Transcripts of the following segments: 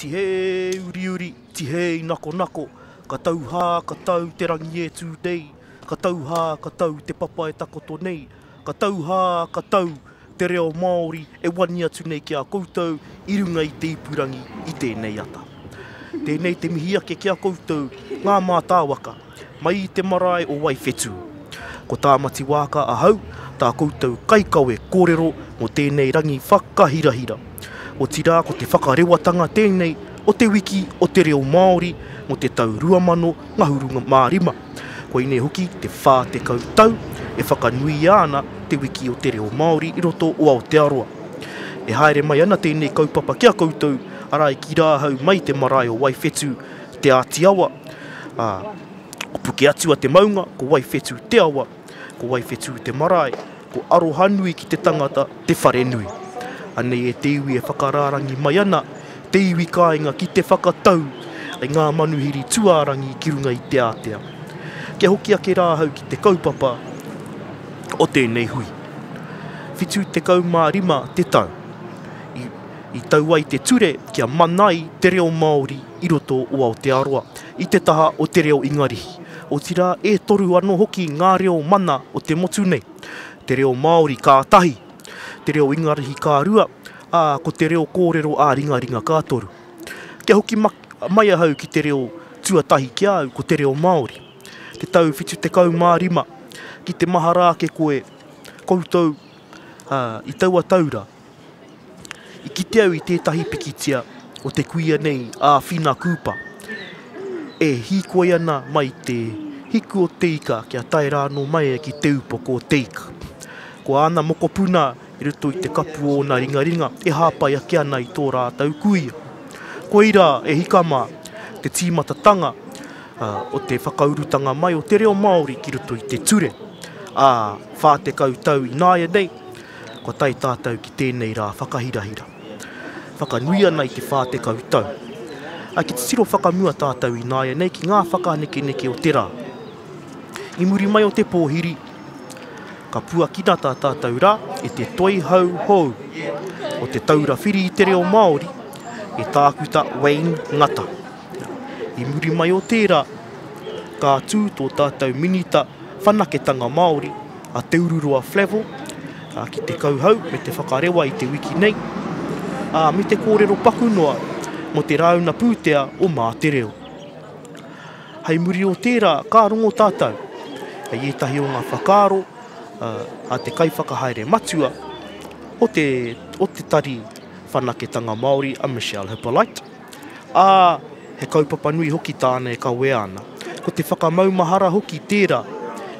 Tihei uriuri, tihei nakonako, ka tau hā, ka tau te rangi e tū nei, ka tau hā, ka tau te papa e takoto nei, ka tau hā, ka tau te reo Māori e wani atu nei ki a koutou i runga i te ipurangi i tēnei ata. Tēnei te mihi ake ki a koutou ngā mātāwaka mai i te marae o Waiwhetū. Ko Tāmati Waaka ahau, tā koutou kaikawe kōrero mō tēnei rangi whakahirahira. Otirā ko te whakarewatanga tēnei o te wiki o te reo Māori mō te tau 2000 ngahuru mā rima. Koinei hoki te 40 tau e whakanuia ana te wiki o te reo Māori i roto o Aotearoa. E haere mai ana tēnei kaupapa ki a koutou, arā i kī rā ahau mai te marae o Waiwhetū, Te Āti Awa, ā, ko Pukeatua te maunga, ko Waiwhetū te awa, ko Waiwhetū te marae, ko Arohanui ki te tangata te wharenui. Anei e te iwi e whakarārangi mai ana te iwi kāinga ki te whakatau i ngā manuhiri tuārangi ki runga i te ātea. Kia hoki ake rā ahau ki te kaupapa o tēnei hui. 75 te tau i, i tau ai te ture kia mana ai te reo Māori i roto o Aotearoa, i te taha o te reo Ingarihi. Otirā, e toru anō hoki ngā reo mana o te motu nei. Te reo Māori ka tahi, te reo Ingarihi ka rua, ā, ko te reo kōrero ā-ringaringa ka toru. Kia hoki mai ahau ki te reo tuatahi ki a au, ko te reo Māori. Te tau 75, ki te mahara ake koe, koutou, ā, i taua taura, I kite au i tētahi pikitia o te kuia nei a Whina Kūpa e hīkoi ana mai te hiku o te ika kia tae rā anō mai ki te upoko o te ika. Ko āna mokopuna i roto i te kapu o ōna ringaringa e hāpai ake ana i tō rātou kuia. Koirā, e hika mā, te tīmatatanga o te whakaurutanga mai o te reo Māori ki roto i te ture. Ā, 40 tau ināianei, Kua tae tātou ki tēnei rā whakahirahira. Whakanui ana i te 40 tau. Ā, ki titiro whakamua tātou ināianei ki ngā whakanekeneke o te rā. I muri mai o te pōhiri, ka puakina tā tātou rā e te toihau hou o Te Taura Whiri i te Reo Māori, e Tākuta Wayne Ngata. I muri mai o tērā, ka tū tō tātou Minita Whanaketanga Māori, a Te Ururoa Flavell, ki te kauhau me te whakarewa i te wiki nei, ā, me te kōrero paku noa mō te rāuna pūtea o Mā Te Reo. Hei muri o tērā, ka rongo tātou i ētahi o ngā whakaaro a te kaiwhakahaere matua o te, o te Tari Whanaketanga Māori a Michelle Hippolyte. Ā, he kaupapa nui hoki tāna e kawea ana. Ko te whakamaumahara hoki tērā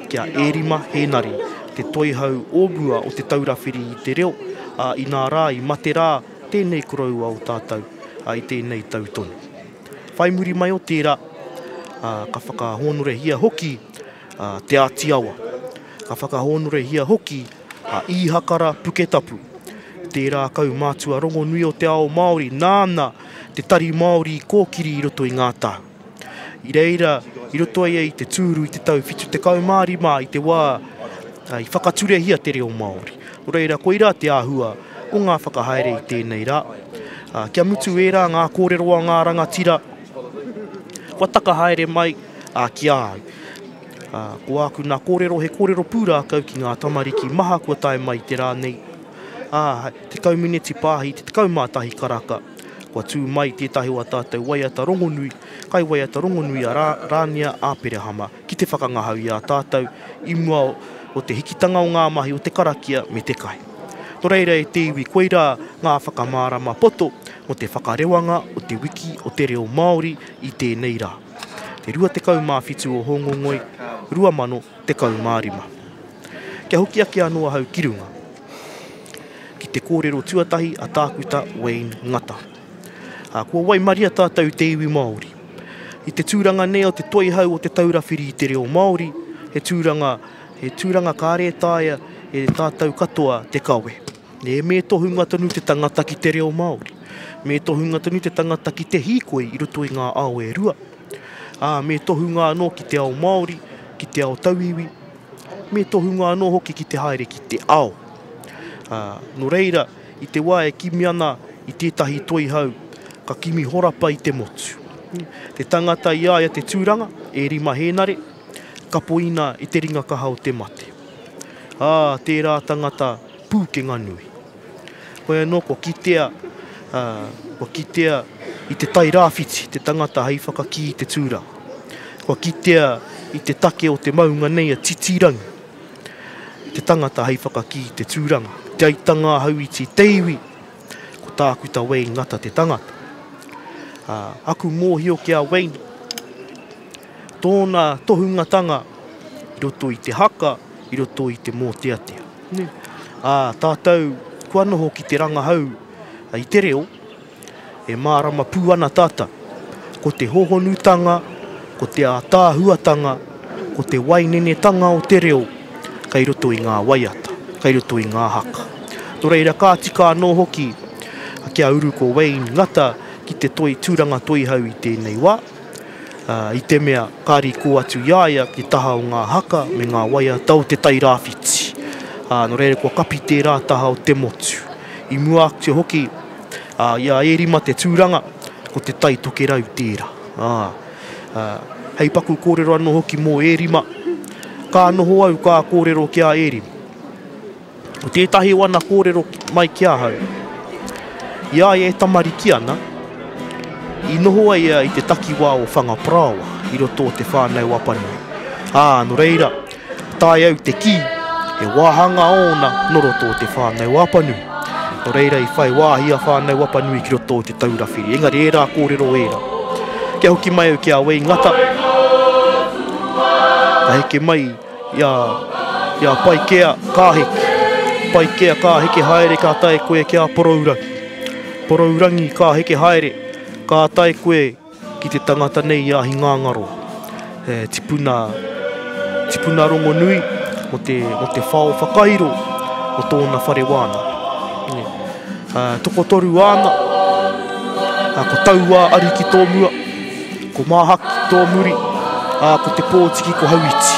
ki a Ērima Hēnare, te toihau o mua o Te Taura Whiri i te Reo, ā, inā rā i mate rā tēnei koroua o tātou, ā, i tēnei tau tonu. Whai muri mai o tērā, ā, ka whakahōnorehia hoki a Te Āti Awa. Ka whakahōnorehia hoki a Īhakara Puketapu, tērā kaumātua rongonui o te ao Māori nāna te Tari Māori i kōkiri i roto i ngā tau. I reira, i roto ia i te tūru i te tau 75 i te wā i whakaturehia te reo Māori. Nō reira, koirā te āhua o ngā whakahaere i tēnei rā. Kia mutu ērā ngā kōrero a ngā rangatira, kua taka haere mai ki a au. Ko āku nā kōrero, he kōrero pūrākau ki ngā tamariki maha kua tae mai i te rā nei. Ā, 10 mineti pāhi te 11 karaka, kua tū mai tētahi o ā tātou waiata rongonui, kaiwaiata rongonui a Rā, Rānia Āperehama ki te whakangahau i a tātou i mua o te hikitanga o ngā mahi o te karakia me te kai. Nō reira e te iwi koirā ngā whakamārama poto mō te whakarewanga o te wiki o te reo Māori i tēnei rā. Te 27 o Hōngongoi 2015. Kia hoki ake anō ahau ki runga, ki te kōrero tuatahi a Tākuta Wayne Ngata. Ā, kua waimaria tātou te iwi Māori. I te tūranga nei o te toihau o Te Taura Whiri i te Reo Māori, he tūranga, he tūranga kāre e taea e tātou katoa te kawe. Nē, me tohunga tonu te tangata ki te reo Māori. Me tohunga tonu te tangata ki te hīkoi i roto i ngā ao e rua. Ā, me tohunga anō ki te ao Māori, ki te ao tauiwi, me tohunga anō hoki ki te haere ki te ao. Ā, nō reira, i te wā e kimi ana i tētahi toihau, ka kimi horapa i te motu. Te tangata i a ia te tūranga, Ērima Hēnare, kapoina i te ringa kaha o te mate. Ā, tērā tangata pūkenga nui. Hoi anō kua kitea, ā, kua kitea i te Tai Rāwhiti te tangata hei whakakī i te tūranga. Kua kitea i te take o te maunga nei a Titirangi te tangata hei whakakī i te tūranga. Te aitanga a Hauiti te iwi, ko Tākuta Wayne Ngata te tangata. Ā, aku mōhio ki a Wayne, tōna tohungatanga i roto i te haka, i roto i te mōteatea. Ā, tātou kua noho ki te rangahau i te reo, e mārama pū ana tātou, ko te hohonutanga, ko te ātaahuatanga, ko te wainenetanga o te reo kei roto i ngā waiata, kei roto i ngā haka. Nō reira, ka tika anō hoki kia uru ko Wayne Ngata ki te toi tūranga toihau i tēnei wā. i te mea ka riko atu i a ia ki taha o ngā haka me ngā waiata o Te Tai Rāwhiti. Ā, nō reira kua kapi tērā taha o te motu. I mua atu hoki, ā, i a Ērima te tūranga, ko Te Tai Tokerau tērā. Ā, ā, hei paku kōrero anō hoki mō Ērima, ka noho au ka kōrero ki a Ērima. Ko tētahi o ana kōrero mai ki ahau, i a ia e tamariki ana, i noho a ia i te takiwā o Whangaparāoa i roto o Te Whānau Apanui. Ā, nō reira, taea au te kī, he wāhanga ōna nō roto o Te Whānau Apanui. Nō reira i whai wāhi a Whānau Apanui ki roto o Te Taura Whiri. Engari ērā kōrero ērā. Kia hoki mai au ki a Wayne Ngata, ka heke mai I a, i a Paikea, ka heke. Paikea, ka heke haere, ka tae koe ki a Porourangi. Porourangi, ka heke haere, ka tae koe ki te tangata nei i a Hingāngaroa. He tipuna, tipuna rongonui mo te, mo te whao whakairo o tōna whare wānanga. Tokotoru āna, ko Tauā Ariki tō mua, Ko Māhaki tō muri, ā, ko Te Pōtiki ko Hauiti.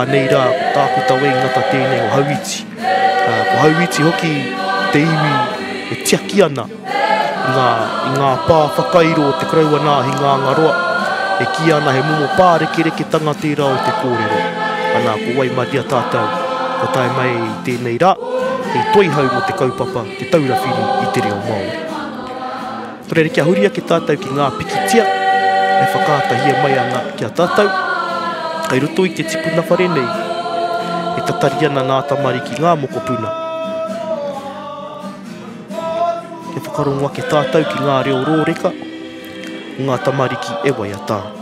Anei rā, ko Tākuta Wayne Ngata tēnei o Hauiti. Ā, ko Hauiti hoki te iwi e tiaki ana i ngā, i ngā pā whakairo o te koroua nā Hingāngaroa, e kīia ana he momo pārekereketanga tērā o te kōrero. Anā, ko waimaria tātou, kua tae mai i tēnei rā, hei toihau mō te kaupapa Te Taura Whiri i te Reo Māori. Nō reira, kia huri ake tātou ki ngā pikitia e whakaatahia mai ana ki a tātou, kei roto i te tipuna whare nei, e tatari ana ngā tamariki, ngā mokopuna. Kia whakarongo ake tātou ki ngā reo rōreka o ngā tamariki e waiata ana.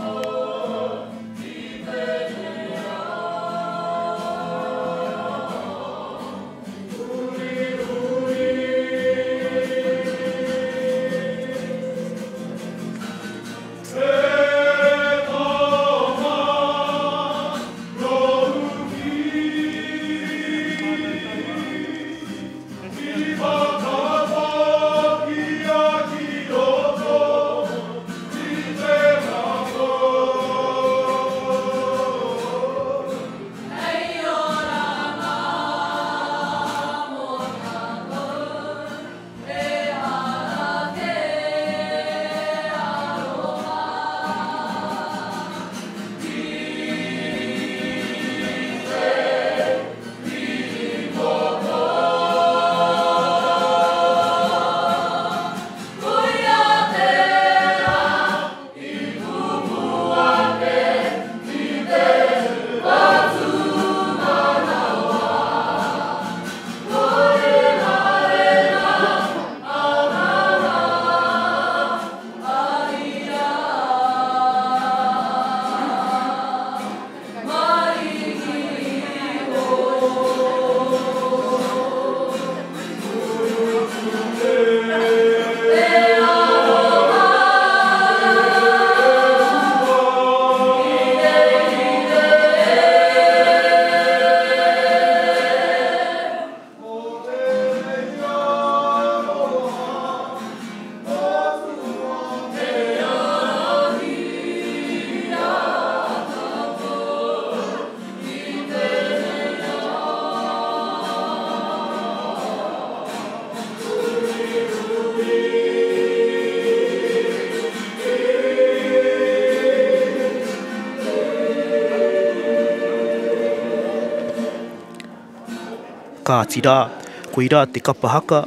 Kāti rā, koirā te kapa haka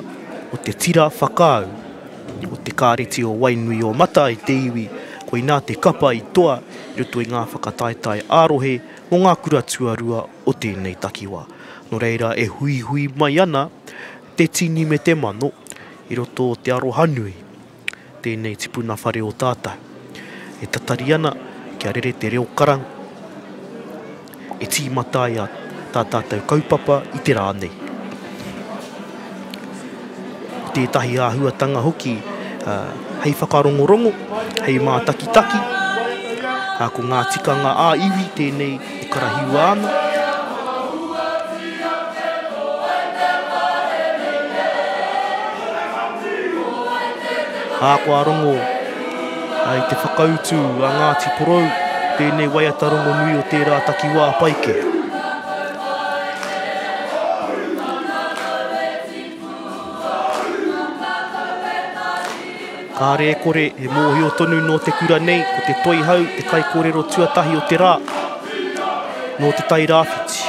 o te tira whakaau o te Kāreti o Wainuiōmata i te iwi, koinā te kapa i toa i roto i ngā whakataetae ā-rohe mō ngā kura tuarua o tēnei takiwā. Nō reira e huihui mai ana te tini me te mano i roto o te arohanui tēnei tipuna whare o tātou. E tatari ana kia rere te reo karanga e tīmata ai a tā tātou kaupapa i te rā nei. Ko tētahi āhuatanga hoki hei whakarongorongo, hei mātakitaki, ko ngā tikanga ā-iwi tēnei e karahiua ana. Ā, kua rongo i te whakautu a Ngāti Porou, tēnei waiata rongonui o tērā takiwā Paikea. Kāre e kore, he mōhio tonu nō te kura nei, ko te Toihau te kaikōrero tuatahi o te rā, nō Te Tai Rāwhiti.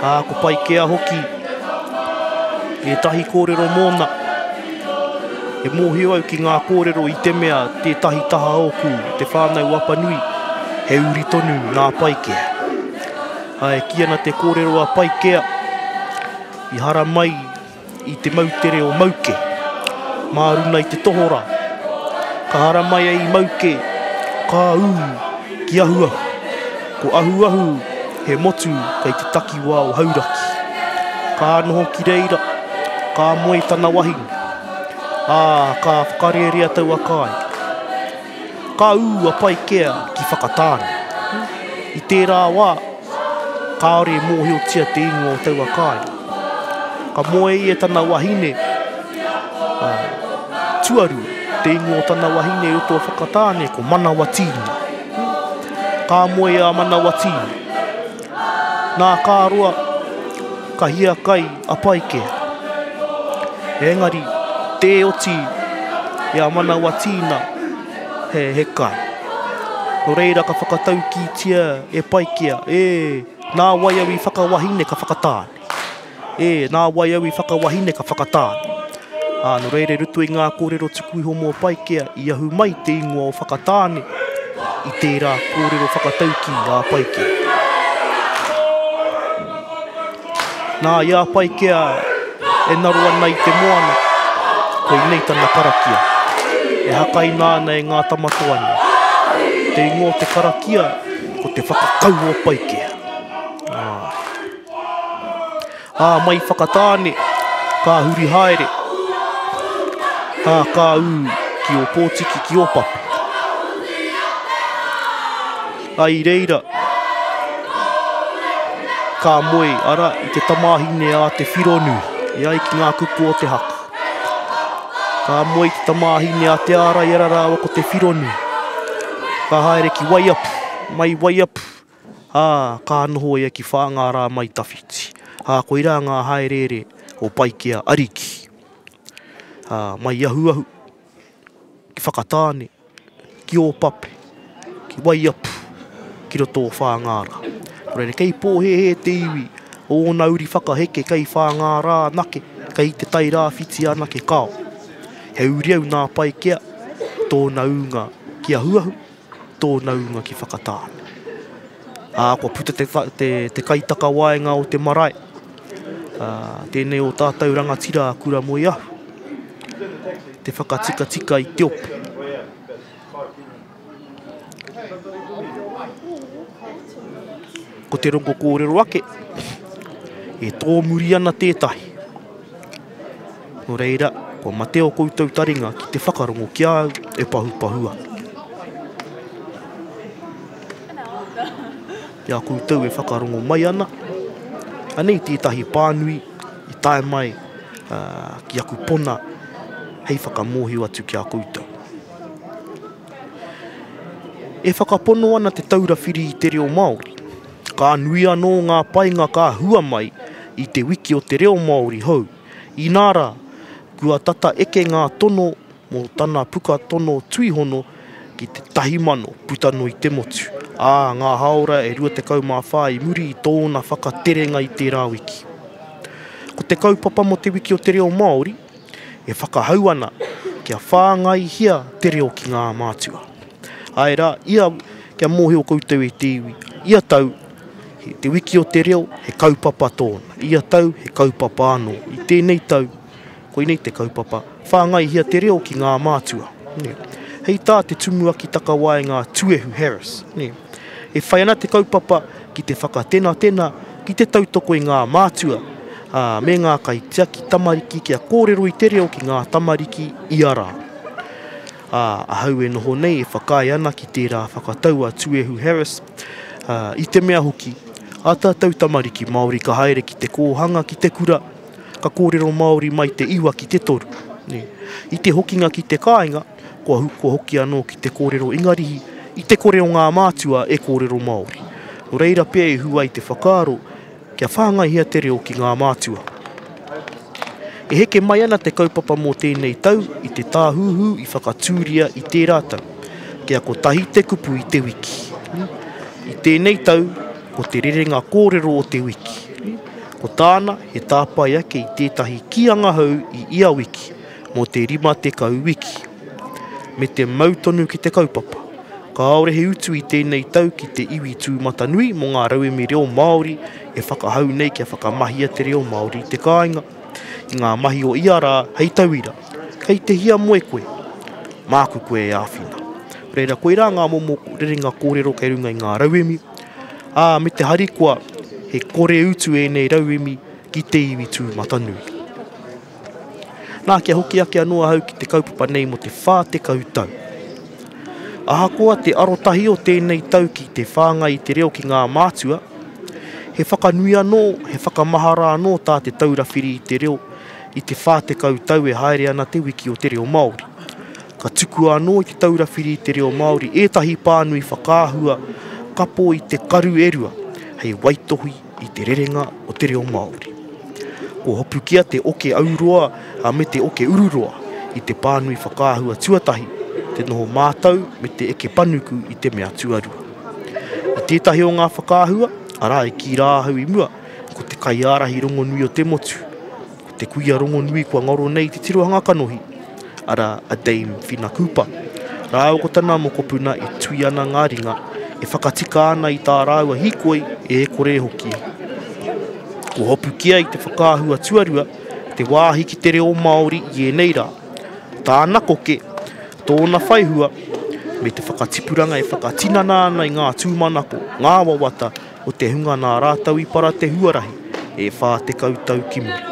Ā, ko Paikea hoki ētahi kōrero mōna. E mōhio au ki ngā kōrero i te mea tētahi taha ōku, Te Whānau Apanui, he uri tonu nā Paikea. Ā, e kī ana te kōrero a Paikea, i haramai i te moutere o Mauke, mā runa i te tohorā. Ka haramai ai i Mauke, ka ū ki Ahuahu. Ko Ahuahu he motu kei te takiwā o Hauraki. Ka noho ki reira, ka moe tana wahine, ā, ka whakarērea taua kāinga. Ka ū a Paikea ki Whakatāne. I tērā wā, kāore e mōhiotia te ingoa o taua kāinga. Ka moe ia tana wahine, ā, tuarua, te ingoa o tana wahine i roto o Whakatāne ko Manawatīna. Ka moe a Manawatīna. Nā ka roa, ka hiakai a Paikea. Engari, tē oti i a Manawatīna he, he kai. Nō reira ka whakataukītia e Paikea, e, nā wai au i whakawahine ka whakatāne. E, nā wai au i whakawahine ka whakatāne. Ā, nō reira i roto i ngā kōrero tuku iho mō Paikea i ahu mai te ingoa o Whakatāne i tērā kōrero whakataukī a Paikea. Nā, i a Paikea e naro ana i te moana, koinei tana karakia, e hakaina ana e ngā tama toa nei. Te ingoa o te karakia, ko te whakakau o Paikea. Āe. Ā, mai Whakatāne, ka huri haere, ā, ka ū ki Ōpōtiki, ki Ōpape. Ā, i reira, ka moe, arā, i te tamāhine a Te Whironui, e ai ki ngā kupu o te haka. Ka moe i te tamāhine a Te Āraiara rāua ko Te Whironui. Ka haere ki Waiapu, mai Waiapu, ā, ka noho ia ki Whāngārā-mai-tawhiti. Ā, koirā ngā hāereere o Paikea Ariki. Ā, mai Ahuahu, ki Whakatāne, ki Ōpape, ki Waiapu, ki roto o Whāngārā. Nō reira, kei pōhēhē te iwi o ōna uri whakaheke kei Whāngārā anake, kei Te Tai Rāwhiti anake, kāo. He uri au nā Paikea, tōna ūnga ki Ahuahu, tōna ūnga ki Whakatāne. Ā, kua puta te, te, te kaitakawaenga o te marae, ā, tēnei o tātou rangatira a Kura Moeahu, te whakatikatika i te ope. Ko te rongo kōrero ake, e tōmuri ana tētahi. Nō reira, kua mate ō koutou taringa ki te whakarongo ki a au e pahupahu ana. I a koutou e whakarongo mai ana, anei tētahi pānui i tae mai ki aku pona hei whakamōhio atu ki a koutou. E whakapono ana Te Taura Whiri i te Reo Māori, ka nui anō ngā painga ka hua mai i te wiki o te reo Māori hou, inā rā, kua tata eke ngā tono mō tana puka tono tuihono ki te 1,000 puta noa i te motu. Ā, ngā hāora e 24 i muri i tōna whakaterenga i tērā wiki. Ko te kaupapa mō Te Wiki o te Reo Māori e whakahau ana kia whāngaihia te reo ki ngā mātua. Āe rā, ia, kia mōhio koutou e te iwi, ia tau, Te Wiki o te Reo, he kaupapa tōna. Ia tau, he kaupapa anō. I tēnei tau, Koinei te kaupapa, whāngaihia te reo ki ngā mātua. Hei tā te tumuaki takawaenga a Tuehu Harris, e whai ana te kaupapa ki te whakatenatena, ki te tautoko i ngā mātua, ā, me ngā kaitiaki tamariki kia kōrero i te reo ki ngā tamariki ia rā. Ā, ahau e noho nei e whakaae ana ki tērā whakatau a Tuehu Harris, ā, i te mea hoki, ā tātou tamariki Māori ka haere ki te kōhanga, ki te kura, Ka kōrero Māori mai te iwa ki te toru. Nē. I te hokinga ki te kāinga, kua kua hoki anō ki te kōrero Ingarihi, i te kore o ngā mātua e kōrero Māori. Nō reira pea i hua ai te whakaaro kia whāngaihia te reo ki ngā mātua. E heke mai ana te kaupapa mō tēnei tau i te tāhuhu i whakatūria i tērā tau, kia kotahi te kupu i te wiki. I tēnei tau, ko te rerenga kōrero o te wiki. Ko tāna, he tāpae ake i tētahi kīanga hou i ia wiki, mō te 50 wiki. Me te mau tonu ki te kaupapa. Kāore he utu i tēnei tau ki te iwi tūmatanui mō ngā rauemi reo Māori e whakahau nei kia whakamahia te reo Māori i te kāinga, i ngā mahi o ia rā, hei tauira, Kei te hiamoe koe? Māku koe e āwhina. Reira, koirā ngā momo rerenga kōrero kei runga i ngā rauemi. Ā, me te harikoa, he kore utu ēnei rauemi ki te iwi tūmatanui. Nā, kia hoki ake anō ahau ki te kaupapa nei mō te 40 tau. Ahakoa te arotahi o tēnei tau ki te whāngai i te reo ki ngā mātua, he whakanui anō, he whakamahara anō tā Te Taura Whiri i te Reo i te 40 tau e haere ana te Wiki o te Reo Māori. Ka tukua anō i Te Taura Whiri i te Reo Māori ētahi pānui whakaahua kapo i te karu e rua hei waitohi i te rerenga o te reo Māori. Kua hopukia te oke auroa me te oke ururoa i te pānui whakaahua tuatahi, te noho mātau me te eke panuku i te mea tuarua. I tētahi o ngā whakaahua, arā i kī rā ahau i mua, ko te kaiārahi rongonui o te motu, Ko te kuia rongonui kua ngaro nei te tirohanga kanohi, arā, a Dame Whina Cooper. Rāua ko tana mokopuna e tui ana ngā ringa, e whakatika ana i tā rāua hīkoi e kore e hokia. Kua hopukia i te whakaahua tuarua te wāhi ki te reo Māori i ēnei rā, tāna koke, tōna whaihua, me te whakatipuranga e whakatinana ana i ngā tūmanako, ngā wawata, o te hunga nā rātou i para te huarahi e 40 tau ki muri.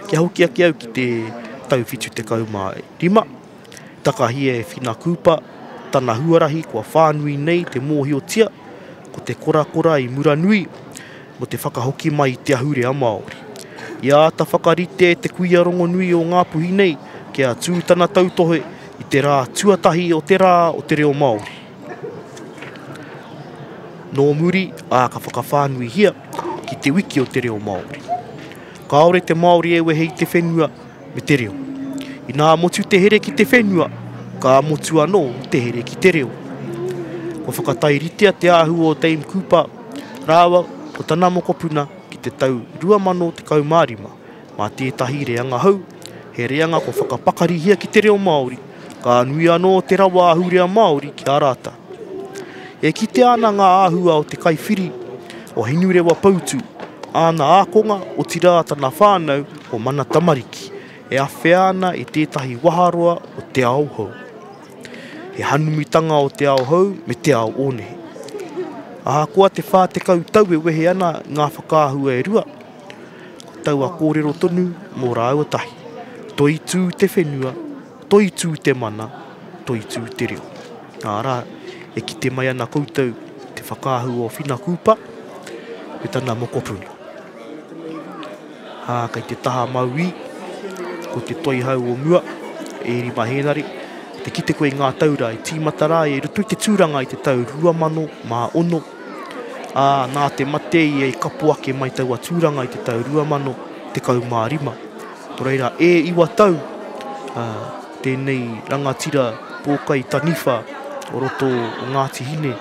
Kia hoki ake au ki te tau 75, takahia e Whina Cooper tana huarahi kua whānui nei te mōhiotia ko te korakora i Muranui mō te whakahoki mai i te ahurea Māori. I āta whakarite te kuia rongonui o Ngāpuhi nei kia tū tana tautohe i te rā tuatahi o te rā o te reo Māori. Nō muri, ā, ka whakawhānuihia ki Te Wiki o te Reo Māori. Kāore te Māori e wehe i te whenua me te reo. Inā motu te here ki te whenua, ka motu anō te here ki te reo. Kua whakatairitea te āhua o Dame Cooper rāua ko tana mokopuna ki te tau 2015, Mā tētahi reanga hou, he reanga kua whakapakarihia ki te reo Māori, ka nui anō te rawa ahurea Māori ki a rātou. E kitea ana ngā āhua o te kaiwhiri, o Hinurewa Poutu, āna ākonga, otirā tana whānau o Mana Tamariki, e awhea ana i tētahi waharoa o te ao hou. He hanumitanga o te ao hou me te ao ōnehe. Ahakoa te 40 tau e wehe ana ngā whakaahua e rua, Ko taua kōrero tonu mō rāua tahi. Toitū te whenua, toitū te mana, toitū te reo. Arā, e kite mai ana koutou te whakaahua o Whina Kūpa me tana mokopuna. Ā, kei te taha mauī, ko te toihau o mua, Ērima Hēnare, te kite koe i ngā taura i tīmata rā i roto i te tūranga i te tau 2006, ā, nā te mate ia i kapo ake mai taua tūranga i te tau 2015. Nō reira, e iwa tau, ā, tēnei rangatira pōkai taniwha, o roto o Ngāti Hine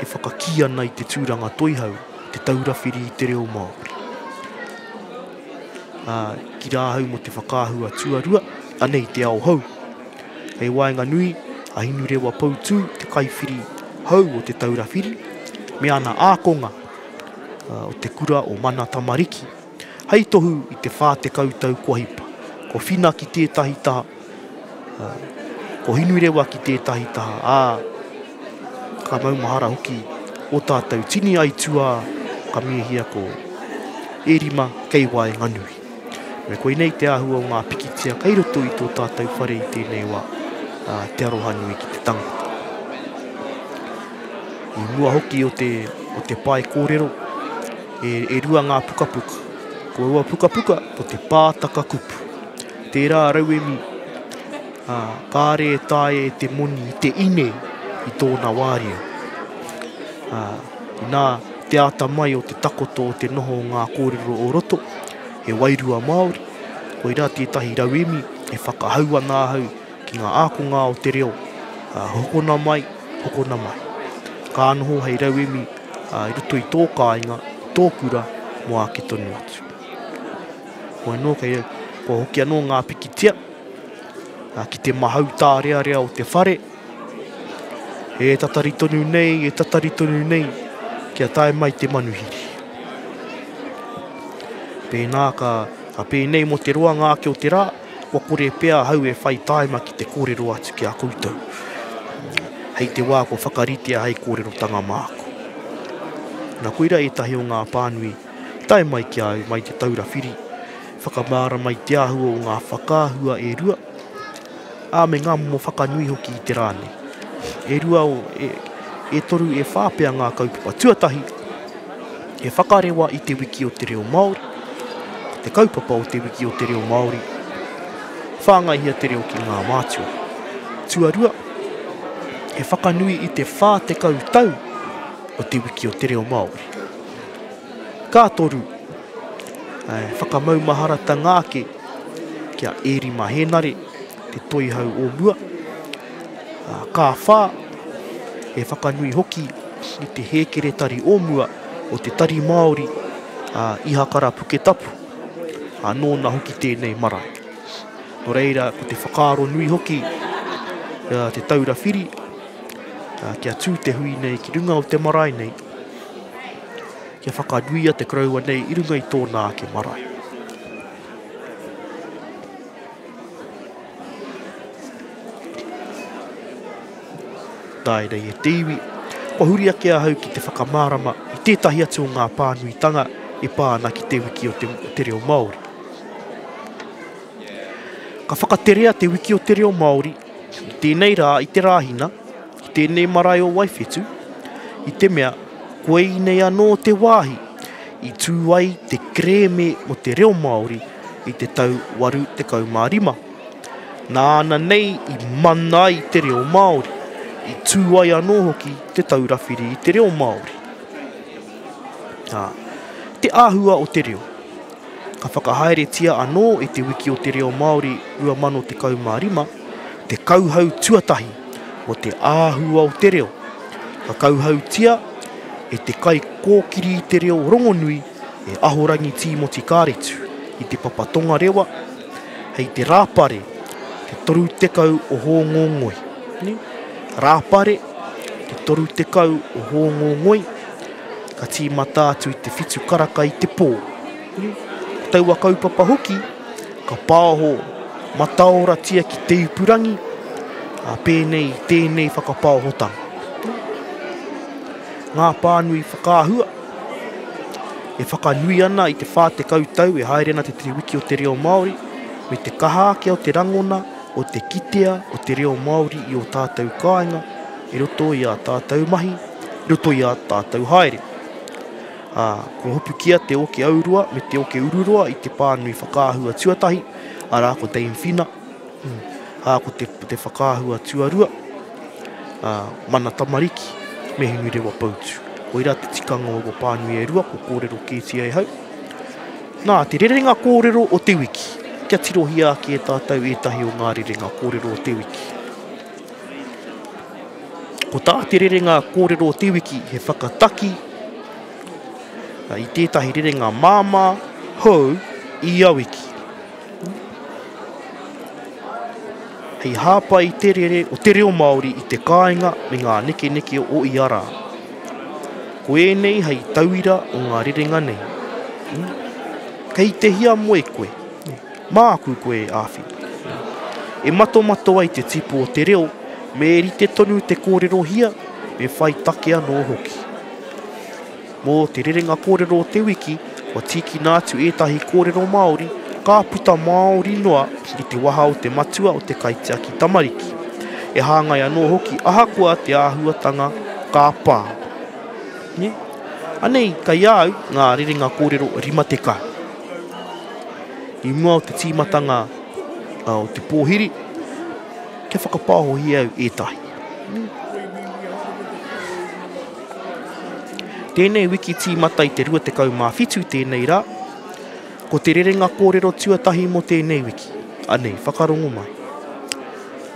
e whakakī ana i te tūranga toihau, Te Taura Whiri i te Reo Māori. Ā, ki rāhau mō te whakaahua tuarua, anei te ao hou. Kei waenganui a Hinurewa Poutū, te kaiwhiri hou o Te Taura Whiri, me ana ākonga o te kura o Mana Tamariki, hei tohu i te 40 tau kua hipa. Ko Whina ki tētahi taha, ko Hinurewa ki tētahi taha, ā, ka maumahara hoki ō tātou tini aituā ka mihia ko Ērima kei waenganui. Me koinei te āhua o ngā pikitia kei roto i tō tātou whare i tēnei wā, ā, te aroha nui ki te tangata. I mua hoki o te, o te pae kōrero, e, e rua ngā pukapuka. Ko aua pukapuka, ko te pātaka kupu. Tērā rauemi, ā, kāre e taea e te moni i te ine i tōna wāriu. Ā, inā te atamai o te takoto o te noho o ngā kōrero o roto, he wairua Māori, koirā tētahi rauemi e whakahau ana ahau ki ngā ākonga o te reo, ā, hokona mai, hokona mai. Ka noho hei rauemi, ā, i roto i tō kāinga, i tō kura, mō ake tonu atu. Hoi anō, kei, kua hoki anō ngā pikitia ki te mahau tārearea o te whare. E tatari tonu nei, e tatari tonu nei, kia tae mai te manuhiri. Pēnā ka, ka pēnei mō te roanga ake o te rā, kua kore pea ahau e whai tāima ki te kōrero atu ki a koutou. Hei te wā kua whakaritea hei kōrerotanga māku. Nā koira ētahi o ngā pānui Tae mai ki a au mai Te Taura Whiri, whakamārama i te āhua o ngā whakaahua e rua, ā, me ngā momo whakanui hoki i te rā nei. E rua o, e, e toru, e whā pea ngā kaupapa. Tuatahi, he whakarewa i te Wiki o te Reo Māori, ko te kaupapa o te Wiki o te Reo Māori, whāngaihia te reo ki ngā mātua. Tuarua, he whakanui i te 40 tau o te Wiki o te Reo Māori. Ka toru, whakamaumaharatanga ake ki a Ērima Hēnare, te toihau o mua. Ka whā, he whakanui hoki i te hēkeretari o mua o te Tari Māori a Ihakara Puketapu, ā, nōna hoki tēnei marae. Nō reira, ko te whakaaro nui hoki te taura whiri, kia tū te hui nei ki runga o te marae nei, kia whakanuia te koroua nei i runga i tōna ake marae. Tae nei e te iwi, kua huri ake ahau ki te whakamārama i tētahi atu o ngā pānuitanga e pā ana ki te wiki o te, o te reo Māori. Ka whakaterea te wiki o te reo Māori i tēnei rā i te Rāhina, ki tēnei marae o Waiwhetu, i te mea koinei anō te wāhi i tū ai te kerēme mō te reo Māori i te tau 85. Nāna nei i mana ai te reo Māori, i tū ai anō hoki Te Taura Whiri i te Reo Māori. Ā, te āhua o te reo. Ka whakahaeretia anō e Te Wiki o te Reo Māori 2015 te kauhau tuatahi mō te āhua o te reo. Ka kauhautia e te kaikōkiri i te reo rongonui e Ahorangi Tīmoti Kāretu i Te Papa Tongarewa hei te Rāpare te 30 o Hōngongoi. Rāpare te 30 o Hōngongoi ka tīmata atu i te whitu karaka i te pō. Ko taua kaupapa hoki, ka paoho mataoratia ki te ipurangi, ā, pēnei i tēnei whakapaohotanga. Ngā pānui whakaahua e whakanui ana i te 40 tau e haere ana te Te Wiki o te Reo Māori, me te kaha ake o te rangona, o te kitea o te reo Māori i ō tātou kāinga, i roto i ā tātou mahi, i roto i ā tātou haere. Ā, kua hopukia te oke auroa me te oke ururoa i te pānui whakaahua tuatahi, arā ko Dame Whina, ā, ko te, te whakaahua tuarua, ā, Mana Tamariki me Hinurewa Poutu. Koirā te tikanga o aua pānui e rua, kua kōrero kētia e hau. Nā, te rerenga kōrero o te wiki. Kia tirohia ake e tātou ētahi o ngā rerenga kōrero o te wiki. Ko tā te rerenga kōrero o te wiki he whakataki i tētahi rerenga māmā, hou, i ia wiki. Hei hāpai i te rere o te reo Māori i te kāinga me ngā nekeneke o ia rā. Ko ēnei hei tauira o ngā rerenga nei. Kei te hiamoe koe. Māku koe e āwhina. E matomato ai te tipu o te reo, me rite tonu te kōrerohia, me whai take anō hoki. Mō te rerenga kōrero o te wiki, kua tīkina atu ētahi kōrero Māori, ka puta māori noa i te waha o te matua o te kaitiaki tamariki. E hāngai anō hoki ahakoa te āhuatanga ka pā. Nē? Anei, kei a au ngā rerenga kōrero 50. I mua o te tīmatanga o te pōhiri, kia whakapāohia au ētahi. Tēnei wiki tīmata i te 27 tēnei rā, ko te rerenga kōrero tuatahi mō tēnei wiki. Anei, whakarongo mai.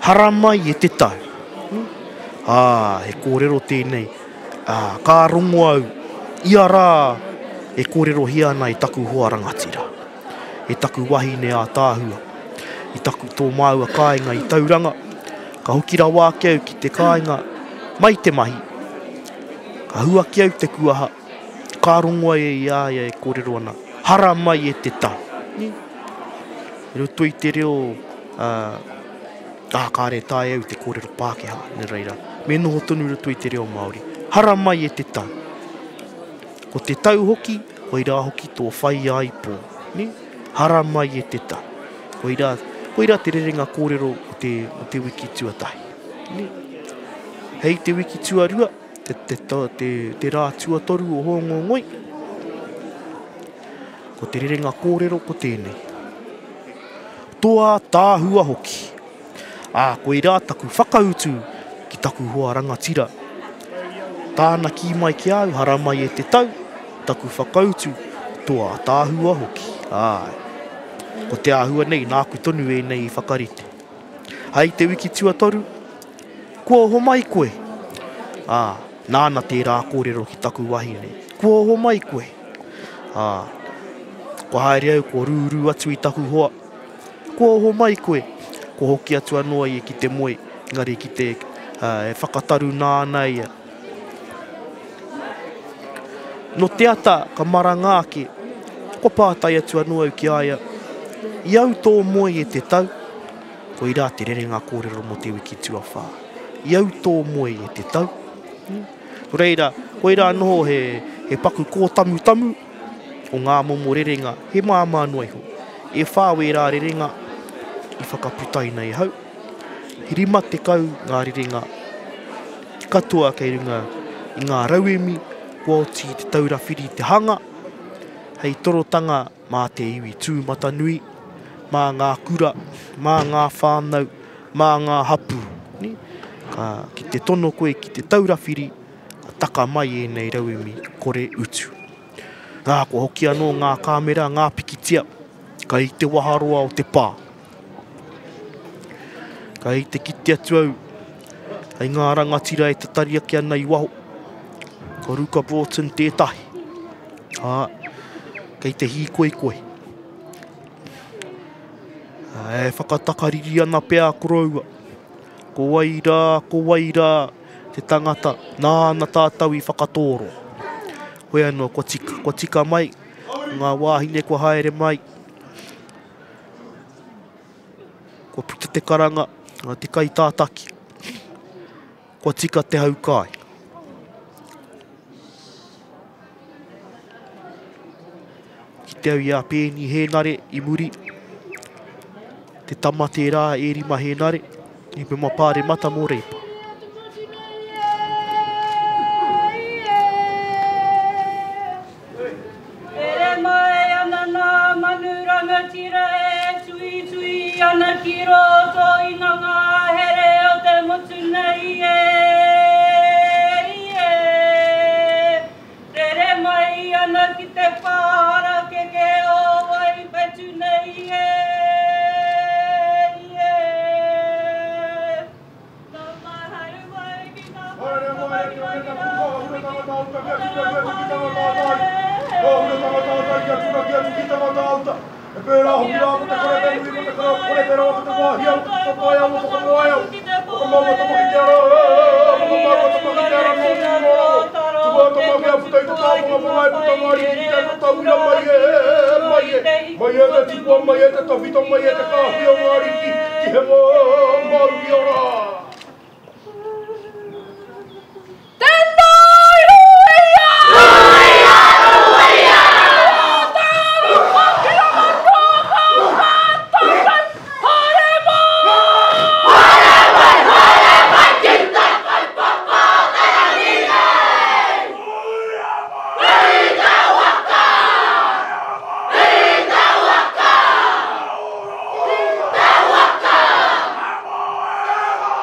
Haramai e te tau. Ā, he kōrero tēnei Ā, ka rongo au ia rā e kōrerohia ana e taku hoa rangatira, e taku wahine ātaahua, i taku tō māua kāinga i Tauranga. Ka hoki rawa ake au ki te kāinga mai te mahi, ka huaki au te kuaha, ka rongo ai i a ia e kōrero ana, Haramai e te tau! I roto i te reo, ā, Ā, kāre e taea au te kōrero Pākehā, nō reira, me noho tonu i roto i te reo Māori. Haramai e te tau! Ko te tau hoki, koirā hoki tō whaiāipo, nē? Haramai e te tau. Koirā, koirā te rerenga kōrero o te, o te wiki tuatahi, nē? Hei te wiki tuarua, te, te, te, te rā tuatoru o Hōngongoi, ko te rerenga kōrero ko tēnei. Toa tāhua hoki. Ā, koirā taku whakautu ki taku hoa rangatira. Tāna kī mai ki a au, haramai e te tau, taku whakautu, toa tāhua hoki. Āe. Ko te āhua nei, nāku tonu ēnei i whakarite. Hei te wiki tuatoru, kua oho mai koe. Ā, nāna tērā kōrero ki taku wahine, kua oho mai koe. Ā, kua haere au, kua rūrū atu i taku hoa. Kua oho mai koe, kua hoki atu anō ia ki te moe, engari ki te, ā, e whakataruna ana ia. Nō te ata ka maranga ake, kua pātai atu anō au ki a ia, I au tō moe e te tau? Koirā te rerenga kōrero mō te wiki tuawhā. I au tō moe e te tau? Nō reira, koirā noho he, he paku kōtamutamu o ngā momo rerenga, he māmā noa iho. E whā wērā rerenga i whakaputaina e hau. He 50 ngā rerenga katoa kei runga i ngā rauemi kua oti i Te Taura Whiri te hanga, hei torotanga mā te iwi tūmatanui, mā ngā kura, mā ngā whānau, mā ngā hapū. Ka, ki te tono koe ki Te Taura Whiri, ka taka mai ēnei rauemi kore utu. Nā, kua hoki anō ngā kāmera, ngā pikitia, kai te waharoa o te pā. Kai te kite atu au, hei ngā rangatira e tatari ake ana i waho. Ko Ruka Broughton tētahi. Ā, kei te hīkoikoi. E whakatakariri ana pea a koroua. Ko wai rā, ko wai rā te tangata nāna tātou i whakatōro. Hoi anō, kua tika, kua tika mai ngā wāhine kua haere mai. Kua puta te karanga a te kaitātaki. Kua tika te hau kai. Kite au i a Peeni Hēnare i muri. Te tama tērā e Rima Hēnare, i mema pāremata mō Reipa. Rere mai ana nā manu rangatira e tuitui ana ki roto i ngā ngahere o te motu nei e, e. Rere mai ana ki te pā harakeke o Waiwhetu nei e, e. Nau mai haere mai ki ngā. kia tūnaki atu ki te mata-auta. E pērā hoki rā ko te kore te nui, ko te kore, kore te rawa, ko te wāhi au, ko te whakapae au, whakamoe au. Whakamaua tama ki te ara, whakamaua tama ki te ara nō Tūrorango. Tukua tama kia puta i te tāwhanga whangai puta ngā riki ki te tauira mai e, mai e, mai e te tipua, mai e te tawhito, mai e te kāhui o ngā riki ki he mauri ora. Tēnā i ruia! Ruia! Ruia! Haere mai! Haere mai! Haere mai ki te kaupapa o te rangi nei! I te waka! I te waka! Te waka!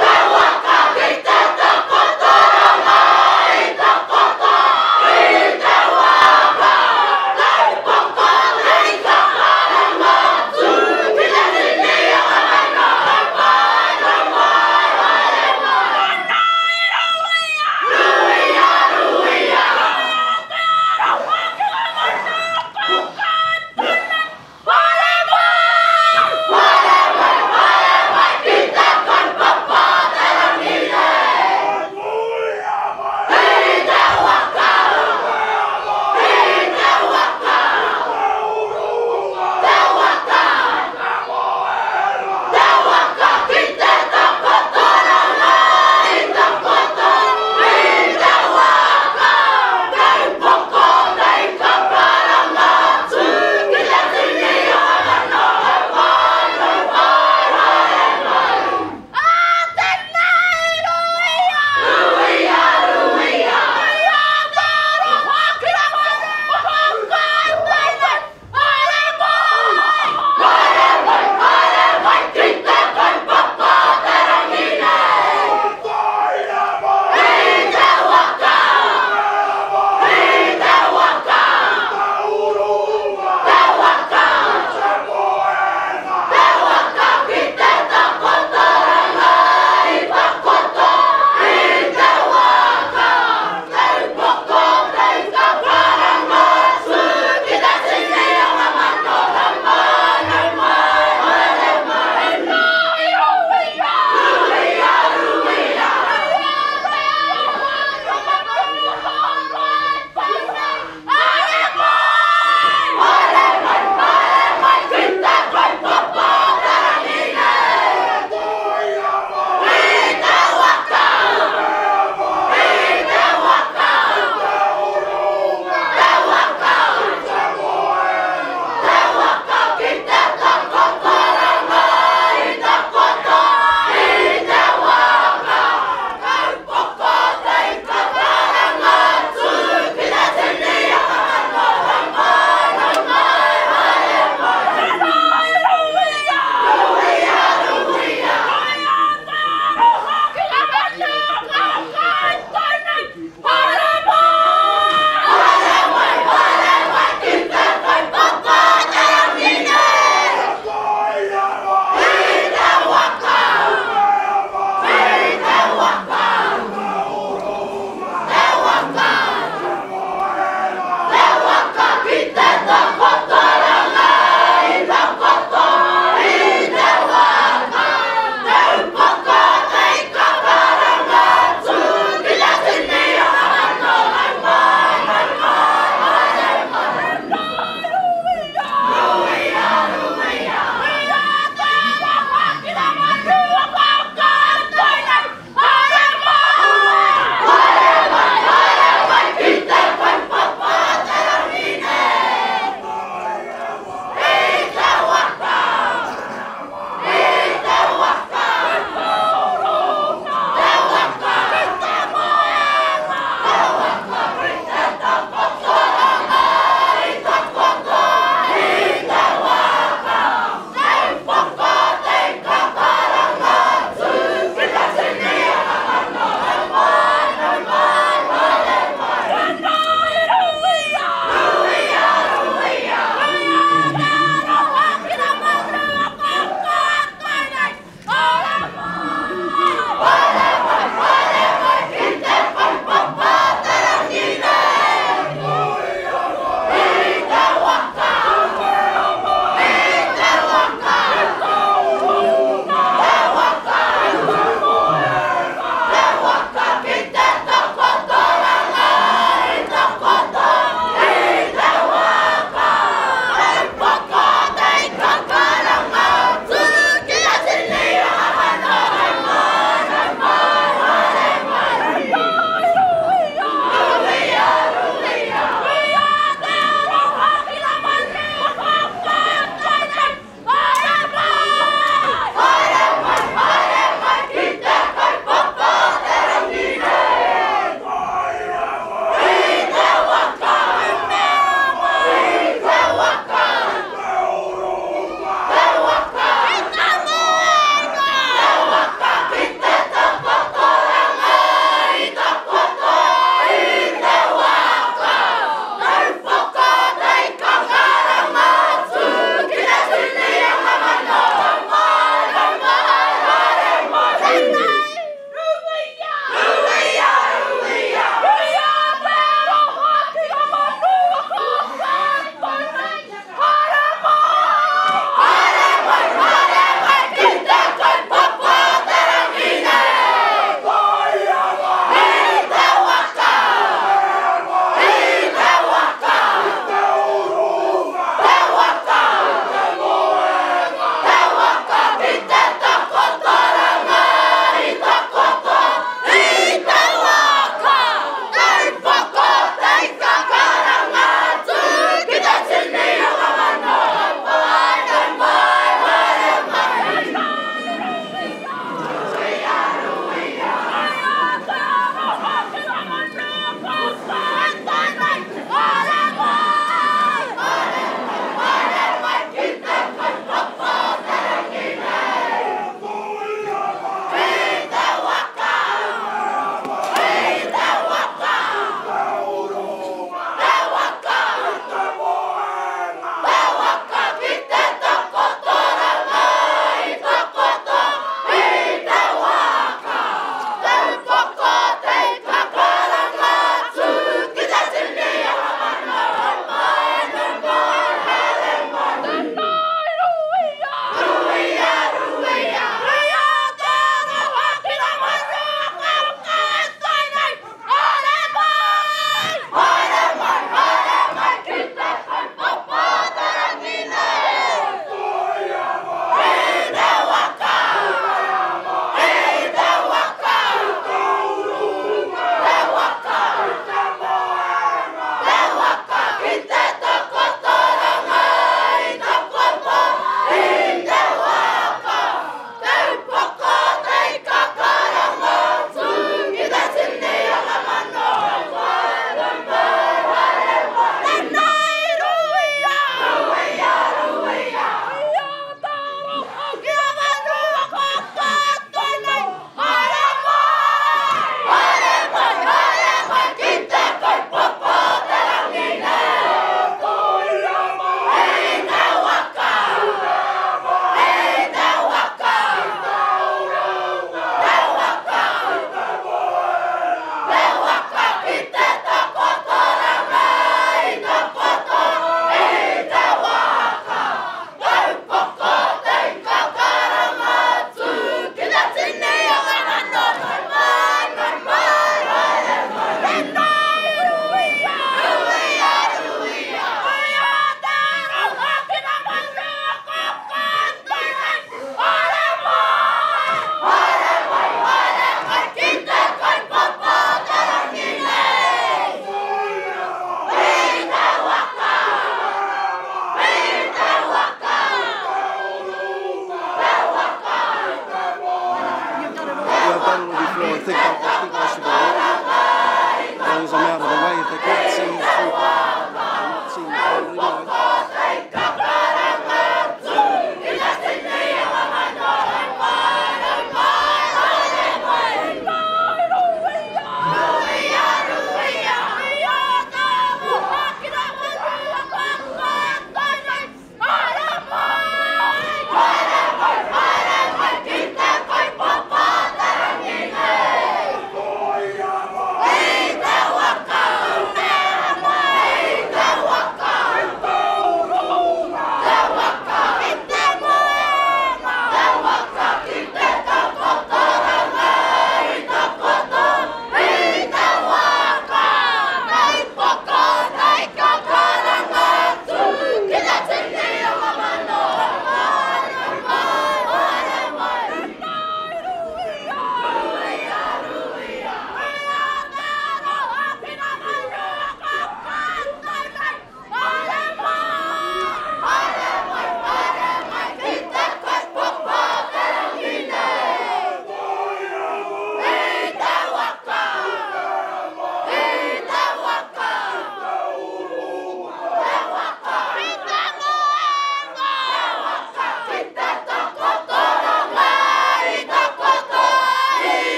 Te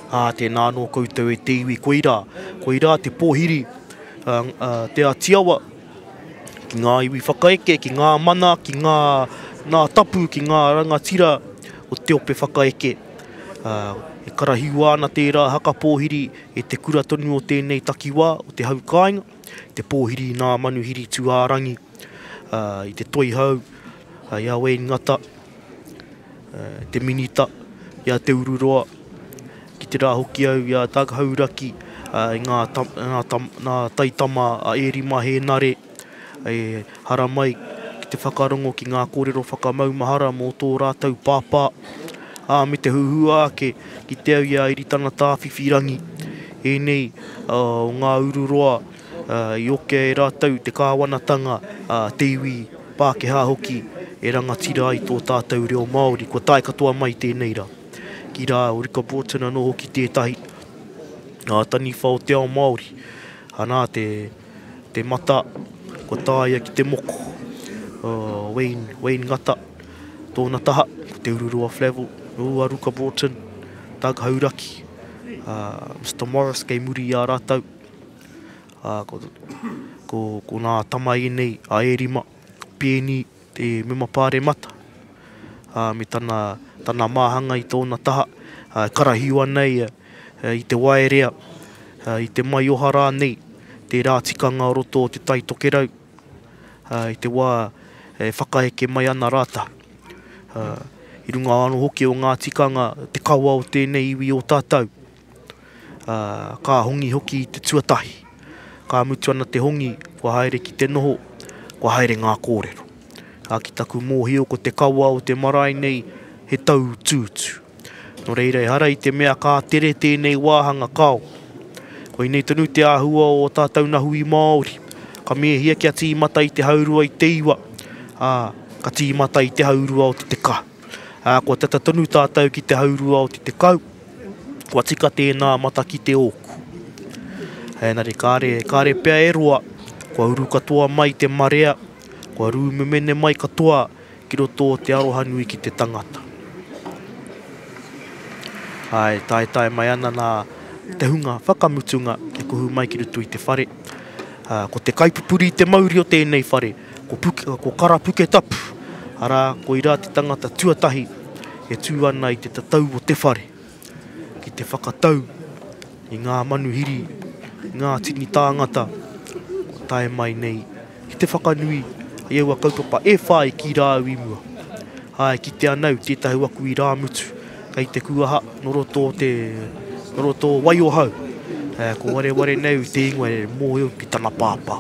Ā, tēnā anō koutou e te iwi, koirā, koirā te pōhiri, ā, ā, Te Ātiawa, ki ngā iwi whakaeke, ki ngā mana, ki ngā, ngā tapu, ki ngā rangatira o te ope whakaeke. Ā, e karahiua ana tērā haka pōhiri e te kura tonu o tēnei takiwā, o te hau kāinga, te pōhiri nā manuhiri tūārangi, ā, i te toihau, ā, i a Wayne Ngata, te minita i a Te Ururoa, ki te rā hoki au i a Doug Hauraki, i ngā, ngā, ngā taitama a Ērima Hēnare, e haramai ki te whakarongo ki ngā kōrero whakamaumahara mō tō rātou pāpā, ā, me te huhua ake ki te au i a Iritana Tāwhiwhirangi, ēnei o ngā ururoa i okea e rātou te kāwanatanga, te iwi Pākehā hoki e rangatira ai tō tātou reo Māori, kua tae katoa mai tēnei rā. Ki rā o Rika Broughton anō hoki tētahi ngā taniwha o te ao Māori. Anā te, te mata kua tāia ki te moko o Wayne, Wayne Ngata, tōna taha, ko Te Ururoa Flavell, ū a Ruka Broughton, Doug Hauraki, a Mr Morris kei muri i a rātou. Ā, ko, ko, ko ngā tama ēnei a Ērima, ko Pēni te mema pāremata, ā, me tana, tana māhanga i tōna taha, ā, e karahiu ana ia i te waerea, ā, i te maioha rānei, tērā tikanga o roto o Te Tai Tokerau, ā, i te wā e whakaeke mai ana rātou. Ā, i runga anō hoki o ngā tikanga, te kawa o tēnei iwi o tātou. ā, ka hongi hoki i te tuatahi. Ka mutu ana te hongi, kua haere ki te noho, kua haere ngā kōrero. Ā, ki taku mōhio ko te kawa o te marae nei he tauutuutu. Nō reira, ehara i te mea ka tere tēnei wāhanga, kāo. Koinei tonu te āhua o ō tātou nahui Māori. Ka mēhia kia tīmata i te haurua i te iwa, ā, ka tīmata i te haurua o te tekau. Ā, kua tata tonu tātou ki te haurua o te tekau, kua tika tēnā matakite ōku. Engari kāre, kāre pea e roa, kua uru katoa mai te marea, kua rūmemene mai katoa ki roto o te arohanui ki te tangata. Āe, taetae mai ana nā te hunga whakamutunga kia kuhu mai ki roto i te whare. Ā, ko te kaipupuri i te mauri o tēnei whare, ko, Puke, ko Kara Puketapu, arā, koirā te tangata tuatahi e tū ana i te tatau o te whare, ki te whakatau i ngā manuhiri, i ngā tini tāngata kua tae mai nei ki te whakanui i aua kaupapa e whā i kī rā au i mua. Āe, kitea ana au tētahi o aku irāmutu kei te kuaha nō roto o te, nō roto o Waiohau. Ko wareware nei au i te ingoa e mōhio ki tana pāpā.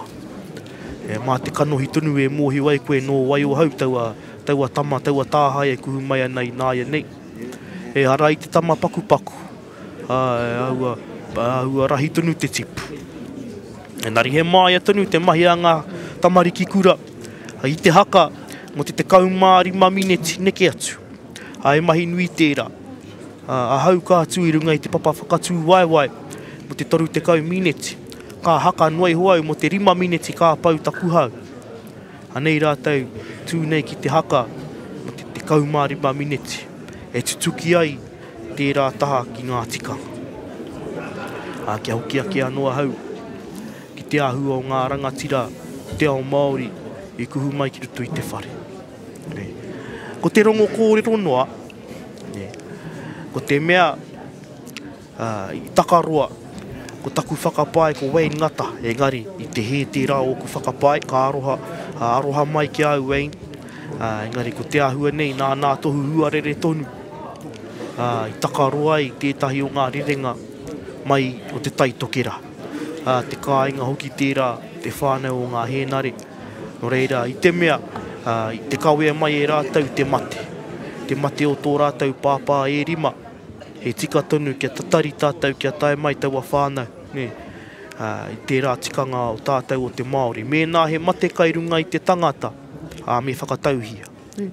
E, mā te kanohi tonu e mōhio ai koe nō Waiohau taua, taua tama, taua tāhae e kuhu mai ana ināianei. Ehara i te tama pakupaku, ā, āhua, āhua rahi tonu te tipu. Engari he māia tonu te mahi a ngā tamariki kura i te haka mō te 15 mineti neke atu. Ā, he mahi nui tērā. Ā, ahau ka tū i runga i te papa whakatū waewae mō te 30 mineti. Ka haka noa iho au mō te rima mineti ka pau taku hau. Anei rātou tū nei ki te haka mō te 15 mineti e tutuki ai tērā taha ki ngā tikanga. Ā, kia hoki ake anō ahau ki te āhua o ngā rangatira o te ao Māori i kuhu mai ki roto i te whare. Nē. Ko te rongo kōrero noa, nē, ko te mea i takaroa, ko taku whakapae ko Wayne Ngata, engari i te hē tērā ōku whakapae, ka aroha, aroha mai ki a au Wayne, engari ko te āhua nei nā nā tohu huarere tonu i takaroa ai tētahi o ngā rerenga mai o Te Tai Tokerā. Te kāinga hoki tērā, te whānau o ngā Hēnare. Nō reira, i te mea, i te kawea mai e rātou te mate, te mate o tō rātou pāpā Ērima, he tika tonu kia tatari tātou kia tae mai taua whānau, nē, i tērā tikanga o tātou o te Māori. Mēnā he mate kai runga i te tangata, ā, me whakatauhia, nē,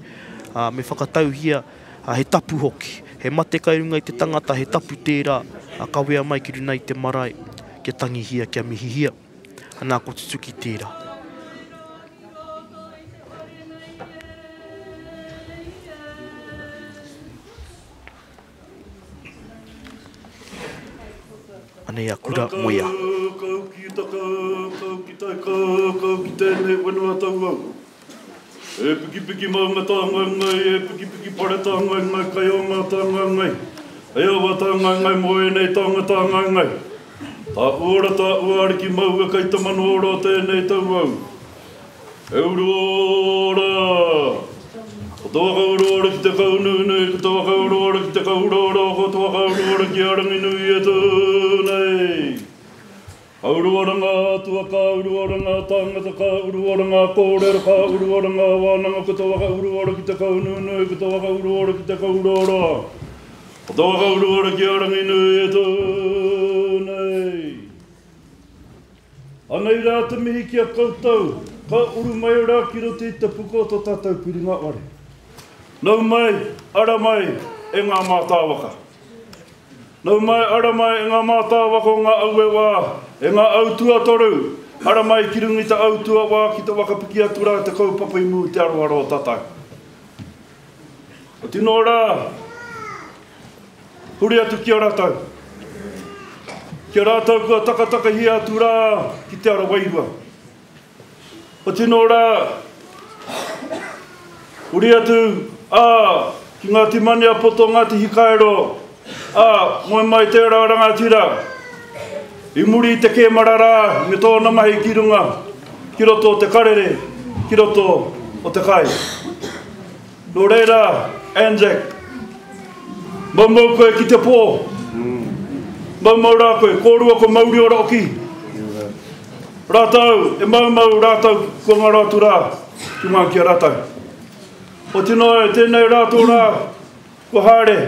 ā, me whakatauhia, ā, he tapu hoki. He mate kai runga i te tangata, he tapu tērā, ā, kawea mai ki runa i te marae, kia tangihia, kia mihihia. Anā, ko tutuki tērā. Anei a Kura Moea. Kau ki uta kau, kau ki tai kau, kau ki tēnei whenua tauau. E pikipiki maunga tāngaengae, e pikipiki pare tāngaengae, kai o ngā tāngaengae, hei awa tāngaengae mō ēnei taonga tāngaengae. Tā ora tā uariki maua kai te manu ora o tēnei tauau. E uru ora! Ko te waka uru ora ki te kaunuinui, ko te waka uru ora ki te kauraora, ko te waka uru ora ki a Ranginui e tū nei. Ka uru ora ngā atua, ka uru ora ngā tāngata, ka uru ora ngā kōrero, ka uru ora ngā wānanga, ko te waka uru ora ki te kaunuinui, ko te waka uru ora ki te kauraora, ko te waka uru ora ki a Ranginui e tū nei. Anei rā te mihi ki a koutou, ka uru mai rā ki roto i te puka o tō tātou piringa ware. Nau mai, ara mai, e ngā mātāwaka. Nau mai, ara mai e ngā mātāwaka o ngā au e wā, e ngā au tuatoru, ara mai ki runga i te au tuawā ki te waka piki atu rā te kaupapa i mū te aroaro o tātou. Oti noa rā, huri atu ki a rātou. Ki a rātou kua takatakahia atu rā ki te ara wairua. Oti noa rā, huri atu, ā, ki Ngāti Maniapoto, Ngāti Hikairo, ā, moe mai tērā rangatira i muri i te kēmara rā me tōna mahi ki runga, ki roto o te karere, ki roto o te kai. Nō reira, Anzac, maumau koe ki te pō. Maumau rā koe, kōrua ko Mauriora oki. Rātou, e maumau rātou kua ngaro atu rā ki ngā ki a rātou. Oti noa e tēnei rā tō rā, kua haere,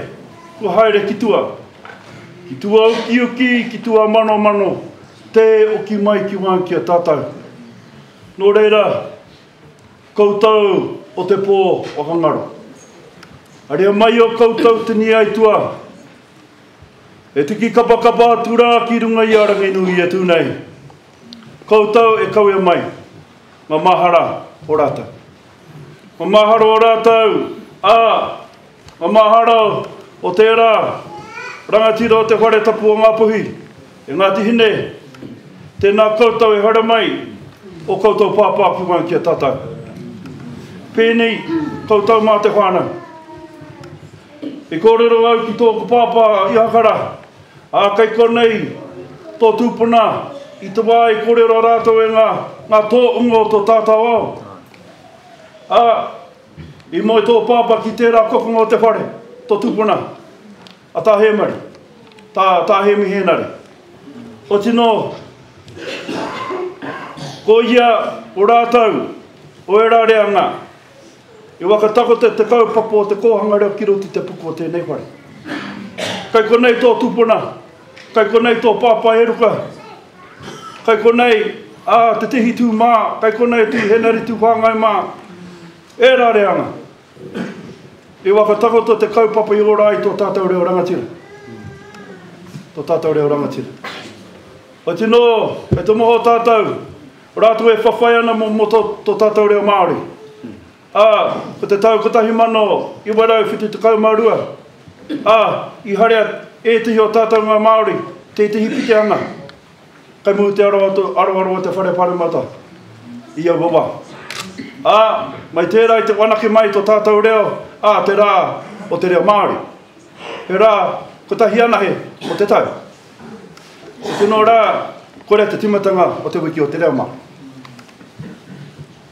kua haere ki tua. Ki tua ukiuki, ki tua manomano, tē oki mai ki ngā ki a tātou. Nō reira, Koutou o te pō whakangaro. Haria mai o koutou tini aituā. E tiki kapakapa atu rā ki runga i a Ranginui e tū nei. Koutou e kawea mai ngā mahara o rātou. Ngā mahara o rātou, ā, ngā mahara o tērā rangatira o te whare tapu o Ngāpuhi, e Ngāti Hine, tēnā koutou e haere mai o koutou pāpā ki waenga ki a tātou. Pēnei koutou mā te whānau. I kōrero au ki tōku pāpā i Hakara, ā, kei konei tō tūpuna i te wā i kōrero rātou e ngā, ngā tōunga o tō tātou ao. Ā, i moe tō pāpā ki tērā kokonga o te whare, tō tūpuna, a Tā Hēmari, tā, tā Hēmi Hēnare. Otinō, ko ia o rātou, o ērā reanga, I whakatakoto te kaupapa o te kōhanga reo ki roto i te puku o tēnei whare. Kai konei tō tupuna, kai konei tō pāpā Eruka, kai konei a Te Tihi Tū mā, kai konei Tū Henare Tū Whāngai mā, ērā reanga. I whakatakoto te kaupapa i ora ai tō tātou reo rangatira. Tō tātou reo rangatira. Otinō, kei te moho tātou, Rātou e whawhai ana mō tō tātou reo Māori. Ā, ko te tau 1972, ā, i haria ētehi o tātou ngā Māori, tētehi pitihana, kai mū te aroaro o te Whare Paremata i aua wā. Ā, mai tērā i te whanake mai tō tātou reo, ā, te rā o te reo Māori. He rā kotahi anahe o te tau. Ko tino rā, koira te timatanga o te wiki o te reo Māori.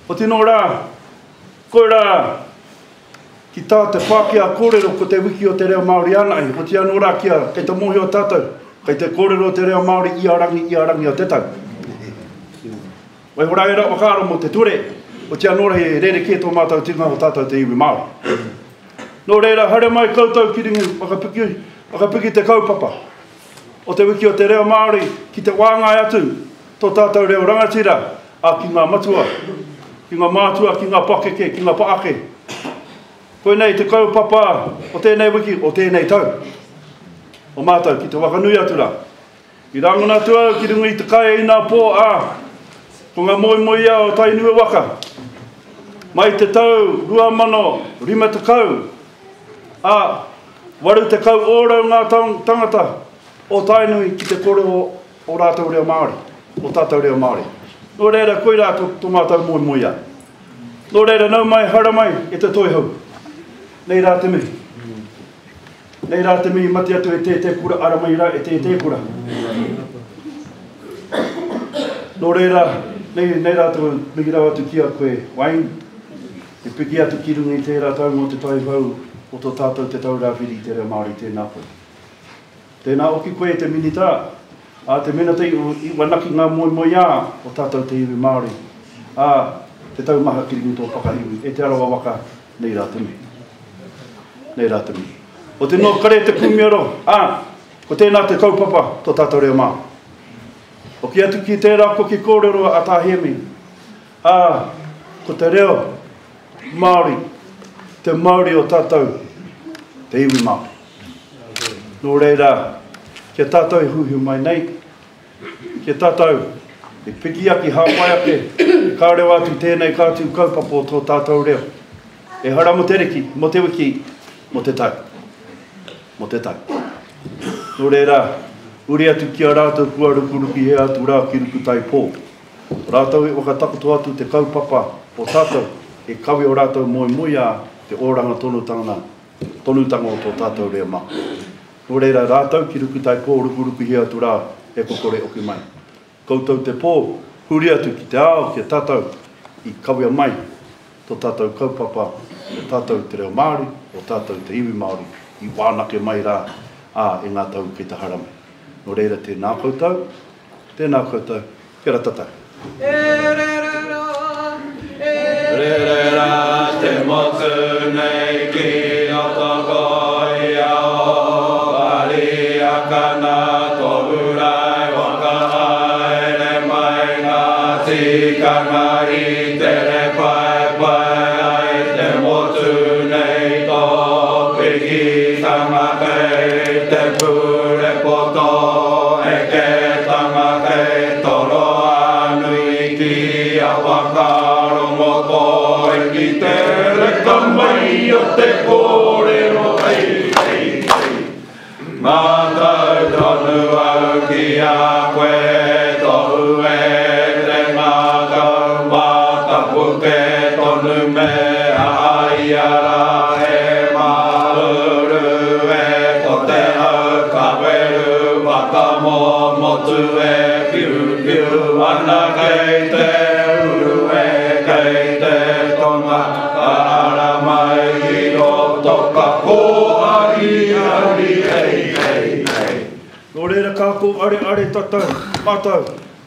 Ko tino rā, koira ki tā te Pākehā kōrero ko te wiki o te reo Māori anahe, oti anō rā kia, kei te mōhio tātou, kei te kōrero te reo Māori ia rangi, ia rangi o te tau. Waiho rā ērā whakaaro mō te ture, oti anō rā he rerekē tō mātou tikanga o tātou te iwi Māori. Nō reira, haere mai koutou ki ringa, whakapiki, whakapiki te kaupapa o te wiki o te reo Māori ki te wāngai atu tō tātou reo rangatira, ā, ki ngā matua, ki ngā mātua, ki ngā pakeke, ki ngā paake. Koinei te kaupapa o tēnei wiki, o tēnei tau, o mātou ki te whakanui atu rā. I rangona atu au ki runga i te kai inā pō, ā, ko ngā moemoeā o Tainui waka. Mai te tau 2050, ā, 80 ōrau ngā tangata o Tainui ki te kōrero o rātou reo Māori, o tātou reo Māori. Nō reira, koirā tō, tō mātou moemoeā. Nō reira, nau mai, haere mai e te Toihau. Nei rā te mihi. Nei rā te mihi mate atu e tētē kura, ara mai rā e tētē kura. Nō reira, nei, nei rā te mihi rawa atu ki a koe, Wayne, e piki atu ki runga i tērā taunga o te taihau o tō tātou Te Taura Whiri i te Reo Māori, tēnā koe. Tēnā hoki koe e te Minita, ā, te Minita i whanaki ngā moemoeā o tātou te iwi Māori, ā, te taumaha ki runga i tō pakahiwi, e Te Arawa waka, nei rā te mihi. Nei rā te mihi. O te noa kare te kūmiaro, ā, ko tēnā te kaupapa tō tātou reo Māori. Hoki atu ki tērā koki kōrero a Tā Hēmi, ā, ko te reo Māori te mauri o tātou te iwi Māori. Nō reira, kia tātou e huihui mai nei, kia tātou e piki ake, hāpai ake, ka rewa atu tēnei kātū kaupapa o tō tātou reo. Ehara mō te riki, mō te wiki, mō te tau. Mō te tau. Nō reira, uri atu ki a rātou kua rukuruki hea atu rā ki Rukutaipō. Rātou i whakatakoto atu te kaupapa o tātou e kawe o rātou moemoeā te oranga tonutanga tonutanga o tō tātou reo Māori. Nō reira rātou ki Rukutaipō rukurukuhia atu rā e kokore oki mai. Koutou te pō, huri atu ki te ao ki a tātou i kawea mai tō tātou kaupapa o tātou te reo Māori, o tātou te iwi Māori i wānake mai rā, ā, e ngā tau kei te haramai. Nō reira tēnā koutou, tēnā koutou, Kia ora tātou. E rere rā, e rere rā te motu nei ki roto koia o Pariakana tohu rae whakahaere mai ngā tikanga i tere paepae ai te motu nei tō pikitanga kei te pūrepo tō eketanga kei toroa nui ki a whakarongo koe ki te reka mai o te kōrero hei hei hei Mātau tonu au ki a koe tohu e te ngākau matapuke tonu me a ia rā e maruru e ko te hau kaweru whakamomotu e piupiu ana kei te uru e kei te tonga ka ara mai ki roto ka kōariari hei hei hei. Nō reira ka kōareare tātou, mātou,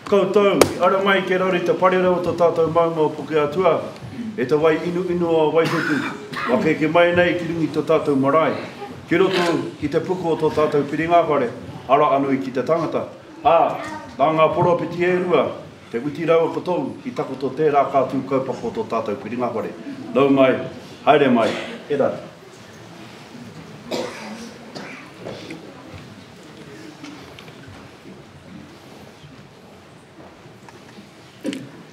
koutou i ara mai kei raro i te parerau o tō tātou maunga o Pukeatua, e te wai inuinu o Waiwhetu, whakaheke mai nei ki runga i tō tātou marae, ki roto ki te puku o tō tātou piringāwhare, ara anō i ki te tangata, ā, nā ngā poropiti e rua, te Witi rāua ko Tohu, i takoto tērā kātū kaupapa o tō tātou piringāwhare. Nau mai, haere mai, e rara.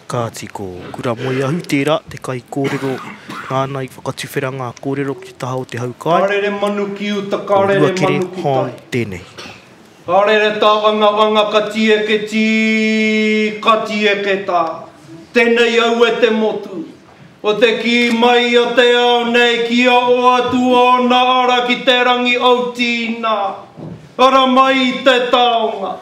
Kāti ko Kuramoeahu tērā, te kaikōrero nāna i whakatuwhera ngā kōrero ki te taha o te hau kāinga. Ka rere manu ki uta, ka Ko rere Ruakere manu ki tai. Hond tēnei. Ka rere tāwangawanga ka tīeke tī, ka tīeke tā. Tēnei au e te motu. Ko te kī mai o te ao nei kia oatu ōna ara ki te rangi outīna. Ara mai i te taonga.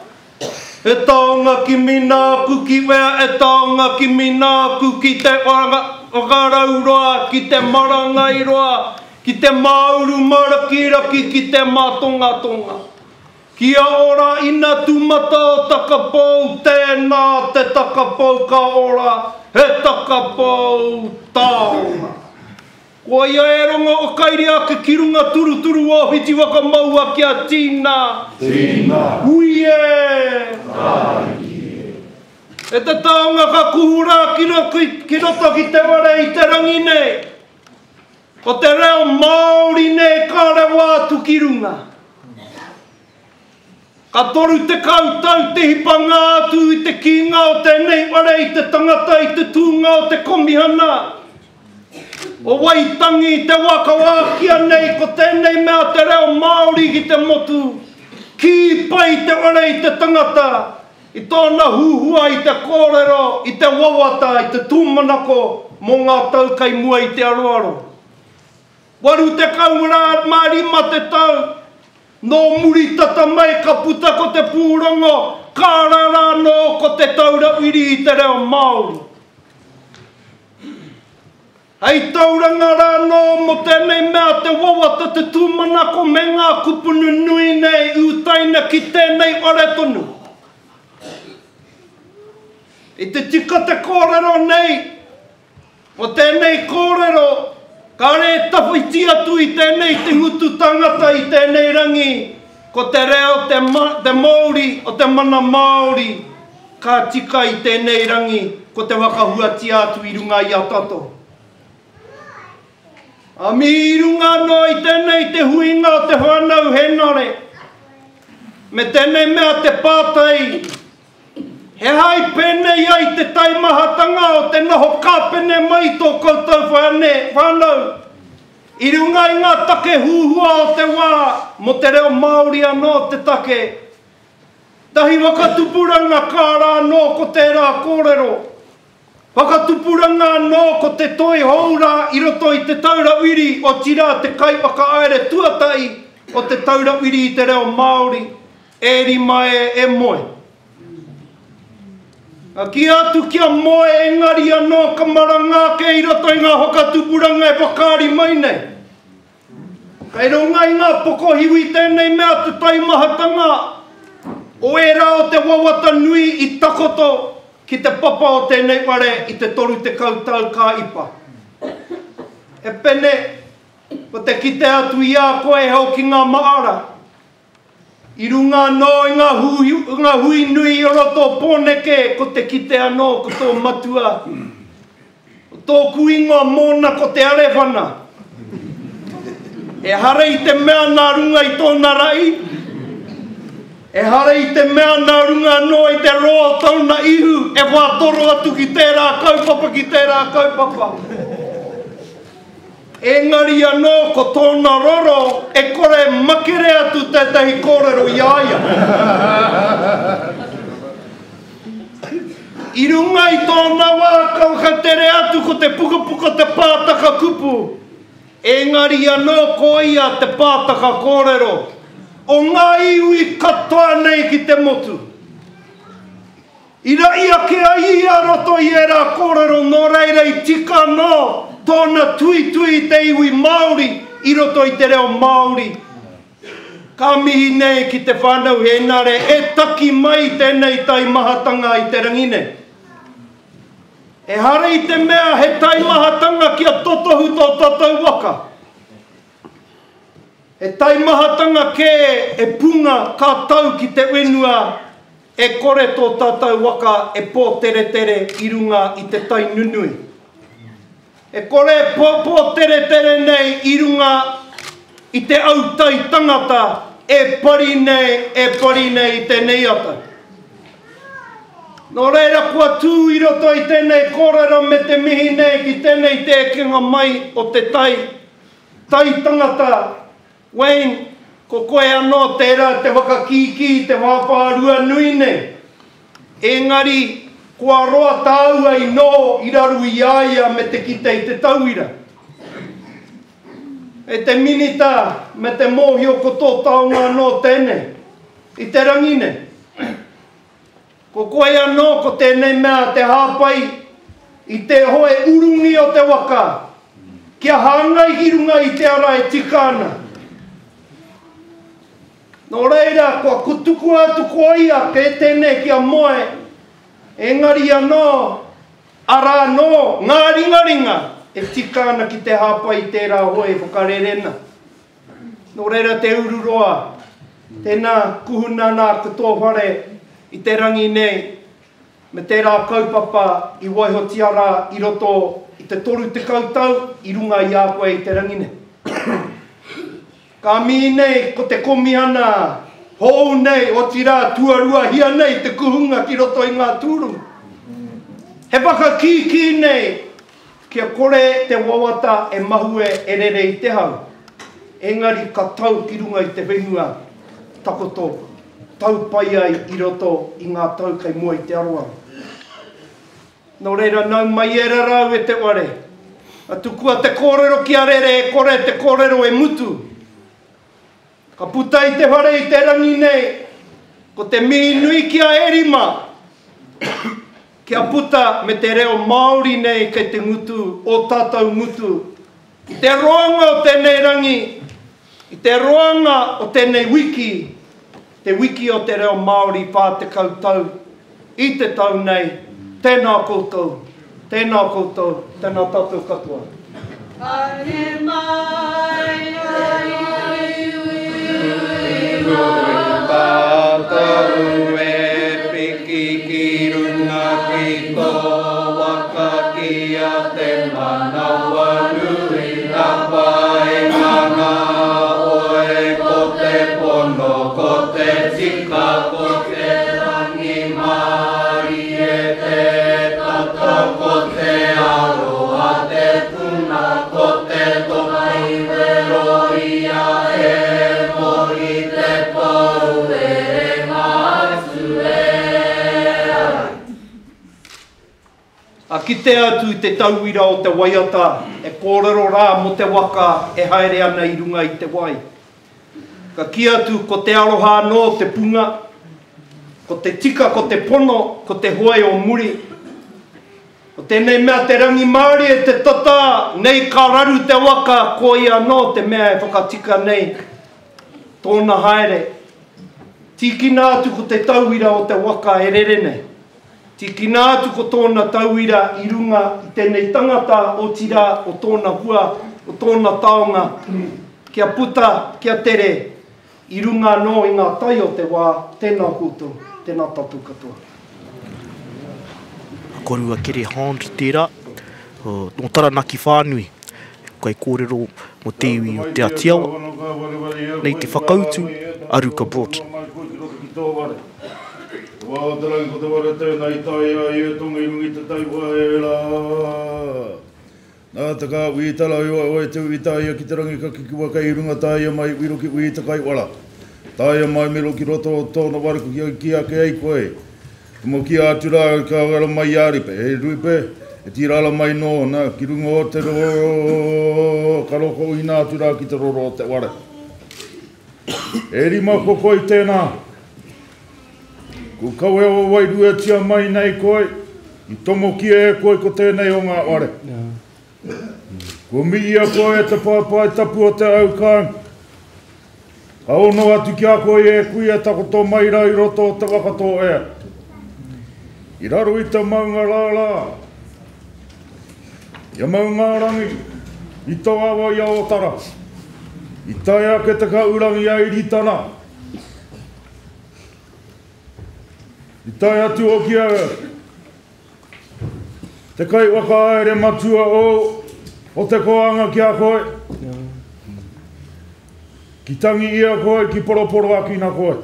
He taonga kimi nāku ki wea, e taonga kimi nāku ki te whakarauroa, ki te marangairoa, ki te māuru marakiraki, ki te mātongatonga. Kia ora ina tumata o Takapou, tēnā te Takapou ka ora, he Takapou taonga. Ko ia e rongo o Kairi ake ki runga turuturu o Whiti whakamaua kia tina. Tina. Hui e! Ariki e. E te taonga ka kuhu rā ki roto ki te ware i te rangi nei. Ko te reo Māori nei ka rewa atu ki runga. Ka 30 tau te hipanga atu i te kīnga o tēnei whare i te tangata i te tūnga o te Komihana o Waitangi i te wā ka wākia nei ko tēnei mea te reo Māori ki te motu. Kī pai te ora i te tangata, i tōna huhua i te kōrero, i te wawata, i te tūmanako mō ngā tau kai mua i te aroaro. 85 te tau, nō muri tata mai ka puta ko te pūrongo, ka rara anō ko Te Taura Whiri i te Reo Māori. Hei tauranga rā anō mō tēnei mea te wawata, te tūmanako me ngā kupu nunui nei i utaina ki tēnei whare tonu. I te tika te kōrero nei, ko tēnei kōrero kāre e tawhiti atu i tēnei te ngutu tangata i tēnei rangi, ko te reo te, te mouri o te mana Māori. Ka tika i tēnei rangi ko te whakahuatia atu i runga i a tatou. A mihi i runga anō i tēnei te huinga o te whānau Henare, me tēnei mea te pātai, he aha i pēnei ai te taimahatanga o te noho kāpene mai tō koutou whānau i runga i ngā take huhua o te wā mō te reo Māori anō te take Tahi whakatupuranga ka rā anō ko tērā kōrero. Whakatupuranga anō ko te toi hou rā i roto i Te Taura Whiri, otirā te kaiwhakahaere tuatahi o Te Taura Whiri i te Reo Māori, e rima e, e moe. Ka kīia atu kia moe engari anō ka maranga ake i roto i ngā whakatupuranga e whakaari mai nei. Kei runga i ngā pokohiwi tēnei mea te taimahatanga o ērā o te wawata nui i takoto ki te papa o tēnei whare i te 30 tau ka ipa. E Pene, ko te kite atu i a koe he hokinga maara. I runga anō i ngā hui, ngā hui nui o roto o Pōneke, ko te kite anō ko tō matua, ko tōku ingoa mōna ko Te Arewhana. Ehara i te mea nā runga i tōna rahi, ehara i te mea nā runga anō i te roa o tōna ihu e whātoro atu ki tērā kaupapa, ki tērā kaupapa. Engari anō ko tōna roro e kore e makere atu tētahi kōrero i a ia. I runga i tōna wā ka whakatere atu ko te pukapuka te pātaka kupu, engari anō ko ia te pātaka kōrero o ngā iwi katoa nei ki te motu. I raʻi ake ai ia roto i ērā kōrero nō reira i tika anō tōna tuitui i te iwi Māori i roto i te reo Māori. Ka mihi nei ki te whānau Hēnare e taki mai tēnei taimahatanga i te rangi nei. Ehara i te mea he taimahatanga kia totohu tō tātou waka. He taimahatanga kē e punga ka tau ki te whenua e kore tō tātou waka e pōteretere i runga i te tai nunui. E kore e pōteretere nei i runga i te autai tangata e pari nei, e pari nei i tēnei ata. Nō reira kua tū i roto i tēnei kōrero me te mihi nei ki tēnei te ekenga mai o te tai Tai tangata, Wayne, ko koe anō tērā te whakakīkī i te whāwhārua nui nei. Engari, kua roa tāua i noho i raru i a ia me te kite i te tauira. E te Minita, me te mōhio ko tō taonga anō tēnei, i te rangi nei. Ko koe anō ko tēnei mea te hāpai i te hoe urungi o te waka, kia hāngai ki runga i te ara e tika ana. Nō reira, kua tukua atu ko ia kē tēnei kia moe, engari anō, arā anō ngā ringaringa e tika ana ki te hāpai i tērā hoe e whakarere ana. Nō reira Te Ururoa, tēnā kuhuna nā ko tō whare i te rangi nei, me tērā kaupapa i waihotia rā i roto i te 30 tau i runga i a koe i te rangi nei. Ka mihi nei ko te komihana hou nei, otirā tuaruahia nei te kuhunga ki roto i ngā tūrumu. He whakakīkī nei Kia kore te wawata e mahue e rere i te hau, engari ka tau ki runga i te whenua takoto. tau pai ai i roto i ngā tau kei mua i te aroaro. Nō reira, nau mai e rarau e te ware. A tukua te kōrero kia rere e kore te kōrero e mutu. Ka puta i te whare i te rangi nei, ko te mihi nui ki a Erima, kia puta me te reo Māori nei kei te ngutu, ō tātou ngutu. I te roanga o tēnei rangi, i te roanga o tēnei wiki, te wiki o te reo Māori 40 tau i te tau nei, tēnā koutou, tēnā koutou, tēnā tātou katoa. Haere mai ai uiui ngā Tātou e piki ki runga ki tō waka ki a Te Manawanui ka whai ngā oe ko te pono ko te tika ko te rangimārie te tata ko te aroha te puna ko te toka i wero ia e Mohi te pou e renga atu e ai. A kite atu i te tauira o te waiata e kōrero rā mō te waka e haere ana i runga i te wai. Ka kī atu ko te aroha anō te punga, ko te tika ko te pono, ko te hoe o muri. Ko tēnei mea te rangimārie te tata nei ka raru te waka koia anō te mea e whakatika nei tōna haere. Tīkina atu ko te tauira o te waka e rere nei. Tīkina atu ko tōna tauira i runga i tēnei tangata, otirā, o tōna hua, o tōna taonga, kia puta, kia tere, i runga anō i ngā tai o te wā, tēnā koutou, tēnā tātou katoa. Ko Rua Kere Hond tērā, nō Taranaki whānui, kaikōrero mō te iwi o Te Ati Awa, nei te whakautu a Ruka Broughton. Te wā o te rangi ko te ware tēnā i taea ai e Tonga i runga i te taiwha e rā. Nā te kā ui tara i oe oe te ui tāia ki te rangi ka kikiwa kei runga tāia mai wiro ki ui te kaiwara. Tāia mai miro ki roto o tōna ware ko ki ki ake ai koe. Tomokia atu rā ka wera mai a Ripe, e Ruipe, e tīrara mai nōna ki runga o te roro ka rokohina atu rā ki te roro o te ware. E rima ko koe tēnā. Ko kawea o wairuatia mai nei koe, i tomokia e koe ko tēnei o ngā ware. Kua miia koe e te paepae tapu o te au kāinga. Ka ono atu ki a koe e kuia takoto mai rā i roto o te waka tō ea. I raro i te maunga rārā, i a Maungārangi, i tō awa i a Ōtara, i tae ake te kaurangi a Iritana, I tae atu hoki a te kaiwhakahaere matua o o te koanga ki a koe. Ki tangi ia koe, ki poroporoakina koe.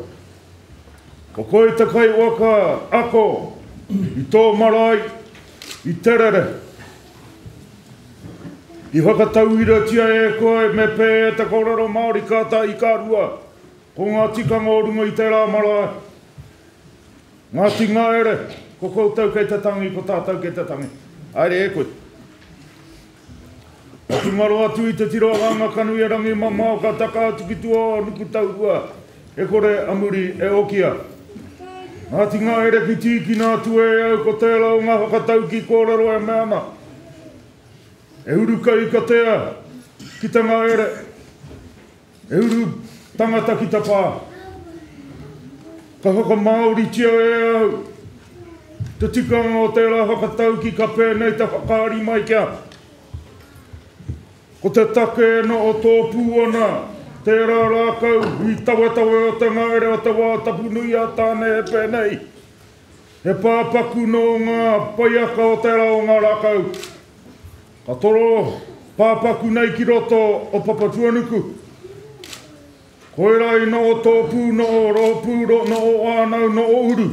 Ko koe te kaiwaka ako i tō marae, i Terere. I whakatauiratia e koe me pēhea te kōrero Māori ka tahi ka rua. Ko ngā tikanga o runga i tērā marae, Ngāti Ngaere, ko koutou kei te tangi, ko tātou kei te tangi. Haere e koe. Ka tūngaro atu i te tirohanga kanui e rangi mamao ka taka atu ki tua o Nukutaurua, e kore a muri e okia. Ngāti Ngaere ki tīkina atu e au ko tērā o ngā whakataukī kōrero e mea ana, E uru kahikatea ki te ngaere, E uru tangata ki te pā. Ka whakamāoritia e au te tikanga o tērā whakatauki ka pēnei te whakaari mai kia. Ko te take e noho tōpū ana tērā rākau i tawetawe o te ngaere o te wā tapu nui a Tāne e pēnei. He pāpaku nō ngā paiaka o tērā o ngā rākau. Ka toro pāpaku nei ki roto o Papatuanuku. Koirā i noho tōpū, noho rōpū, noho whānau, noho uru.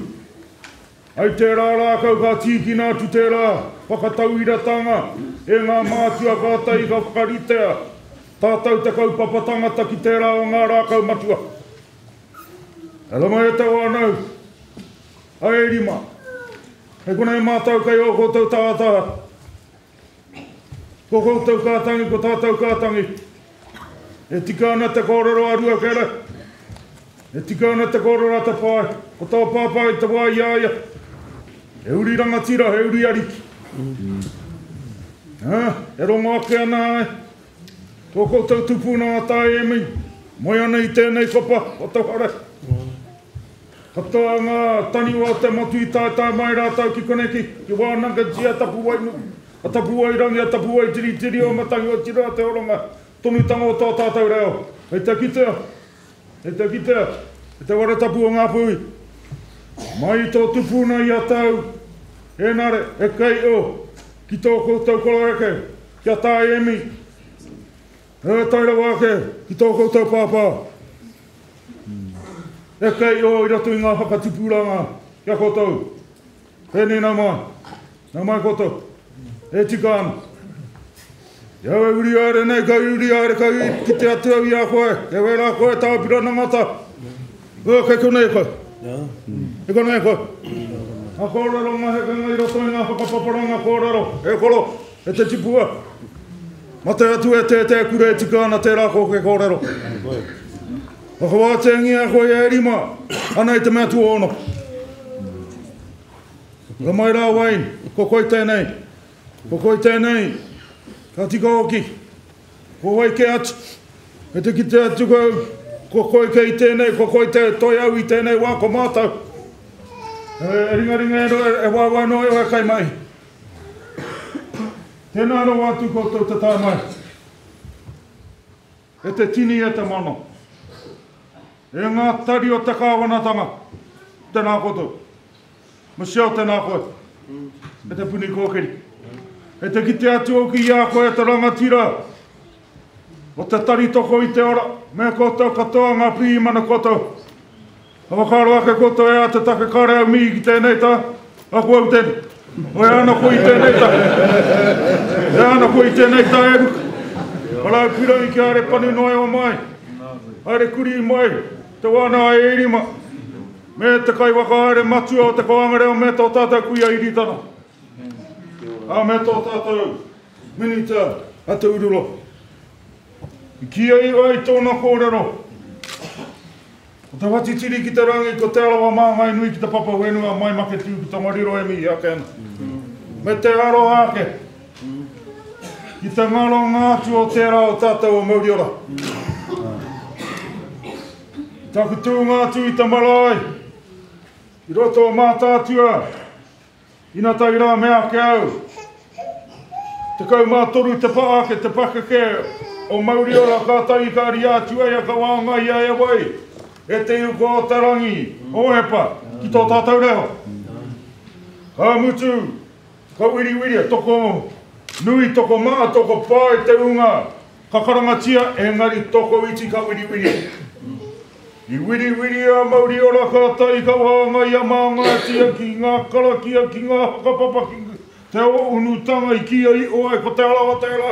Ai tērā rākau ka tīkina atu tērā whakatauiratanga e ngā mātua kātahi ka whakaritea tātou te kaupapa tangata ki tērā o ngā rākau matua. Hala mai e te whānau, a Erima. Hei konei mātou kei ō koutou tahataha. Ko koutou ka tangi, ko tātou ka tangi. E tika ana te kōrero a Ruakere. E tika ana te kōrero a Te Pae. Ko tō pāpā i te wā i a ia. He uri rangatira, he uri ariki. Ā, e rongo ake ana ai. Tō koutou tupuna a Taemi, moe ana i tēnei papa o te whare. Katoa ngā taniwha o te motu i taetae mai rātou ki koneki, ki wānangatia Tapuwaenui, a Tapuwairangi, a Tapuwaitiritiri o Matangi otirā te oranga tonutanga o tō tātou reo. Hei te kitea, hei te kitea, e te ware tapu o Ngāpuhi, mai i tō tupuna i a tau, Hēnare, e kei o, ki tō koutou koroeke, ki a Tāemi, e tae rawa ake ki tō koutou pāpā. E kei o i roto i ngā whakatupuranga ki a koutou. Tēnei nau mai. Nau mai koutou. E tika ana. I au e uri haere nei, ka uri haere, ka kite atu au i a koe. Kei wērā koe, tā Apirana Ngata. O, kei konei koe. Kei konei koe. Ngā kōrero, ngā hekenga i roto i ngā whakapaparanga kōrero. E koro, e te tipua. Mate atu e tētē kura e tika ana tērā kōke kōrero. Whakawāteangia koe e Rima, ana i te mea tuaono. Ka mai rā Wayne, ko koe tēnei, ko koe tēnei, ka tika hoki, ko wai kē atu, me te kite atu kau, ko koe kei tēnei, ko koe te toi au i tēnei wā, ko mātou. E ringaringa e, e waewae noa iho e kaimahi. Tēnā rawa atu koutou te tae mai. E te tini e te mano. E ngā tari o te kāwanatanga, tēnā koutou. Michelle, tēnā koe. E Te Puni Kōkiri. E te kite atu au ki i a koe e te rangatira o te tari toko i te ora, me koutou katoa ngā pirihimana koutou. Ka whakaaro ake koutou e a te take kare au mihi ki tēnei ta, ako au tēnei. O e ana koe i tēnei ta. E ana koe i tēnei ta e Ruka. Ka rau pirangi ki haere pani noa e o mai. Haere kuri mai te wāna a Erima me te kaiwhakahaere matua o te Koanga Reo me tō tātou kuia Iritana. A me tō tātou Minita a Te Ururoa. I kīia ai tōna kōrero. Ko te whatitiri ki te rangi, ko Te Arawa māngai nui ki te papa whenua, mai Maketū ki Tongariro e mihi ake ana. Me te aroha ake ki te ngaronga atu o tērā o tātou o Mauriora. Taku tūnga atu i te marae, i roto o Mātaatua, Ina tae rā mea ake au, 13 te pa ake te pakeke o Mauriora kātahi ka ria atu ai a ka wāngaia e wai, e Te Iuka o te Rangi, Hohepa, ki tō tātou reo. Ka mutu, ka wiriwiria, toko nui, toko maa, toko pae te unga, ka karangatia, engari toko iti ka wiriwiria. I wiriwiri a Mauriora kātahi ka whāngai a Māngātia ki ngā karakia, ki ngā whakapapa, ki te unutanga i kīia iho ai ko Te Arawa tērā.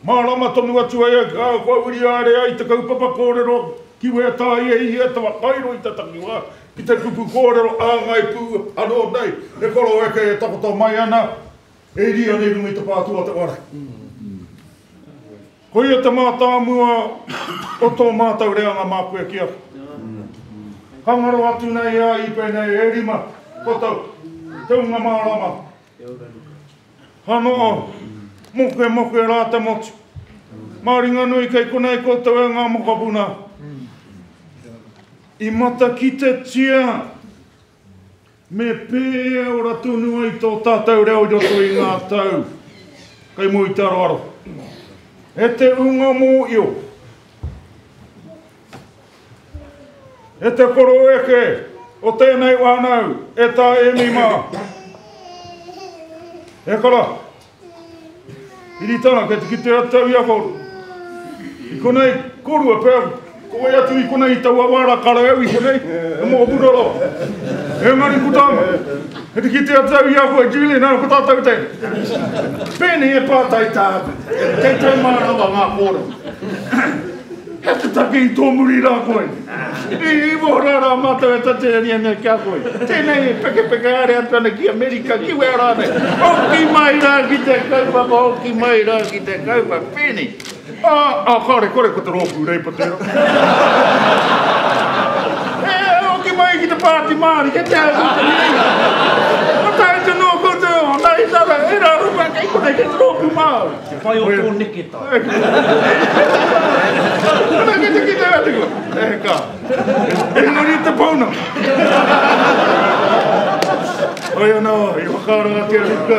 Mārama tonu atu ai a kua wiri haere ai te kaupapa kōrero ki wētāi e hihia te whakairo i te takiwā ki te kupu kōrero āngai pū anō nei e koroeke e takoto mai ana e rī ana i runga i te pātū o te whare. Koia te mātāmua o tō mātou reanga māku e kī ake. Ka ngaro atu nei a Ipe nei e rima koutou, te unga mārama. Ka noho mokemoke rā te motu. Māringanui kei konei koutou e ngā mokopuna. I matakitetia Me pēhea ora tonu ai tō tātou reo i roto i ngā tau kei mua i te aroaro? E te unga mōio, e te koroeke o tēnei whānau, e tā Emi mā. E kara, Iritana, kei te kite atu au i a kōrua. I konei, kōrua pea, ko wai atu i konei i taua wā rā, kare au i konei, e mokopuna rawa. Engari ko tāna, kei te kite atu au i a koe, Julian, ana ko tātou tēnei. Pēnei e pātai tāku, kei te mārama ngā kōrero. He te take i tō muri rā koe. I moho rā mātou e tatari ana ki a koe. Tēnei e pekepeke haere atu ana ki Amerika, ki whea rānei. Hoki mai rā ki te kaupapa, hoki mai rā ki te kaupapa. Pēnei. Ā, ā, kāore kore ko te rōpū Reipa tērā. E, hoki mai ki te Pāti Māori, kei te au ki te Reipa. Ka tae atu noa koutou, nā i tara, e rā rupa, kei konei kei te rōpū Māori. Te whai o tō neketai. Ana kei te kite atu koe. E ka. Engari te pounamu. Hoi anō, i whakaaro ake a Ruka,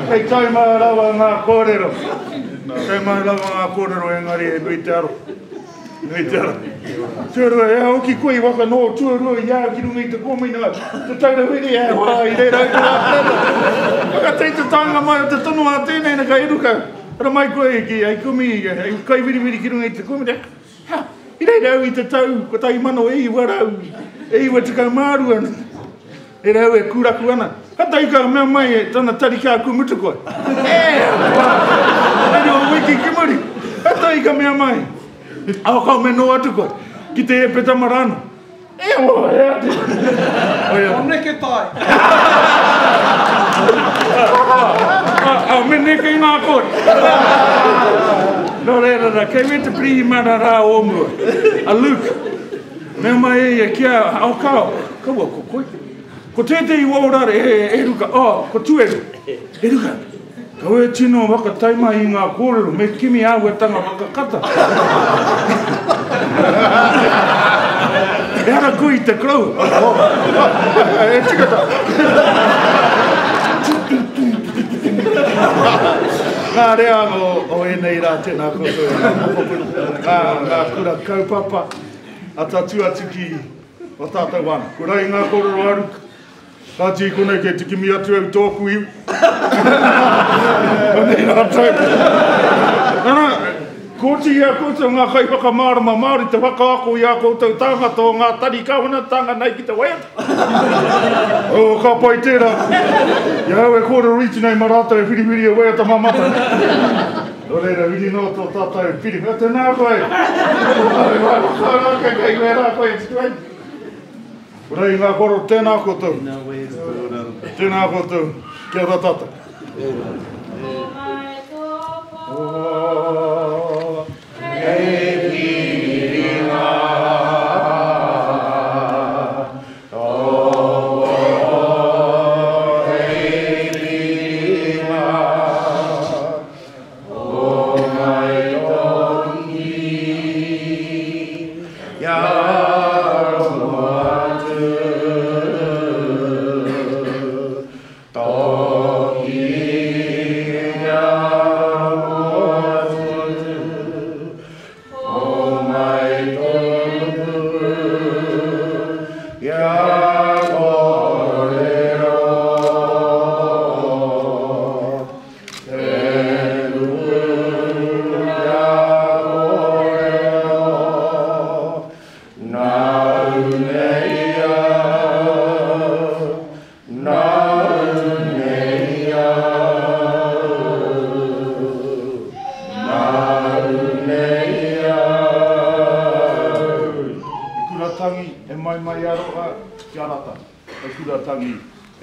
kei taima rawa ngā kōrero. Kei mai rawa ngā kōrero engari e nui te aro. Nui te aro. Tuarua, e hoki koe i waka noho tuarua i a au ki runga i te kōmina, te taura whiri e hoa i reira au te wā tata. Whakatei te taenga mai o te tono a tēnei na ka eruka, ara mai koe ki hei kumi, hei kaiwiriwiri ki runga i te kōmina. Ha, i reira au i te tau 1992. E rau e kuraku ana. Katahi ka mea mai e tana tari ki a ku mutu koe. E hoa! E rua wiki ki muri. Katahi ka mea mai. Ao kau me no atu koe. Ki te epeta marano. E hoa, e atu. Oia. O neke tai. A, me neke i ngā kore. Nō reira rā, kei me te pirihimana rā o mua, a Luke. Mea mai e ia ki a ao kao, kaua ko koe. Ko tētehi o rare e, e Ruka, oh, ko Tueru. E Ruka, kaua e tino whakataima i ngā kōrero, me kimi āhuatanga whakakata. Ehara koe i te koroua. E tika tā. Ngā reanga o ēnei rā, tēnā koutou e ngā mokopuna, ngā kura kaupapa. A tatū atu ki o tātou wānanga. Ko rā i ngā kōrero a Ruka. Kāti i konei kei te kimi atu au i tōku iwi. Konei rātou. Nana, kōti i a koutou ngā kaiwhakamārama Māori te whakaako i ā koutou tāngata o ngā tari kāwanatanga nei ki te waiata. Oh, ka pai tērā. I a au e kōrero iti nei mā rātou e whiriwhiri e waiata mā mātou. Nō reira, wiri noa tō tātou piri. Mea tēnā koe! Kei kei koe rā koe e tutu ai. Rei ngā koro, tēnā koutou. Tēnā koutou. Kia ora tātou. Hei whiringa.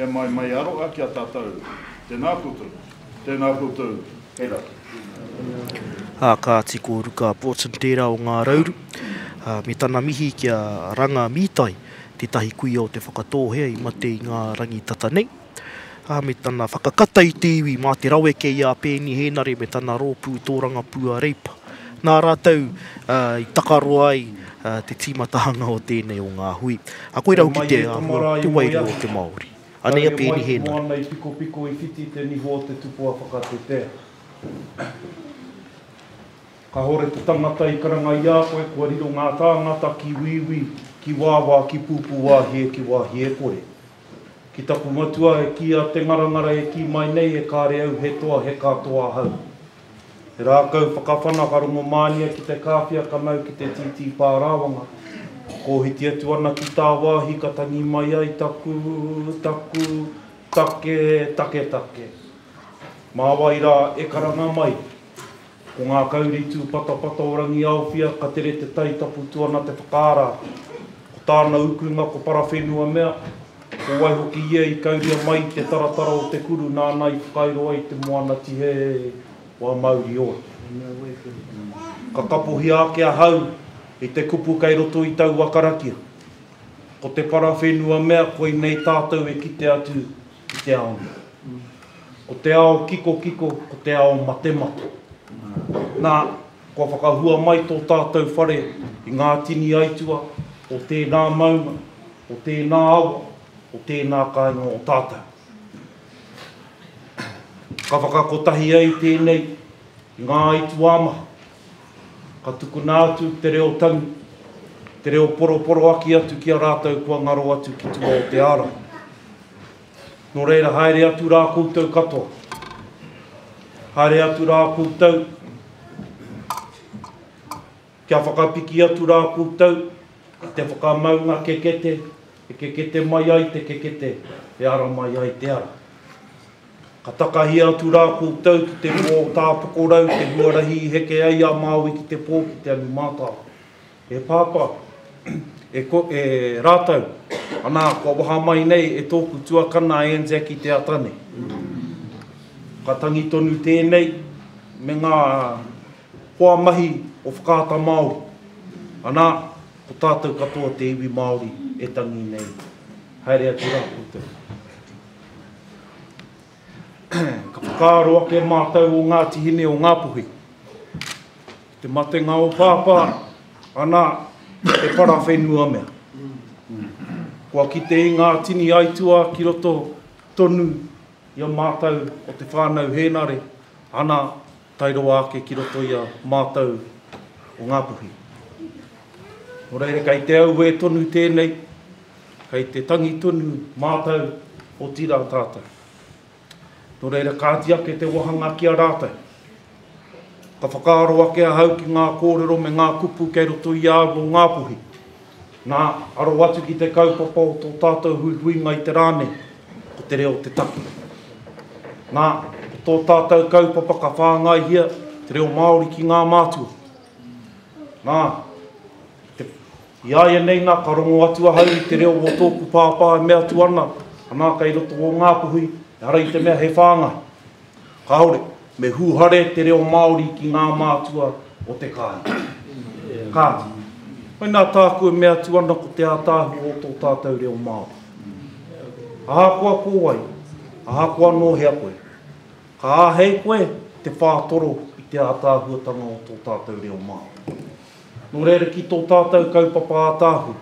E mai mai aroha ki a tātou. Tēnā koutou. Tēnā koutou. Hei rā. Ā, kāti ko Ruka Broughton tērā o Ngā Rauru, ā, me tana mihi ki a Ranga Mītai, tētahi kuia o Te Whakatōhea i mate i ngā rangi tata nei, ā, me tana whakakata i te iwi mā te raweke i a Peeni Hēnare me tana rōpū tōrangapū a Reipa. Nā rātou i takaroa ai te tīmatahanga o tēnei o ngā hui. Ā, koirā hoki te āhua, te wairua o te Māori. Anei a Peeni Hēnare. Moana i pikopiko i whiti te niho o te tupua whakatetea. Kahore te tangata i karanga i a koe kua riro ngā tāngata ki wīwī, ki wāwā, ki pūpūwāhie, ki wāhie kore. Ki taku matua e kī a te ngarangara e kī mai nei e kāre au he toa he katoa ahau. He rākau whakawhana ka rongomānia ki te kāwhia ka mau ki te tītī pārāwanga. Kōhiti atu ana ki tāwāhi ka tangi mai ai taku, taku, take, taketake. Mā wai rā e karanga mai? Ko ngā kauri tūpatapata o Rangiaowhia ka tere te tai taputu ana te whakaara. tāna ukunga ko Parawhenuamea, ko wai hoki ia i kauria mai i te taratara o te kuru nāna i whakairo ai te moana tihe wā mauri ora. Ka kapohia ake ahau i te kupu kei roto i taua karakia. Ko te Parawhenuamea koinei tātou e kite atu i te ao nei. Ko te ao kikokiko, ko te ao matemate. Nā, kua whakahua mai tō tātou whare i ngā tini aitua o tēnā maunga, o tēnā awa, o tēnā kāinga o tātou. Ka whakakotahi ai tēnei i ngā aituā maha. Ka tukuna atu te reo tangi, te reo poroporoaki atu ki a rātou kua ngaro atu ki tua o te ārai. Nō reira, haere atu rā koutou katoa. Haere atu rā koutou, kia whakapiki atu rā koutou ki te whakamaunga kekete, e kekete mai ai te kekete, e ara mai ai te ara. Ka takahia atu rā koutou ki te roa o Tāpokorau, te huarahi i heke ai a Māui ki te pō ki te anu mātao. E Pāpā, e ko, e rātou, anā, kua waha mai nei e tōku tuakana a Anzac i te ata nei. Ka tangi tonu tēnei me ngā hoa mahi o Whakaata Māori. Anā, ko tātou katoa te iwi Māori e tangi nei. Haere atu rā koutou. Ka whakaaro ake mātou o Ngāti Hine o Ngāpuhi. Te matenga o Pāpā, ana, he parawhenua mea. Kua kite i ngā tini aituā ki roto tonu i a mātou o te whānau Hēnare, ana, tae roa ake ki roto i a mātou o Ngāpuhi. Nō reira, kei te auē tonu tēnei, kei te tangi tonu mātou, otirā tātou. Nō reira, kāti ake te wahanga ki a rātou. Ka whakaaro ake ahau ki ngā kōrero me ngā kupu kei roto i a au o Ngāpuhi. Nā, aro atu ki te kaupapa o tō tātou huihuinga i te rā nei, ko te reo te take. Nā, ko tō tātou kaupapa ka whāngaihia te reo Māori ki ngā mātua. Nā, te, I āianei nā ka rongo atu ahau i te reo o tōku pāpā e mea atu ana, anā kei roto o Ngāpuhi, ehara i te mea he whāngai. Kāore, me hūhare te reo Māori ki ngā mātua o te kāinga. Kāti, koinā tāku e mea atu ana ko te ātaahua o tō tātou reo Māori. Ahakoa ko wai, ahakoa nō hea koe, ka āhei koe te whātoro i te ātaahuatanga o tō tātou reo Māori. Nō reira ki tō tātou kaupapa ātaahua.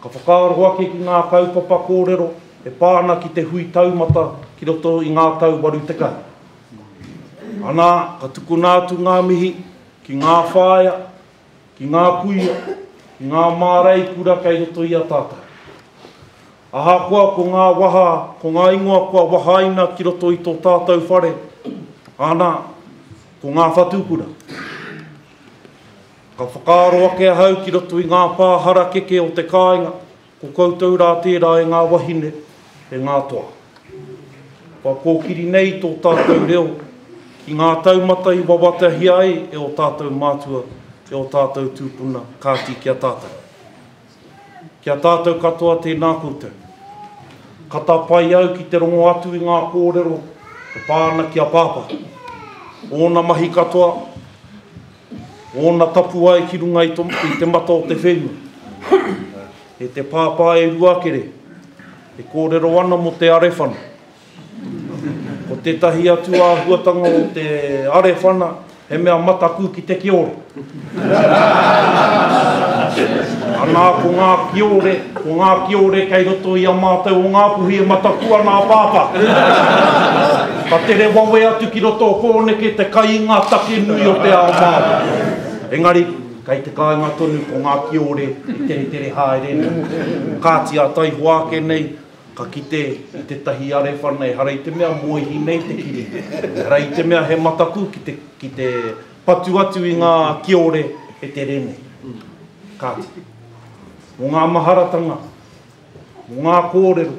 Ka whakaaro ake ki ngā kaupapa kōrero e pā ana ki te hui taumata ki roto i ngā tau 80. Anā, ka tukuna atu ngā mihi ki ngā whāea, ki ngā kuia, ki ngā māreikura kei roto i a tātou. Ahakoa ko ngā waha, ko ngā ingoa kua wahaina ki roto i tō tātou whare, anā, ko ngā whatukura. Ka whakaaro ake ahau ki roto i ngā pā harakeke o te kāinga, ko koutou rā tērā e ngā wahine, e ngā toa. Kua kōkiri nei tō tātou reo ki ngā taumata i wawatahia ai e ō tātou mātua, e ō tātou tūpuna, kāti ki a tātou. Ki a tātou katoa tēnā koutou. Ka tapae au ki te rongo atu i ngā kōrero e pā ana ki a Pāpā. Ōna mahi katoa, ōna tapuwae ki runga i te mata o te whenua. E te Pāpā e Ruakere, e kōrero ana mō te arewhana. Ko tētahi atu āhuatanga o te arewhana, he mea mataku ki te kiore. Anā, ko ngā kiore, ko ngā kiore kei roto i a mātou o Ngāpuhi e mataku ana a Pāpā. Ka tere wawe atu ki roto o Pōneke te kai i ngā take nui o te ao Māori. Engari, kei te kāinga tonu ko ngā kiore e teretere haere nei. Kāti a taihoa ake nei, Ka kite i tētahi arewhana ehara i te mea moehi nei te kiri, ehara i te mea he mataku ki te, ki te patu atu i ngā kiore e tere nei. Kāti. Mō ngā maharatanga, mō ngā kōrero,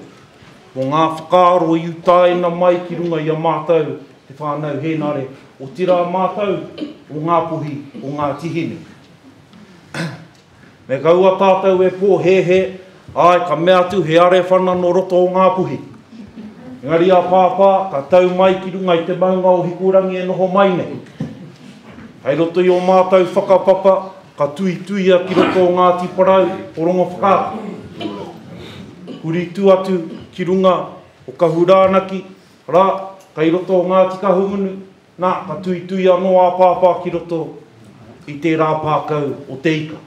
mō ngā whakaaro i utaina mai ki runga i a mātou, te whānau Hēnare, otirā mātou o Ngāpuhi, o Ngāti Hine. Me kaua tātou e pōhēhē, āe, ka mea atu he arewhana nō roto o Ngāpuhi. Engari a Pāpā, ka tau mai ki runga i te maunga o Hikurangi e noho mai nei. Hei roto i ō mātou whakapapa, ka tuituia ki roto o Ngāti Porou, o Rongowhakaata. Huri tū atu ki runga o Kahurānaki, arā, kei roto o Ngāti Kahungunu, Nā, ka tuitui anō a Pāpā ki roto i tērā pākau o te ika.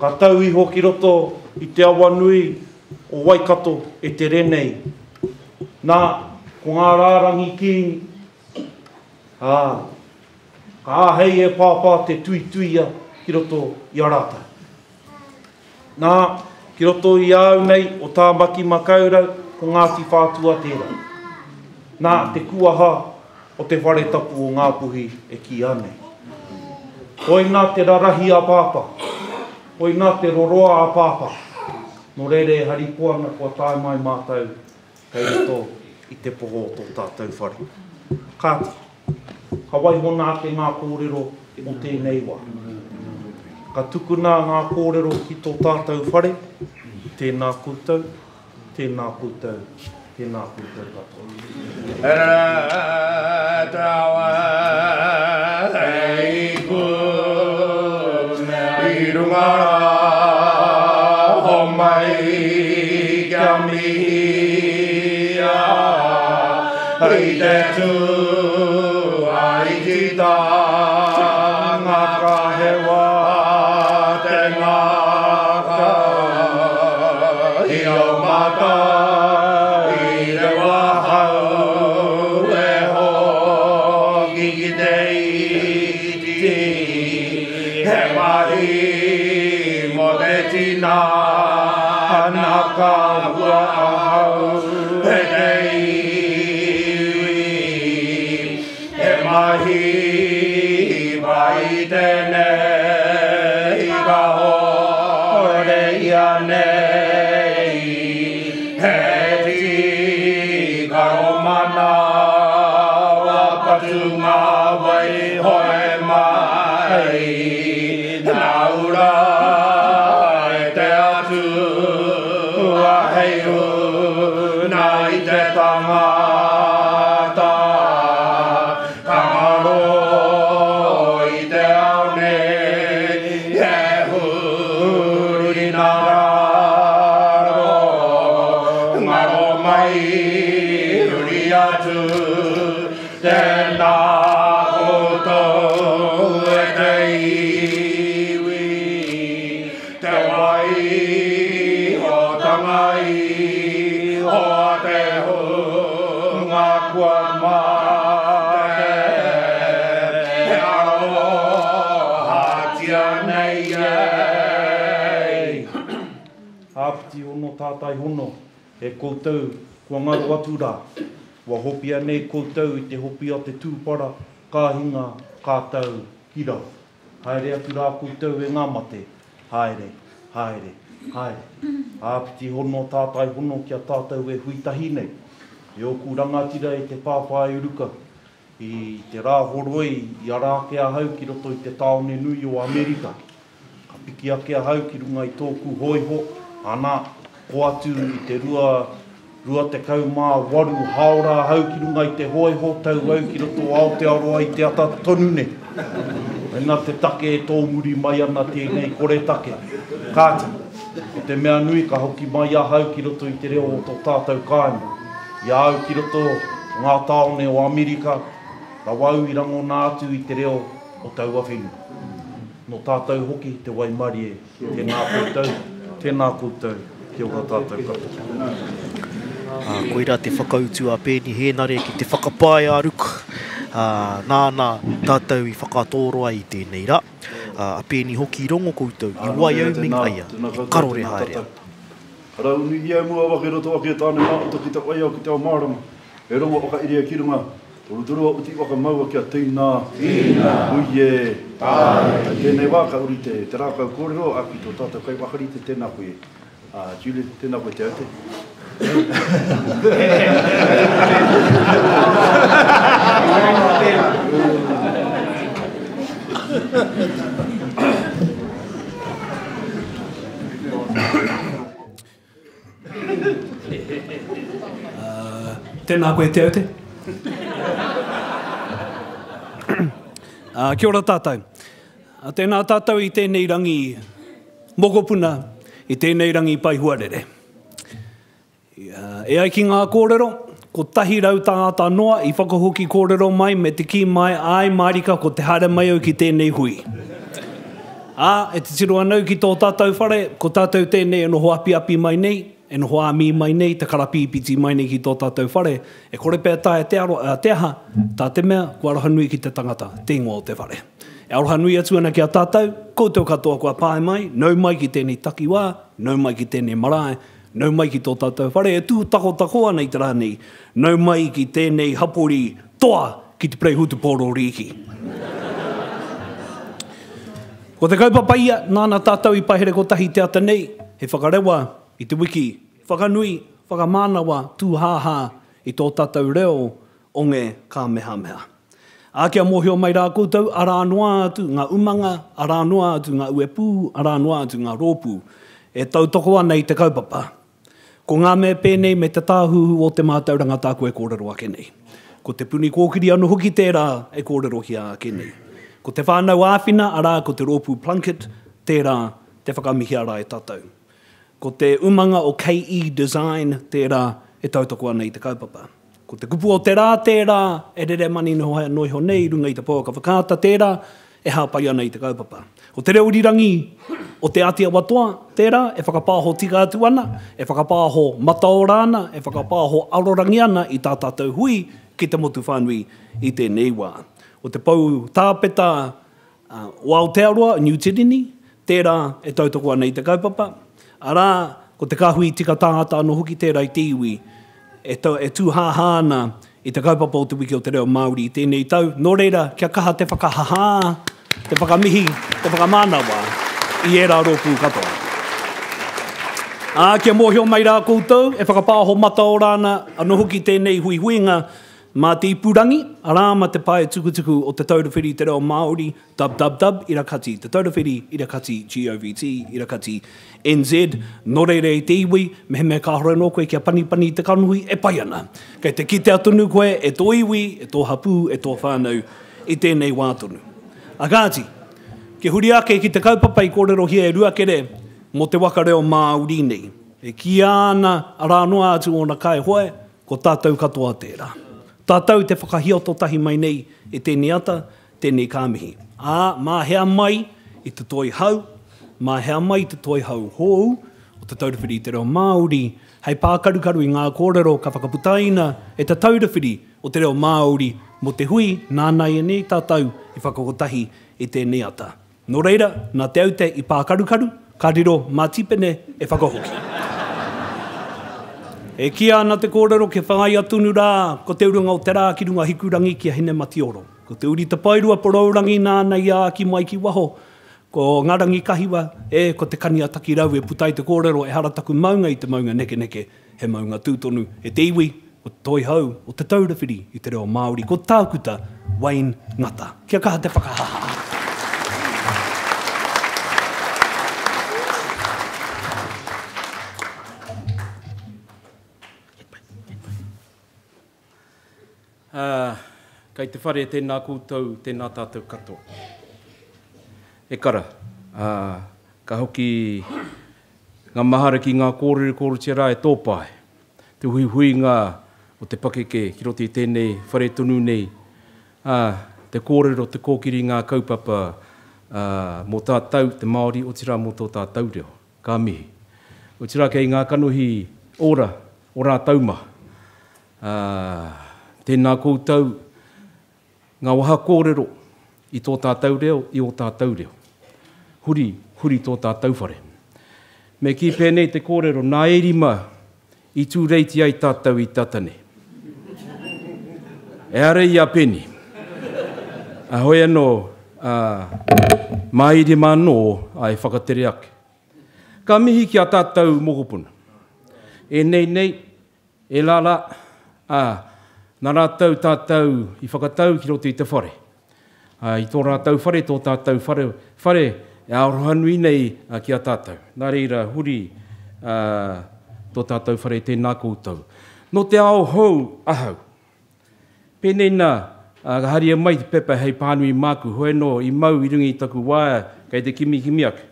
Ka tau iho ki roto i te awa nui o Waikato e tere nei. Nā, ko ngā rārangi kīngi, ā, ka āhei e Pāpā te tuituia ki roto i a rātou. Nā, ki roto i a au nei o Tāmaki Makaurau, ko Ngāti Whātua tērā. Nā, te kuaha o te whare tapu o Ngāpuhi e kīia nei. Koinā te rarahi a Pāpā. Koinā te roroa a Pāpā. Nō reira e harikoa ana kua tae mai mātou kei roto i te poho o tō tātou whare. Kāti, ka waihona ake ngā kōrero mō tēnei wā. Ka tukuna ngā kōrero ki tō tātou whare, tēnā koutou, tēnā koutou, tēnā koutou katoa. I runga rā, homai kia mihia i te tūāititanga ka hewa te ngākau i ō mata i te wahau e hoki ki te iti he mahi mō te tinana ka hua ahau e te iwi he mahi pai tēnei ka hore ia nei he tīkaro manawa patu ngā wai hoe mai nāu rā e te Atua hei huna i te tangata ka ngaro i te ao nei he huri nā raro ngaro mai huri atu tēnā koutou e te iwi Te waihotanga iho a te hunga kua mate, e arohatia nei e. Āpiti ono tātai hono, e koutou kua ngaro atu rā, kua hopia nei koutou i te hopi a te tūpara, ka hinga, ka tau ki raro. Haere atu rā koutou e ngā mate, haere, haere, haere. Āpiti hono tātai hono ki a tātou e hui tahi nei. E ōku rangatira e te pāpāiruka, i te Rāhoroi i ara ake ahau ki roto i te tāone nui o Amerika. Ka piki ake ahau ki runga i tōku hōiho, ana, ko atu i te 28 hāora ahau ki runga i te hōiho, tau au ki roto o Aotearoa i te ata tonu nei. Koina te take e tōmuri mai ana tēnei koretake. Kāti, ko te mea nui ka hoki mai ahau ki roto i te reo o tō tātou kāinga. I a au ki roto o ngā tāone o Amerika, rawa au i rangona atu i te reo o taua whenua. Nō tātou hoki te waimarie, tēnā koutou, tēnā koutou, kia ora tātou katoa. Ā, koirā te whakautu a Peeni Hēnare ki te whakapae a Ruku, ā, nāna tātou i whakatōroa i tēnei rā. Ā, a Peeni hoki i rongo koutou, i Waioming a ia, e karore haere ana. Karaunu i a mua wake roto ake Tāne mā uta ki te waiao ki te ao mārama E rongo whakairia ki runga Torutoru a uti whakamaua kia tīna, tīna, hui e, tāe. I tēnei wā ka uri te, te rākau kōrero a ki tō tātou kaiwhakarite, tēnā koe a Juliet, tēnā koe Te Aute. Tēnā koe Te Aute. Kia ora tātou. Tēnā tātou i tēnei rangi mokopuna, i tēnei rangi paihuarere. E ai ki ngā kōrero, 100 tāngata noa i whakahoki kōrero mai me te kī mai, āe mārika ko te haere mai au ki tēnei hui. Ā, e titiro ana au ki tō tātou whare, ko tātou tēnei e noho apiapi mai nei, e noho āmī mai nei, te karapīpiti mai nei ki tō tātou whare, e kore pea taea te aro, te aha, tā te mea, kua aroha nui ki te tangata, te ingoa o te whare. E aroha nui atu ana ki a tātou, koutou katoa kua pae mai, nau mai ki tēnei takiwā, nau mai ki tēnei marae, Nau mai ki tō tātou whare e tū takotako ana i te rā nei, nau mai ki tēnei hapori toa ki te Pere Hutupōro Rīki. Ko te kaupapa ia, nāna tātou i pahere kotahi te ata nei, he whakarewa i te wiki whakanui, whakamānawa, tūhāhā i tō tātou reo onge kāmehameha. Ā, kia mōhio mai rā koutou, arā noa atu ngā umanga, arā noa atu ngā uepū, arā noa atu ngā rōpū e tautoko ana i te kaupapa. Ko ngā mea pēnei me te tāhuhu o te mātauranga tāku e kōrero ake nei. Ko Te Puni Kōkiri anō hoki tērā e kōrerohia ake nei. Ko te whānau āwhina, arā, ko te rōpū Plunket, tērā te whakamihia rā e tātou. Ko te umanga o KE Design tērā e tautoko ana i te kaupapa. Ko te kupu o te rā tērā e rere mani noa iho nei i runga i te pouaka whakaata tērā e hāpai ana i te kaupapa. Ko te reo irirangi o Te Āti Awa Toa tērā e whakapāho tika atu ana, e whakapāho mataora ana, e whakapāho arorangi ana i tā tātou hui ki te motu whānui i tēnei wā. Ko te pou tāpeta o Aotearoa, Niu Tireni, tērā e tautoko ana i te kaupapa, arā, ko te kāhui tika tāngata anō hoki tērā i te iwi e, e tūhāhā ana i te kaupapa o Te Wiki o te Reo Māori i tēnei tau. Nō reira, kia kaha te whakahahā, te whakamihi, te whakamānawa i ērā rōpū katoa. Ā, kia mōhio mai rā koutou, e whakapāho mataora ana anō hoki tēnei huihuinga Mā te ipurangi, arā, mā te pae tukutuku o Te Taura Whiri i te Reo Māori, www irakati Te Taura Whiri irakati govt irakati nz, nō reira e te iwi, mehemea kāore anō koe kia panipani i te kanohi, e pai ana. Kei te kitea tonu koe e tō iwi, e tō hapū, e tō whānau i tēnei wā tonu. A kāti, kia huri ake ki te kaupapa i kōrerohia e Ruakere mō te waka reo Māori nei. E kīia ana, arā noa atu ōna kaihoe, Ko tātou katoa tērā. Tātou te whakahiato tahi mai nei i tēnei ata, tēnei ka mihi. Ā, mā hea mai i te toi hau, mā hea mai i te toi hau hou o Te Taura Whiri i te Reo Māori, hei pākarukaru i ngā kōrero ka whakaputaina e Te Taura Whiri o te Reo Māori mō te hui nāna ianei tātou i whakakotahi i tēnei ata. Nō reira, nā Te Aute i pākarukaru, ka riro mā Tipene e whakahoki. E kīia ana te kōrero kia whāia tonu rā ko te urunga o te rā ki runga Hikurangi ki a Hinematioro. Ko te uri tapairua porourangi nāna i āki mai ki waho, ko Ngarangikahiwa, e, ko Te Kani-a-Takirau e puta ai te kōrero ehara taku maunga i te maunga nekeneke, He maunga tū tonu e te iwi, ko te toihau o Te Taura Whiri i te Reo Māori, ko Tākuta Wayne Ngata. Kia kaha te whakahaha! Kei te whare tēnā koutou, tēnā tātou katoa. E kara, ka hoki ngā mahara ki ngā kōrero i kōrerotia rā e tō pae, te huihuinga o te pakeke ki roto i tēnei whare tonu nei, ā, te kōrero, te kōkiri i ngā kaupapa mō tātou te Māori, otirā mō tō tātou reo. Ka mihi. Otirā kei ngā kanohi ora o rātou mā. Ā, tēnā koutou ngā waha kōrero i tō tātou reo, i ō tātou reo. Huri, huri tō tātou whare. Me kī pēnei te kōrero, nā Erima i tūreiti ai tātou i tata nei. Ehara i a Penny. A hoi anō, ā, mā Erima anō a e whakatere ake. Ka mihi ki a tātou mokopuna. Ēnei nei, E Lala, ā, nā rātou tātou i whakatau ki roto i te whare. Ā, i tō rātou whare, tō tātou whare, whare e arohanui nei ki a tātou. Nā reira, huri, ā, tō tātou whare, tēnā koutou. Nō te ao hou ahau. Pēnei nā, ka haria mai te pepa hei pānui māku, hoi anō i mau i runga i taku waea kei te kimikimi ake.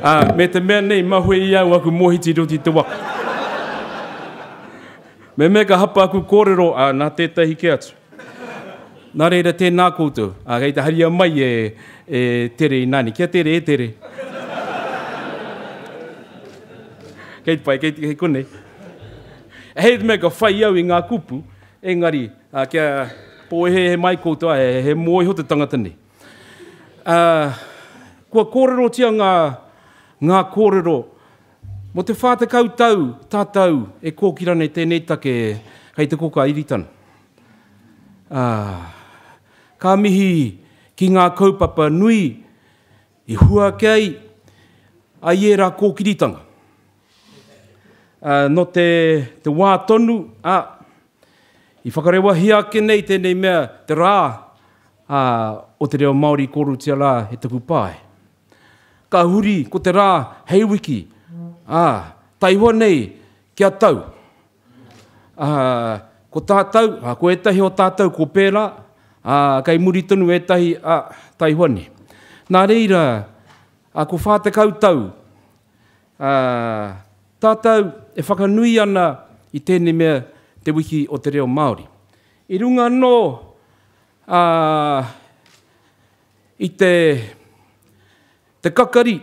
Ā, me te mea nei, mahue i au aku mōhiti i roto i te waka. Me mea ka hapa aku kōrero, ā, nā tētahi kē atu. Nā reira, tēnā koutou. Ā, kei te haria mai e, e Tere ināianei. Kia Tere, e Tere. Kei te pai, kei, kei konei. Hei te mea ka whai au i ngā kupu, engari, ā, kia pōhēhē mai koutou, ā, he, he mōhio te tangata nei. Ā, kua kōrerotia ngā, ngā kōrero mō te 40 tau tātou e kōkira nei tēnei take kei te koka Iritana. Ā, ka mihi ki ngā kaupapa nui i hua ake ai ai ērā kōkiritanga. Ā, nō te, te wā tonu, ā, i whakarewahia ake nei tēnei mea te rā, ā, o te reo Māori kōrerotia rā e taku pae. Ka huri ko te rā hei wiki, ā, taihoa nei kia tau. Ā, ko tātou, ā, ko ētahi o tātou ko pērā, ā, kei muri tonu ētahi, ā, taihoa nei. Nā reira, ā, ko 40 tau, ā, tātou e whakanui ana i tēnei mea te wiki o te reo Māori. I runga anō, ā, i te, te kakari,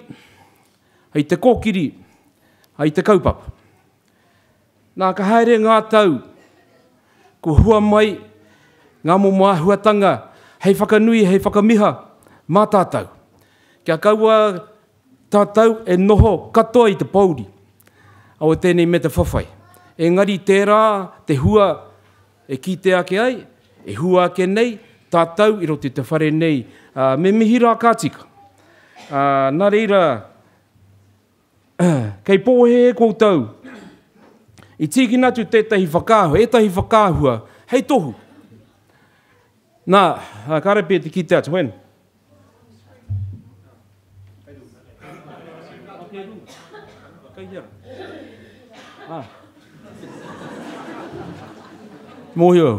i te kōkiri, i te kaupapa. Nā, ka haere ngā tau, kua hua mai ngā momo āhuatanga hei whakanui, hei whakamiha mā tātou. Kia kaua tātou e noho katoa i te pōuri o tēnei me te whawhai. Engari tērā te hua e kite ake ai, e hua ake nei tātou i roto i te whare nei, ā, me mihi rā ka tika. Ā, nā reira, Kei pōhēhē koutou, i tīkina atu tētahi whakaahua, ētahi whakaahua hei tohu. Nā, kāre pea te kite atu, when? Kei hea? Ah. Mōhio au.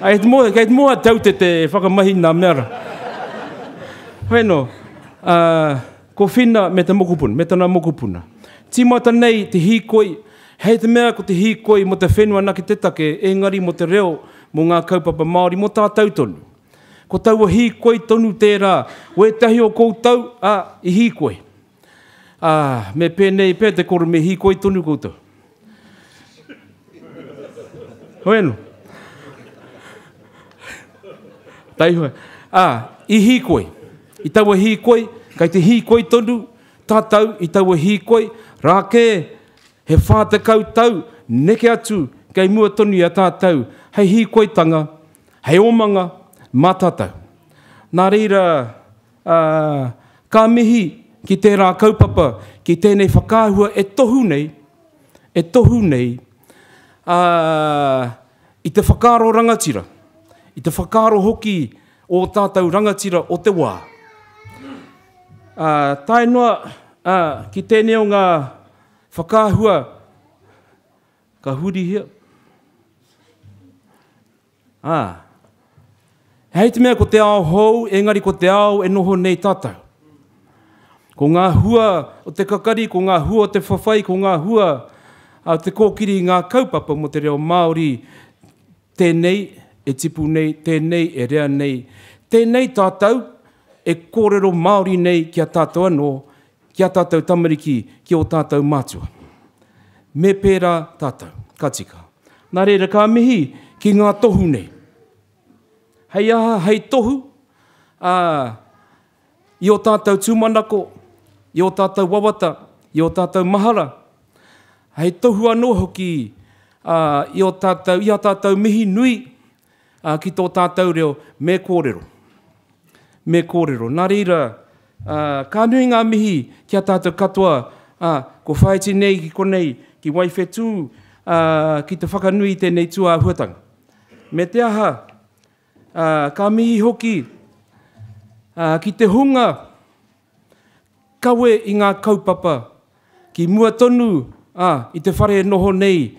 Ai, te mōhio, kei te mōhio a Te Aute te whakamahi nā mea rā. Hoi anō, uh, ko Whina me te mokopuna, me tana mokopuna. Tīmata nei te hīkoi, hei te mea ko te hīkoi mō te whenua anake te take, engari mō te reo, mō ngā kaupapa Māori, mō tātou tonu. Ko taua hīkoi tonu tērā, wētahi o koutou, ā, i hīkoi. Ā, me pēnei pea te koro me hīkoi tonu koutou. Hoi anō. Taihoa. Ā, i hīkoi. I taua hīkoi, kei te hīkoi tonu tātou i taua hīkoi, rā kē, he 40 tau neke atu kei mua tonu i a tātou hei hīkoitanga, hei omanga mā tātou. Nā reira, Ā, ka mihi ki tērā kaupapa, ki tēnei whakaahua e tohu nei, e tohu nei, ā, i te whakaaro rangatira, i te whakaaro hoki o ō tātou rangatira o te wā. Ā, tae noa, ā, ki tēnei o ngā whakaahua ka hurihia. Ā, hei te mea ko te ao hou, engari ko te ao e noho nei tātou. Ko ngā hua o te kakari, ko ngā hua o te whawhai, ko ngā hua o te kōkiri i ngā kaupapa mō te reo Māori, tēnei e tipu nei, tēnei e rea nei, tēnei tātou e kōrero Māori nei ki a tātou anō, ki ā tātou tamariki, ki ō tātou mātua. Me pērā tātou, ka tika. Nā reira, ka mihi ki ngā tohu nei. Hei aha, hei tohu, ā, i ō tātou tūmanako, i ō tātou wawata, i ō tātou mahara, hei tohu anō hoki, ā, i ō tātou, i ā tātou mihi nui, ā, ki tō tātou reo, me kōrero. Me kōrero. Nā reira, ā, ka nui ngā mihi ki a tātou katoa, ā, ko whāiti nei ki konei, ki Waiwhetū, ā, ki te whakanui i tēnei tūāhuatanga. Me te aha, ā, ka mihi hoki, ā, ki te hunga. kawe i ngā kaupapa ki mua tonu, ā, i te whare e noho nei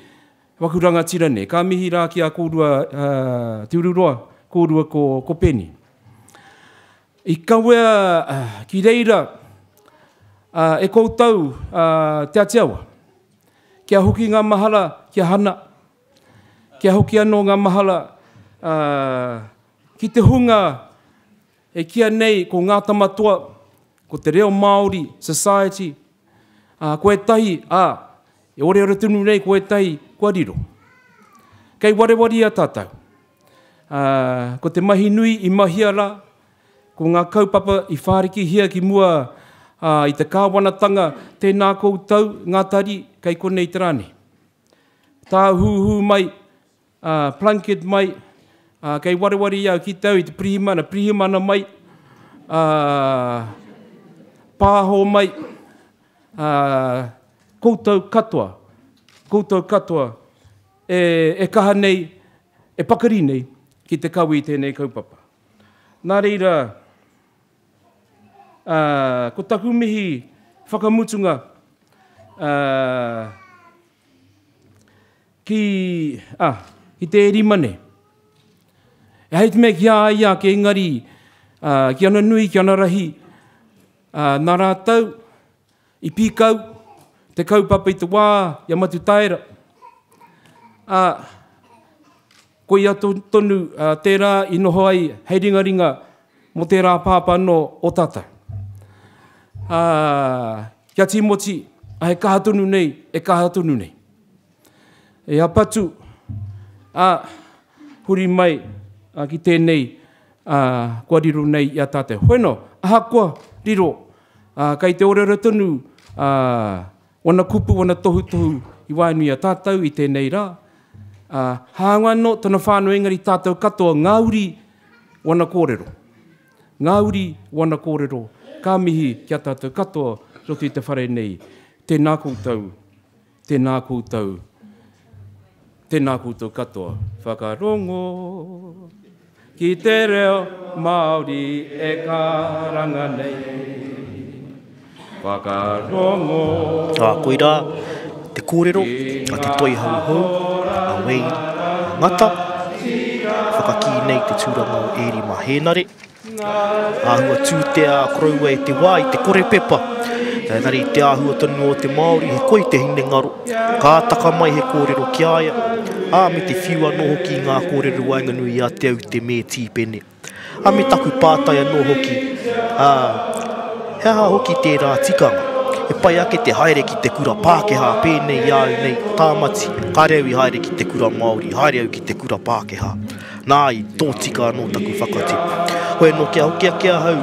waku rangatira nei. Ka mihi rā ki a kōrua, ā, Te Ururoa, kōrua ko, ko Penny. I kawea ki reira, ā, e koutou, ā, Te Atiawa. Kia hoki ngā mahara ki a Hana, kia hoki anō ngā mahara, ā, ki te hunga E kīia nei ko Ngā Tama Toa, ko Te Reo Māori Society, ā, ko ētahi, ā, e oreore tonu nei ko ētahi kua riro. Kei warewaria tātou. Ā, ko te mahi nui i mahia rā, ko ngā kaupapa i whārikihia ki mua, ā, i te kāwanatanga, tēnā koutou ngā tari kei konei te rā nei. Tāhūhū mai, Ā, Plunket mai, ā, kei wareware i au ki te au i te pirihimana, pirihimana mai, ā, pāho mai, ā, koutou katoa, koutou katoa e, e kaha nei, e pakari nei ki te kawe i tēnei kaupapa. Nā reira, ā, ko taku mihi whakamutunga, ā, Ki, a, ki te rima nei. E hei te mea ki a ia ake, engari, a, ki ana nui, ki ana rahi, a, nā rātou i pīkau te kaupapa i te wā i a Matutaera, a, koia tonu tērā i noho ai hei ringaringa mō tērā pāpā anō o tātou. Ā, kia Tīmoti, a he kaha tonu nei, e kaha tonu nei. E a Patu, ā, huri mai ki tēnei, ā, kua riro nei i a tātou. Hoeno, ahakoa riro, ā, kei te oreore tonu, ā, wana kupu, wana tohutohu i waenganui i a tātou i tēnei rā. Ā, hāunga anō tana whānau engari tātou katoa ngā uri wana kōrero. Ngā uri wana kōrero, ka mihi ki a tātou katoa i roto i te whare nei. Tēnā koutou, tēnā koutou, tēnā koutou katoa. Whakarongo ki te reo Māori e karanga nei. Whakarongo. Ā, koirā te kōrero a te toihau hou, a Wayne Ngata, e whakakī nei te tūranga o Ērima Hēnare. Āhua tūtea a koroua i te wā i te kore pepa. Engari i te āhua tonu o te Māori, he koi te hinengaro. Ka taka mai he kōrero ki a ia, ā, me te whiu anō hoki i ngā kōrero waenganui i a Te Aute me Tīpene. Ā, me taku pātai anō hoki, ā, he aha hoki tērā tikanga? He pai ake te haere ki te kura Pākehā pēnei i a au nei, Tāmati, kāre au i haere ki te kura Māori, haere au ki te kura Pākehā. Nā, i tōtika anō taku whakatipu. Hoi anō kia hoki ake ahau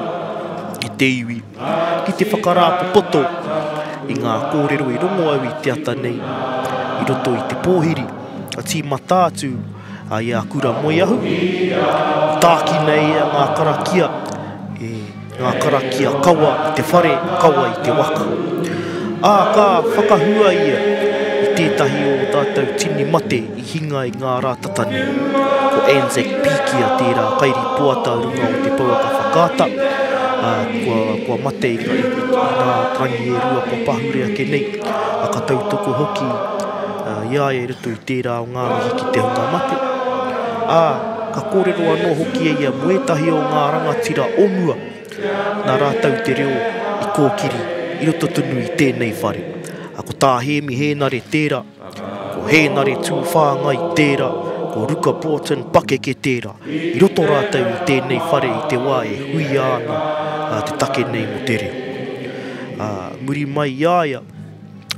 i te iwi ki te whakarāpopoto i ngā kōrero i rongo au i te ata nei i roto i te pōhiri. Ka tīmata atu i a Kura Moeahu, i tākina e ia ngā karakia e ngā karakia kawa i te whare, kawa i te waka. Ā, ka whakahua ia i tētahi o ō tātou tini mate i hinga i ngā rā tata nei. Ko Anzac Pikia tērā kairipoata runga o te pouaka whakaata, ā, kua, kua mate i, i, i ngā rangi e rua kua pahure ake nei, ā, ka tautoko hoki i a ia i roto i tērā o ngā mihi ki te hunga mate. Ā, ka kōrero anō hoki e ia mō ētahi o ngā rangatira o mua, nā rātou te reo i kōkiri i roto tonu i tēnei whare. Ā, ko Tā Hēmi Hēnare tērā, ko Hēnare Tūwhāngai tērā, ko Ruka Broughton Pakeke tērā. I roto rātou i tēnei whare i te wā e huia ana te take nei mō te reo. Ā, muri mai i a ia,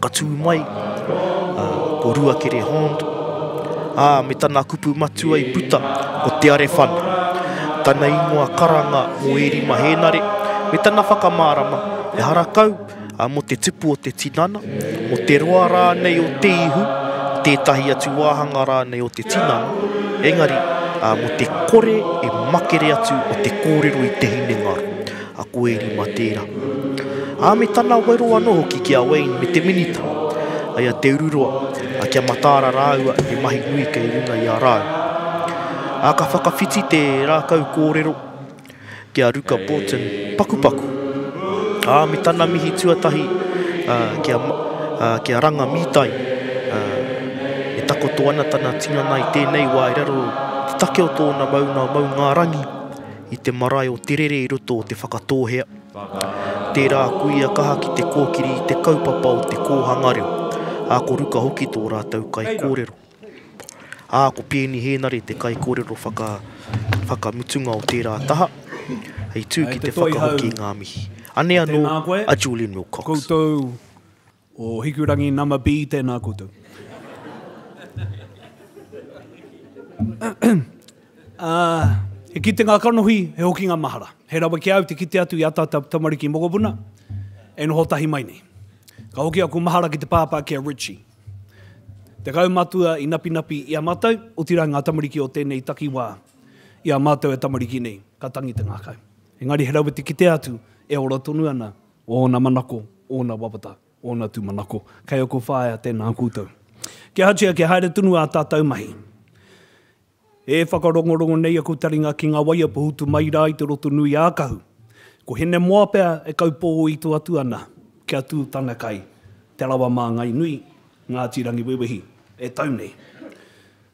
Ka tū mai ko Ruakere Hond, ā, me tana kupu matua i puta, ko Te Arewhana. Tana ingoa karanga mō Ērima Hēnare, me tana whakamārama, ehara kau mō te tupu o te tinana, mō te roa rānei o te ihu, tētahi atu wāhanga rānei o te tinana, engari mō te kore e makere atu o te kōrero i te hinengaro. A ko Ērima tērā. Ā, me tana wero anō hoki ki a Wayne me te minita, ai a Te Ururoa, ā, kia mataara rāua he mahi nui kei runga i a rāua. Ā, ka whakawhiti te rākau kōrero ki a Ruka Broughton pakupaku. Ā, me tana mihi tuatahi ki a, ki a Ranga Mītai, e takoto ana tana tinana i tēnei wā i raro i te take o tōna maunga o Maungārangi, i te marae o Te Rere i roto o Te Whakatōhea. Tērā kuia kaha ki te kōkiri i te kaupapa o te kōhanga reo, ā, ko Ruka hoki tō rātou kaikōrero. Ā, ko Peeni Hēnare te kaikōrero whaka, whakamutunga o tērā taha, hei tū ki te whakahoki i ngā mihi. Anei anō a Julian Wilcox. Koutou o Hikurangi Nama B, tēnā koutou. He kitenga kanohi, he hokinga mahara. He rawe ki a au te kite atu i a tātou tamariki mokopuna e noho tahi mai nei. Ka hoki aku mahara ki te pāpā ki a Richie. Te kaumatua i napinapi i a matou, otirā ngā tamariki o tēnei takiwā i a mātou e tamariki nei, ka tangi te ngākau. Engari he rawe te kite atu e ora tonu ana ōna manako, ōna wawata, ōna tūmanako. Kei aku whaea tēnā koutou. Kia ahatia kia haere tonu ā tātou mahi. E whakarongorongo nei aku taringa ki ngā waia pohutu mai rā i te roto nui ā-Kahu. Ko Hinemoa pea e kaupō-ito atu ana kia tū tana kai, te rawa māngai nui, Ngāti Rangiwewehi, e tau nei.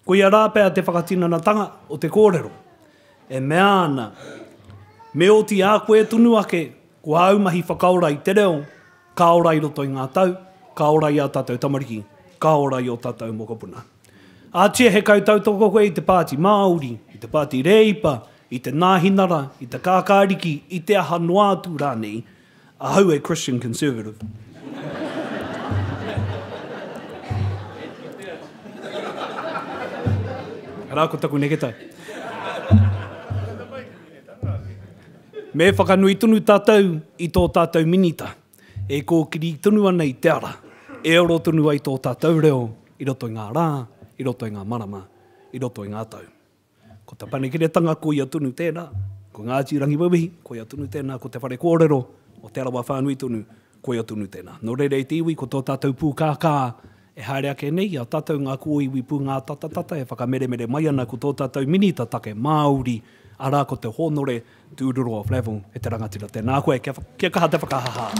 Koia rā pea te whakatinanatanga o te kōrero, e mea ana, me oti a koe tonu ake ko āu mahi whakaora i te reo, ka ora i roto i ngā tau, ka ora i ā tātou tamariki, ka ora i ō tātou mokopuna. Ātia he kautautoko koe i te Pāti Māori, i te Pāti Rēipa, i te Nāhinara, i te Kākāriki, i te aha noa atu rānei, ahau e Christian Conservative. Arā ko taku neketai. Me whakanui tonu tātou i tō tātou minita e kōkiri tonu ana i te ara e oro tonu ai tō tātou reo i roto i ngā rā, i roto i ngā marama, i roto i ngā tau. Ko te panekiretanga koia tonu tērā, ko Ngāti Rangiwewehi, koia tonu tēnā, ko te whare kōrero o Te Arawa whānui tonu, koia tonu tēnā. Nō reira e te iwi, ko tō tātou pūkākā e haere ake nei, i a tātou ngā kōiwi pūngātatatata e whakameremere mai ana ko tō tātou minita take Māori, arā ko te Hōnore Tūruroa Flavell e te rangatira. Tēnā koe, kia, kia kaha te whakahahā.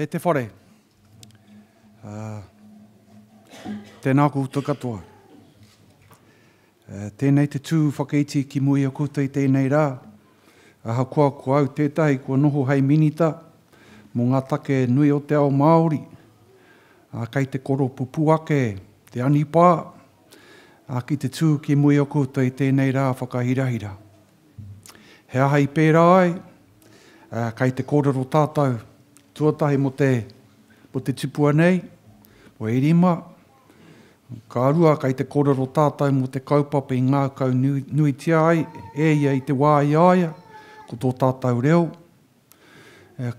E te whare, tēnā koutou katoa. Tēnei te tū whakaiti ki mua i a koutou i tēnei rā, ahakoa ko au tētahi kua noho hei minita mō ngā take nui o te ao Māori, ā, kei te koropupū ake te anipā, ā, ki te tū ki mua i a koutou i tēnei rā whakahirahira. He aha i pērā ai? Ā, kei te kōrero tātou tuatahi mō te, mō te tipua nei, mō Erima. Ka rua, kei te kōrero tātou mō te kaupapa i ngākau nuitia ai e ia i te wā i a ia, ko tō tātou reo.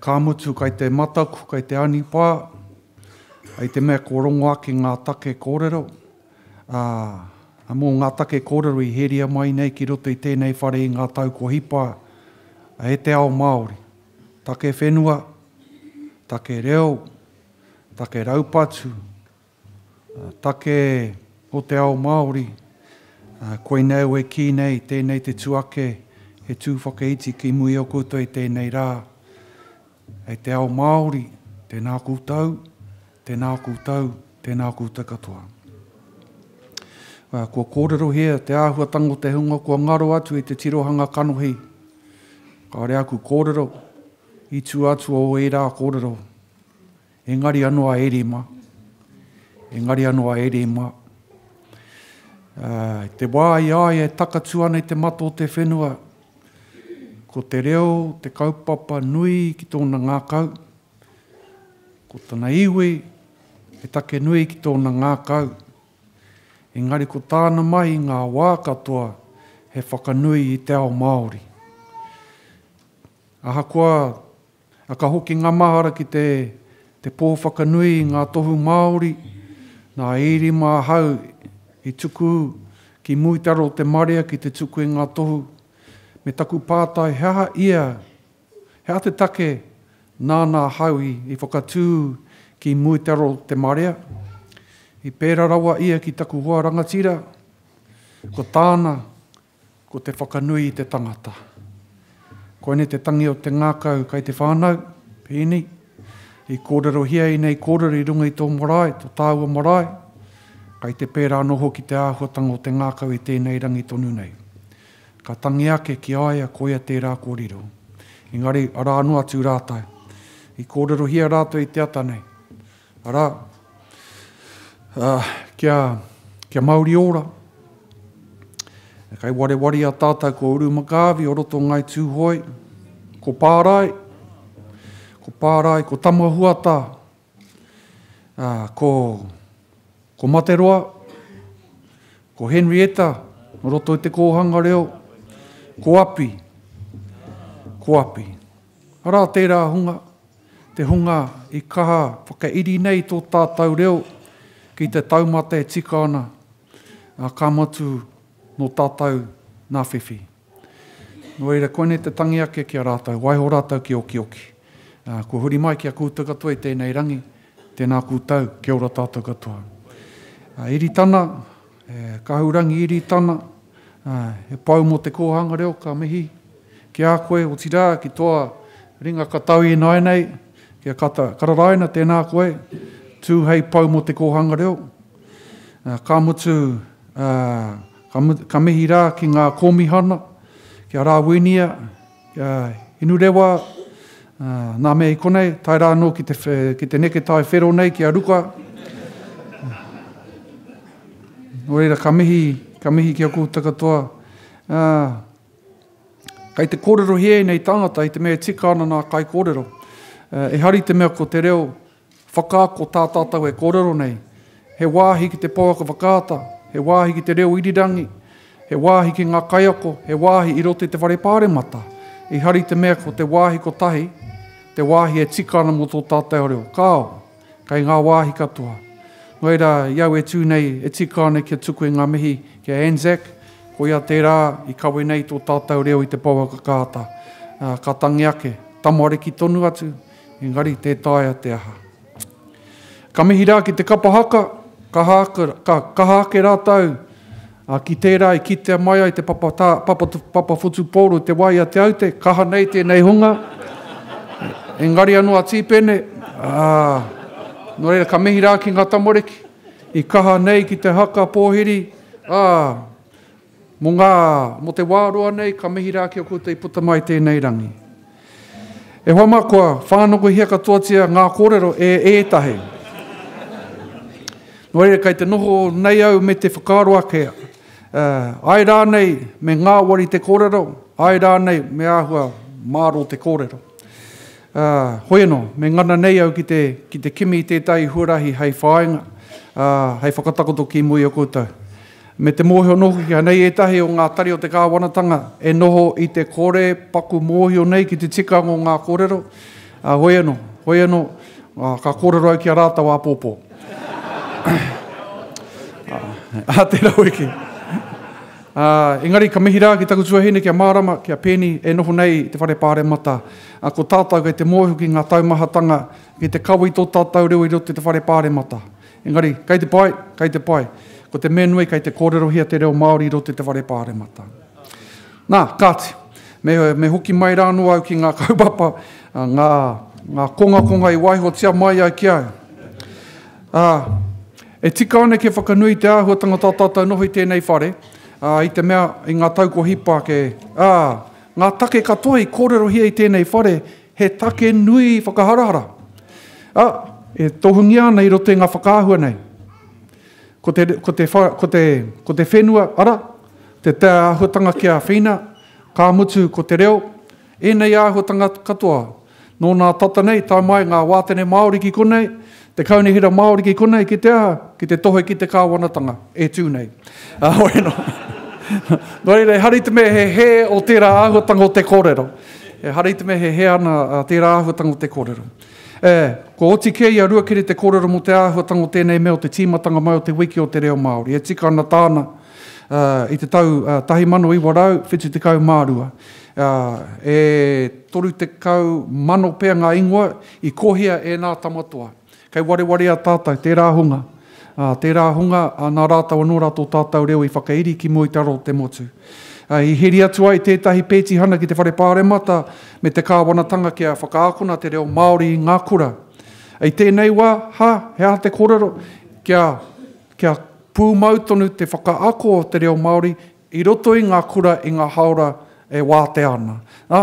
Ka mutu kai te mataku, kai te anipā, i te mea kua rongo ake ngā take kōrero, ā, mō ngā take kōrero i heria mai nei ki roto i tēnei whare i ngā tau kua hipa e te ao Māori. Take whenua, take reo, take raupatu, Take o te ao Māori, koinei au e kī nei, tēnei te tū ake, he tū whakaiti ki muri o koutou i tēnei rā. Hei te ao Māori, tēnā koutou, tēnā koutou, tēnā koutou katoa. Kua kōrerohia te āhuatanga o te hunga kua ngaro atu i te tirohanga kanohi. Kāore aku kōrero i tua atu o ērā kōrero. Engari anō a Erima, engari anō a Erima, i te wā i a ia e takatū ana i te mata o te whenua, ko te reo te kaupapa nui ki tōna ngākau, ko tana iwi he take nui ki tōna ngākau, engari ko tāna mahi i ngā wā katoa he whakanui i te ao Māori. Ahakoa A ka hoki nga mahara ki te te po whakanui i nga tohu Maori, na Erima ahau i tuku ki Muitaro te marea ki te tuku i nga tohu, me taku pātai he aha ia, he aha te take Nāna ahau i, i whakatū ki mua i te aro o te marea. I pērā rawa ia ki taku hoa rangatira, ko tāna, ko te whakanui i te tangata. Koinei te tangi o te ngākau kai te whānau, pēnei, i kōrerohia ēnei kōrero i runga i tō marae, tō tāua marae, kai te pērā anō hoki te āhuatanga o te ngākau i tēnei rangi tonu nei. Ka tangi ake ki a ia koia tērā kua riro. Engari, arā noa atu rātou. I kōrerohia rātou i te ata nei. Arā, ā, kia, kia mauri ora. Kai wareware a tātou ko Uru Makaawi o roto o Ngāi Tūhoe, ko Pārae, ko Pārae, ko Tamahuata, ā, ko, ko Materoa, ko Henrietta o roto i te kōhanga reo, ko Api, ko Api. Arā tērā hunga, te hunga i kaha whakairi nei tō tātou reo ki te taumata e tika ana, ā, ka mutu nō tātou nā whiwhi. Nō reira, koinei te tangi ake ki a rātou, waiho rātou ki okioki. Ā, kua huri mai ki a koutou katoa i tēnei rangi, tēnā koutou, kia ora tātou katoa. Ā, Iritana, e, Kahurangi Iritana, ā, he pou mō te kōhanga reo, ka mihi ki a koe, otirā, ki toa ringa katau ināianei, ki a Kata Kararaina, tēnā koe, tū hei pou mō te kōhanga reo. Ā, ka mutu, ā, ka, ka mihi rā ki ngā kōmihana, ki a Rāwinia, ki a Hinurewa, ā, nā mea i konei, tae rā anō ki te, ki te neketai whero nei, ki a Ruka. Nō reira, ka mihi, ka mihi ki a koutou katoa. Ā, Kei te kōrerohia ēnei tāngata i te mea e tika ana nā kaikōrero. Ehara i te mea ko te reo whakaako tā tātou e kōrero nei. He wāhi ki te pouaka whakaata, he wāhi ki te reo irirangi, he wāhi ki ngā kaiako, he wāhi i roto i te whare pāremata. Ehara i te mea ko te wāhi kotahi te wāhi e tika ana mō tō tātou reo. Kāo. Kei ngā wāhi katoa. Nō reira, i au e tū nei, e tika ana kia tuku i ngā mihi ki a Anzac, koia tērā i kawe nei tō tātou reo i te pouaka kāta. Ka tangi ake, tamariki tonu atu, engari tē taea te aha. Ka mihi rā ki te kapa haka, kaha ake, ka kaha ake rātou ki tērā i kitea mai ai te papa, tā, papa, papa whutupōro i te wā i a Te Aute, kaha nei tēnei hunga, engari anō a Tīpene, ā, nō reira ka mihi rā ki ngā tamariki, i kaha nei ki te haka pōhiri, ā, Mō ngā, mō te wā roa nei, ka mihi rā ki a koutou i puta mai tēnei rangi. E hoa mā, kua whānokohia katoatia ngā kōrero e ētahi. Nō reira, kei te noho nei au me te whakaaro ake, āe rānei me ngāwari te kōrero, āe rānei me āhua mārō te kōrero. Ā, hoi anō, me ngana nei au ki te, ki te kimi i tētahi huarahi hei whāinga, ā, hei whakatakoto ki mua i a koutou. Me te mōhio anō hoki anei ētahi o ngā tari o te kāwanatanga e noho i te kore paku mōhio nei ki te tikanga o ngā kōrero, ā, hoi anō, hoi anō, ā, ka kōrero au ki a rātou āpōpō. Ā, tērā wiki. Ā, engari ka mihi rā ki taku tuahine kia mārama, ki a Penny e noho nei i te whare pāremata. Ā, ko tātou kei te mōhio ki ngā taumahatanga, ki te kawe i tō tātou reo i roto i te whare pāremata. Engari, kei te pai, kei te pai. Ko te mea nui kei te kōrerohia te reo Māori i roto i te whare pāremata. Nā, kāti, me, me hoki mai rā anō au ki ngā kaupapa, ngā, ngā kongakonga i waihotia mai ai ki au. Ā, e tika ana kia whakanui te āhuatanga tā tātou noho i tēnei whare, ā, i te mea, i ngā tau kua hipa ake, ā, ngā take katoa i kōrerohia i tēnei whare, he take nui whakaharahara. Ā, e tohungia ana i roto i ngā whakaahua nei. Ko te, ko te, ko te, ko te whenua, ara, te te āhuatanga ki a Whina, ka mutu ko te reo, ēnei āhuatanga katoa, Nō nā tata nei, tae mai ngā wātene Māori ki konei, te kaunihera Māori ki konei, ki te aha? Ki te tohe ki te kāwanatanga e tū nei. Ā, hoi anō. Nō reira, ehara i te mea he hē o tērā āhuatanga o te kōrero. Ehara i te mea he hē ana tērā āhuatanga o te kōrero. E, kua oti kē i a Ruakere te kōrero mō te āhuatanga o tēnei mea o te tīmatanga mai o te Wiki o te Reo Māori. E tika ana tāna, i te tau 1972. E 30,000 pea ngā ingoa i kohia e nā Tamatoa. Kei wareware a tātou, tērā hunga, ā, tērā hunga, ā, nā rātou anō rā tō tātou reo i whakairi ki mua i te aro o te motu. Ā, i heri atu ai tētahi pētihana ki te Whare Pāremata me te kāwanatanga kia whakaakona te reo Māori i ngā kura. I tēnei wā, ha, he aha te kōrero? Kia, kia pūmau tonu te whakaako o te reo Māori i roto i ngā kura i ngā haora e wātea ana. Ā,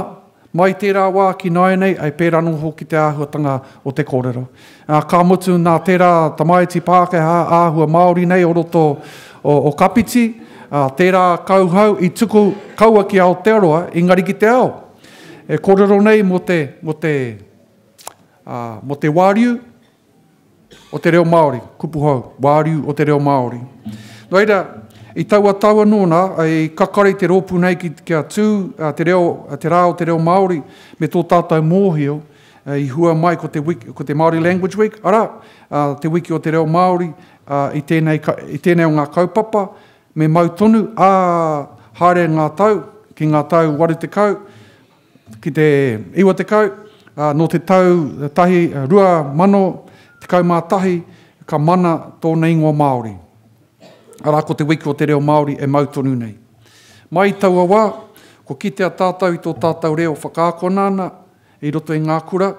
mai tērā wā ki nāianei, e pērā anō hoki te āhuatanga o te kōrero. Ā, ka mutu nā tērā tamaiti Pākehā āhua Māori nei o roto o, o Kapiti, ā, tērā kauhau i tuku kaua ki Aotearoa, engari ki te ao. E kōrero nei mō te, mō te, ā, mō te wāriu, o te reo Māori, kupu hou, wāriu o te reo Māori. Nō reira, i taua tau anō nā, i kakari te rōpū nei ki, kia tū te reo, te rā o te reo Māori me tō tātou mōhio, i hua mai ko te, wiki, ko te Māori Language Week, arā, te wiki o te reo Māori i tēnei, i tēnei o ngā kaupapa, me mau tonu, ā, haere ngā tau, ki ngā tau 80, Ki te 90, ā, nō te tau tahi, 2011 ka mana tōna ingoa Māori. Arā, ko Te Wiki o te Reo Māori e mau tonu nei. Mai i taua wā, kua kitea tātou i tō tātou reo whakaakona ana i roto i ngā kura,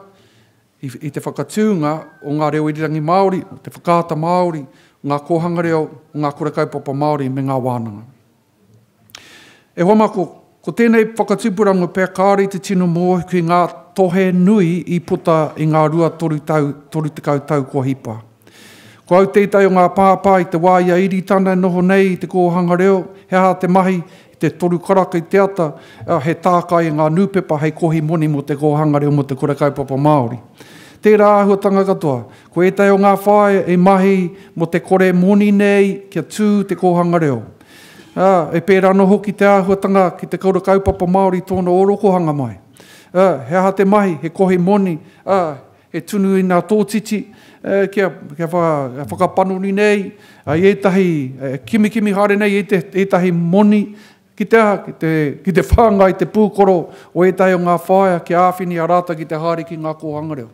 i, i te whakatūnga o ngā reo irirangi Māori, o te whakaata Māori, o ngā kōhanga reo, o ngā kura kaupapa Māori me ngā wānanga. E hoa mā, ko, ko tēnei whakatupuranga pea kāore i te tino mōhio ki ngā tohe nui i puta i ngā rua toru tau, 30 tau kua hipa. Ko au tētahi o ngā pāpā i te wā i a Iritana e noho nei i te kōhanga reo, he aha te mahi i te toru karaka i te ata, he tākai i ngā nūpepa hei kohi moni mō te kōhanga reo mō te Kura Kaupapa Māori. Tērā āhuatanga katoa, ko ētahi o ngā whāea i mahi mō te kore moni nei kia tū te kōhanga reo. Ā, e pērā anō hoki te āhuatanga ki te kura kaupapa Māori tōna ōrokohanga mai. Ā, he aha te mahi, he kohi moni, ā, he tunu i ngā tōtiti, ā, kia, kia wha, whakapanoni nei i ētahi, kimikimi haere nei i ētahi moni, ki te aha, ki te, ki te whāngai i te pūkoro o ētahi o ngā whaea kia āwhina i a rātou ki te haere ki ngā kōhanga reo.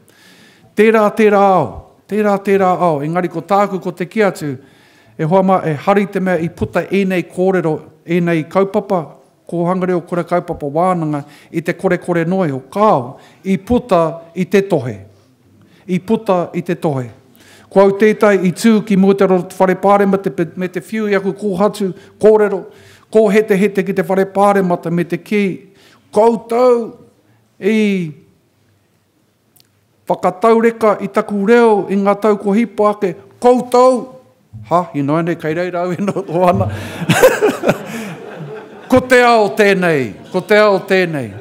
Tērā, tērā ao, tērā, tērā ao, engari ko tāku ko te kī atu, E hoa mā, ehara i te mea i puta ēnei kōrero, ēnei kaupapa, kōhanga reo, kura kaupapa, wānanga, i te korekore noa iho. Kāo, i puta i te tohe. I puta i te tohe. Ko au tētahi i tū ki mua i te whare pāremata me te whiu i aku kōhatu kōrero, kōhetehete ki te whare pāremata me te kī, koutou i Whakataureka i taku reo i ngā tau kua hipa ake, koutou! Ha, ināianei kei reira au e noho ana. Ko te ao tēnei, ko te ao tēnei.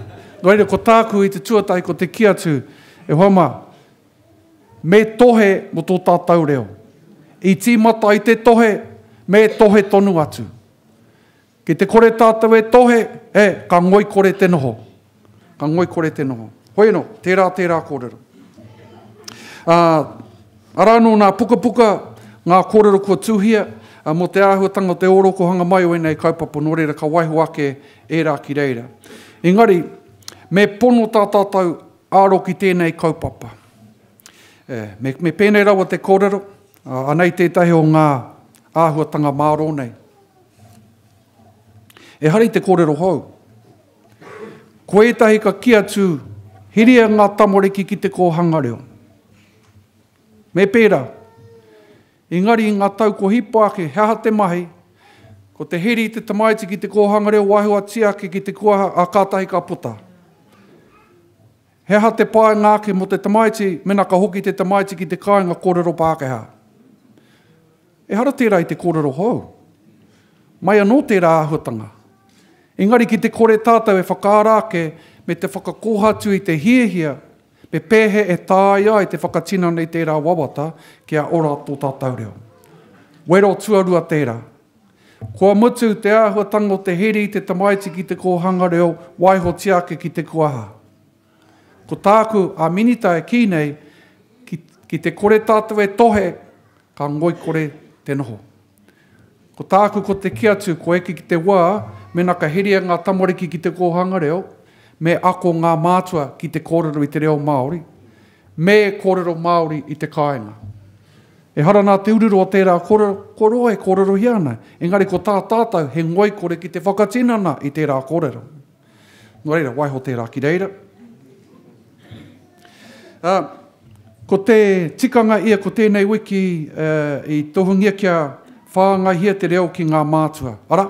Nō reira, ko tāku i te tuatahi ko te kī atu, e hoa mā, me tohe mō tō tātou reo. I tīmata i te tohe, me tohe tonu atu. Ki te kore tātou e tohe, e, ka ngoikore te noho. Ka ngoikore te noho. Hoi anō, tērā, tērā kōrero. Ā, arā anō nā pukapuka, ngā kōrero kua tuhia, ā, mō te āhuatanga o te ōrokohanga mai o ēnei kaupapa, nō reira ka waiho ake ērā ki reira. Engari, me pono tā tātou aro ki tēnei kaupapa. E, me, me pēnei rawa te kōrero, ā, anei tētahi o ngā āhuatanga mārō nei. Ehara i te kōrero hou. Ko ētahi ka kī atu, Hiria ngā tamariki ki te kōhanga reo. Me pērā. Engari i ngā tau kua hipa ake, he aha te mahi? Ko te heri i te tamaiti ki te kōhanga reo waihoatia ake ki te kuaha, ā, kātahi ka puta. He aha te painga ake mō te tamaiti mēnā ka hoki te tamaiti ki te kāinga kōrero Pākehā? Ehara tērā i te kōrero hou. Mai anō tērā āhuatanga. Engari ki te kore tātou e whakaara ake me te whakakōhatu i te hiahia, me pēhea e taea ai te whakatinana i tērā wawata kia ora tō tātou reo. Wero tuarua tērā. Kua mutu te āhuatanga o te heri i te tamaiti ki te kōhanga reo, waihotia ake ki te kuaha. Ko tāku a Minita e kī nei, ki, ki te kore tātou e tohe, ka ngoikore te noho. Ko tāku ko te kī atu, kua eke ki te wā, mēnā ka heria ngā tamariki ki te kōhanga reo, Me ako ngā mātua ki te kōrero i te reo Māori, me kōrero Māori i te kāinga. Ehara nā Te Ururoa tērā kōrero, kua roa e kōrerohia ana, engari ko tā tātou he ngoikore ki te whakatinana i tērā kōrero. Nō reira, waiho tērā ki reira. Ā, ko te tikanga ia ko tēnei wiki i tohungia kia whāngaihia te reo ki ngā mātua. Arā,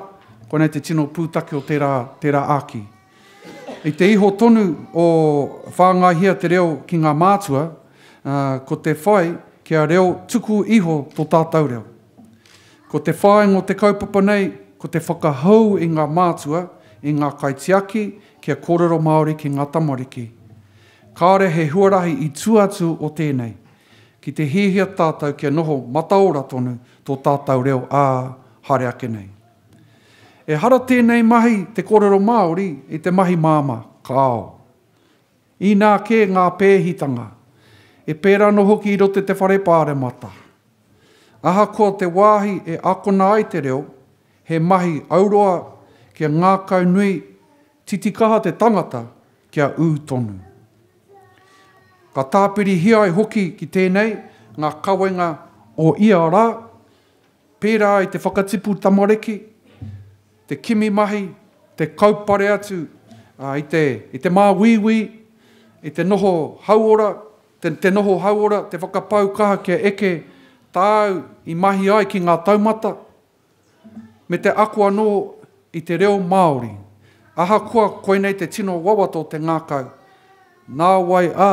koinei te tino pūtake o tērā, tērā āki. I te iho tonu o whāngaihia te reo ki ngā mātua, ā, ko te whai kia reo tuku iho tō tātou reo. Ko te whāinga o te kaupapa nei, ko te whakahou i ngā mātua, i ngā kaitiaki kia kōrero Māori ki ngā tamariki. Kāore he huarahi i tua atu o tēnei. Ki te hiahia tātou kia noho mataora tonu tō tātou reo ā, haere ake nei. Ehara tēnei mahi, te kōrero Māori, i te mahi māmā, kāo. Inā kē ngā pēhitanga. E pērā anō hoki i roto i te whare pāremata. Ahakoa te wāhi e akona ai te reo, he mahi auroa kia ngākaunui titikaha te tangata kia ū tonu. Ka tāpirihia ai hoki ki tēnei ngā kawenga o ia rā, pērā i te whakatipu tamariki, te kimi mahi, te kaupare atu i te, i te māuiui, i te noho hauora, te, te noho hauora, te whakapau kaha kia eke tāu i mahi ai ki ngā taumata, me te ako anō i te reo Māori. Ahakoa koinei te tino wawata o te ngākau, nāwai ā,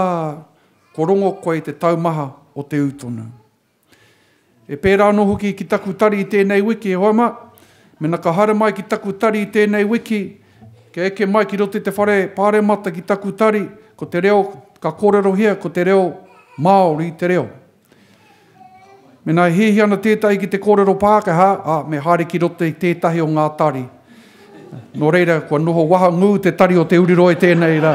ko rongo koe i te taumaha o te ū tonu. E pērā anō hoki ki taku tari i tēnei wiki, e hoa mā. Mena ka haere mai ki taku tari i tēnei wiki, kia eke mai ki roto i te whare pāremata ki taku tari, ko te reo ka kōrerohia, ko te reo Māori te reo. Mena e hiahia ana tētahi ki te kōrero Pākehā, ā, me haere ki roto i tētahi o ngā tari. Nō reira, kua noho wahangū te tari o Te Uriroa i tēnei rā.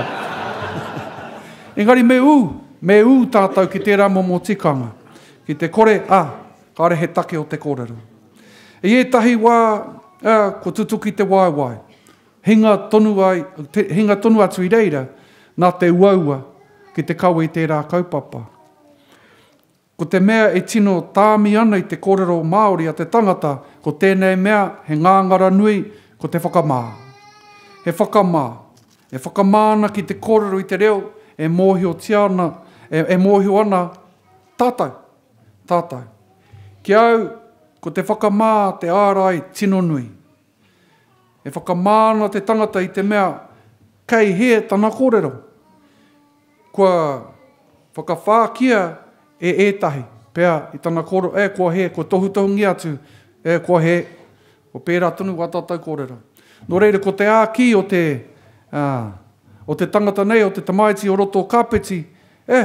Engari me ū, me ū tātou ki tērā momo tikanga. Ki te kore, ā, kāore he take o te kōrero. I ētahi wā, ā, kua tutuki te waewae. Hinga tonu ai, te, hinga tonu atu i reira, nā te uaua ki te kawe i tērā kaupapa. Ko te mea e tino tāmi ana i te kōrero Māori a te tangata, ko tēnei mea he ngāngara nui, ko te whakamā. He whakamā. E whakamā ana ki te kōrero i te reo e mōhiotia ana, e, e mōhio ana tātou. Tātou. Ki a au, ko te whakamā te ārai tino nui. E whakamā ana te tangata i te mea kei hē tana kōrero. Kua whakawhākia e ētahi pea i tana kōrero, e, kua hē, kua tohutohungia atu, e, kua hē, kua pērā tonu wā tātou kōrero. Nō reira, ko te āki o te, ā, o te tangata nei, o te tamaiti o roto o Kāpiti, e,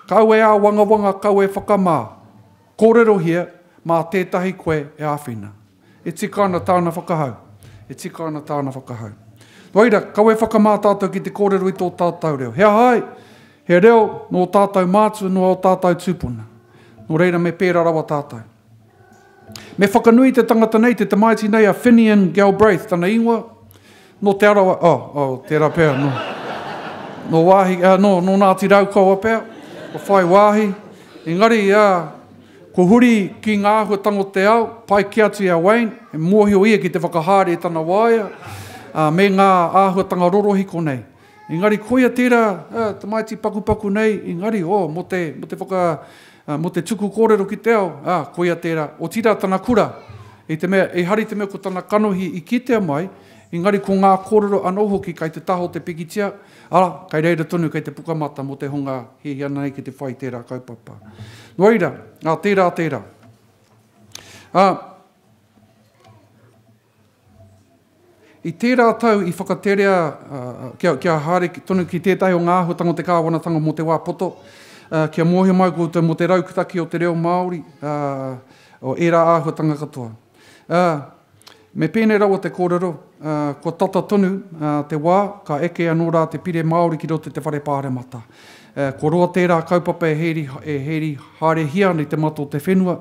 kaua e āwangawanga, kaua e whakamā, kōrerohia mā tētahi koe e āwhina. E tika ana tāna whakahau. E tika ana tāna whakahau. Nō reira, kaua e whakamā tātou ki te kōrero i tō tātou reo. He aha ai? He reo nō tātou mātua, nō ō tātou tūpuna. Nō reira, me pērā rawa tātou. Me whakanui te tangata nei, te tamaiti nei a Finian Galbraith, tana ingoa, nō Te Arawa, oh, oh, tērā pea, nō, nō wāhi, uh, nō, nō Ngāti Raukawa pea, ko whai wāhi. Engari, uh, Kua huri ki ngā āhuatanga o te ao, pai kē atu i a Wayne, he mōhio ia ki te whakahaere i tana waea, ā, me ngā āhuatanga rorohiko nei. Engari koia tērā, ā, tamaiti pakupaku nei, engari, oh, mō te, mō te whaka, ā, mō te tuku kōrero ki te ao, ā, koia tērā. Otirā tana kura, i te mea, ehara i te mea ko tana kanohi i kitea mai, engari ko ngā kōrero anō hoki kai te taha o te pikitia, Arā, kei reira tonu kei te pukamata mō te hunga hiahia nei ki te whai tērā kaupapa. Nō reira, ā, tērā, tērā. Ā, i tērā tau i whakaterea, kia, kia haere tonu ki tētahi o ngā āhuatanga o te kāwanatanga mō te wā poto, ā, kia mōhio mai koutou mō te rautaki o te reo Māori, ā, o ērā āhuatanga katoa. Ā, me pēnei rawa te kōrero, ā, kua tata tonu te wā ka eke anō rā te Pire Māori ki roto i te Whare Pāremata. Ā, kua roa tērā kaupapa e hēri, e hēri haerehia ana i te mata o te whenua,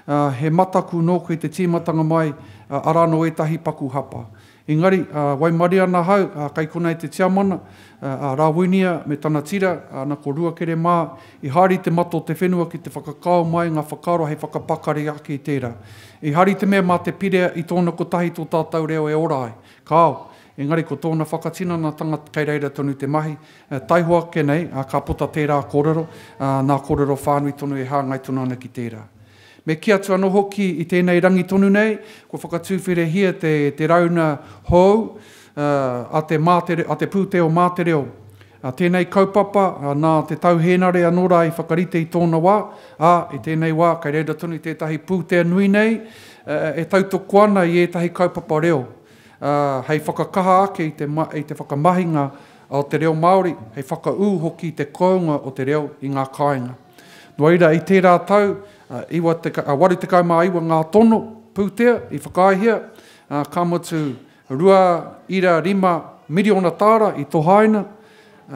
ā, he mataku nōku i te tīmatanga mai, ā, arā nō ētahi paku hapa. Engari, waimarie ana ahau, kei konei te tiamana, a Rawinia me tana tira, ana ko Ruakere mā, i haere i te mata o te whenua ki te whakakao mai ngā whakaaro hei whakapakari ake i tērā. I hari te mea mā te pirea i tōna kotahi tō tātou reo e ora ai. Kāo, engari ko tōna whakatinanatanga kei reira tonu te mahi. Taihoa ake nei, ka puta tērā kōrero, nā kōrero whānui tonu e hāngai tonu ana ki tērā. Me kī atu anō hoki i tēnei rangi tonu nei, kua whakatūwherehia te, te rauna hou a te, mā te, a te pūtea o Mā Te Reo. Tēnei kaupapa, nā Te Tau Hēnare anō rā i whakarite i tōna wā, ā, i tēnei wā kei reira tonu tētahi pūtea nui nei e tautoko ana i ētahi kaupapa reo, hei whakakaha ake i te, i te whakamahinga o te reo Māori, hei whakaū hoki i te kounga o te reo i ngā kāinga. Nō reira, i tērā tau, 89 ngā tono pūtea i whakaaehia, ka mutu 2.5 miriona tāra i tohaina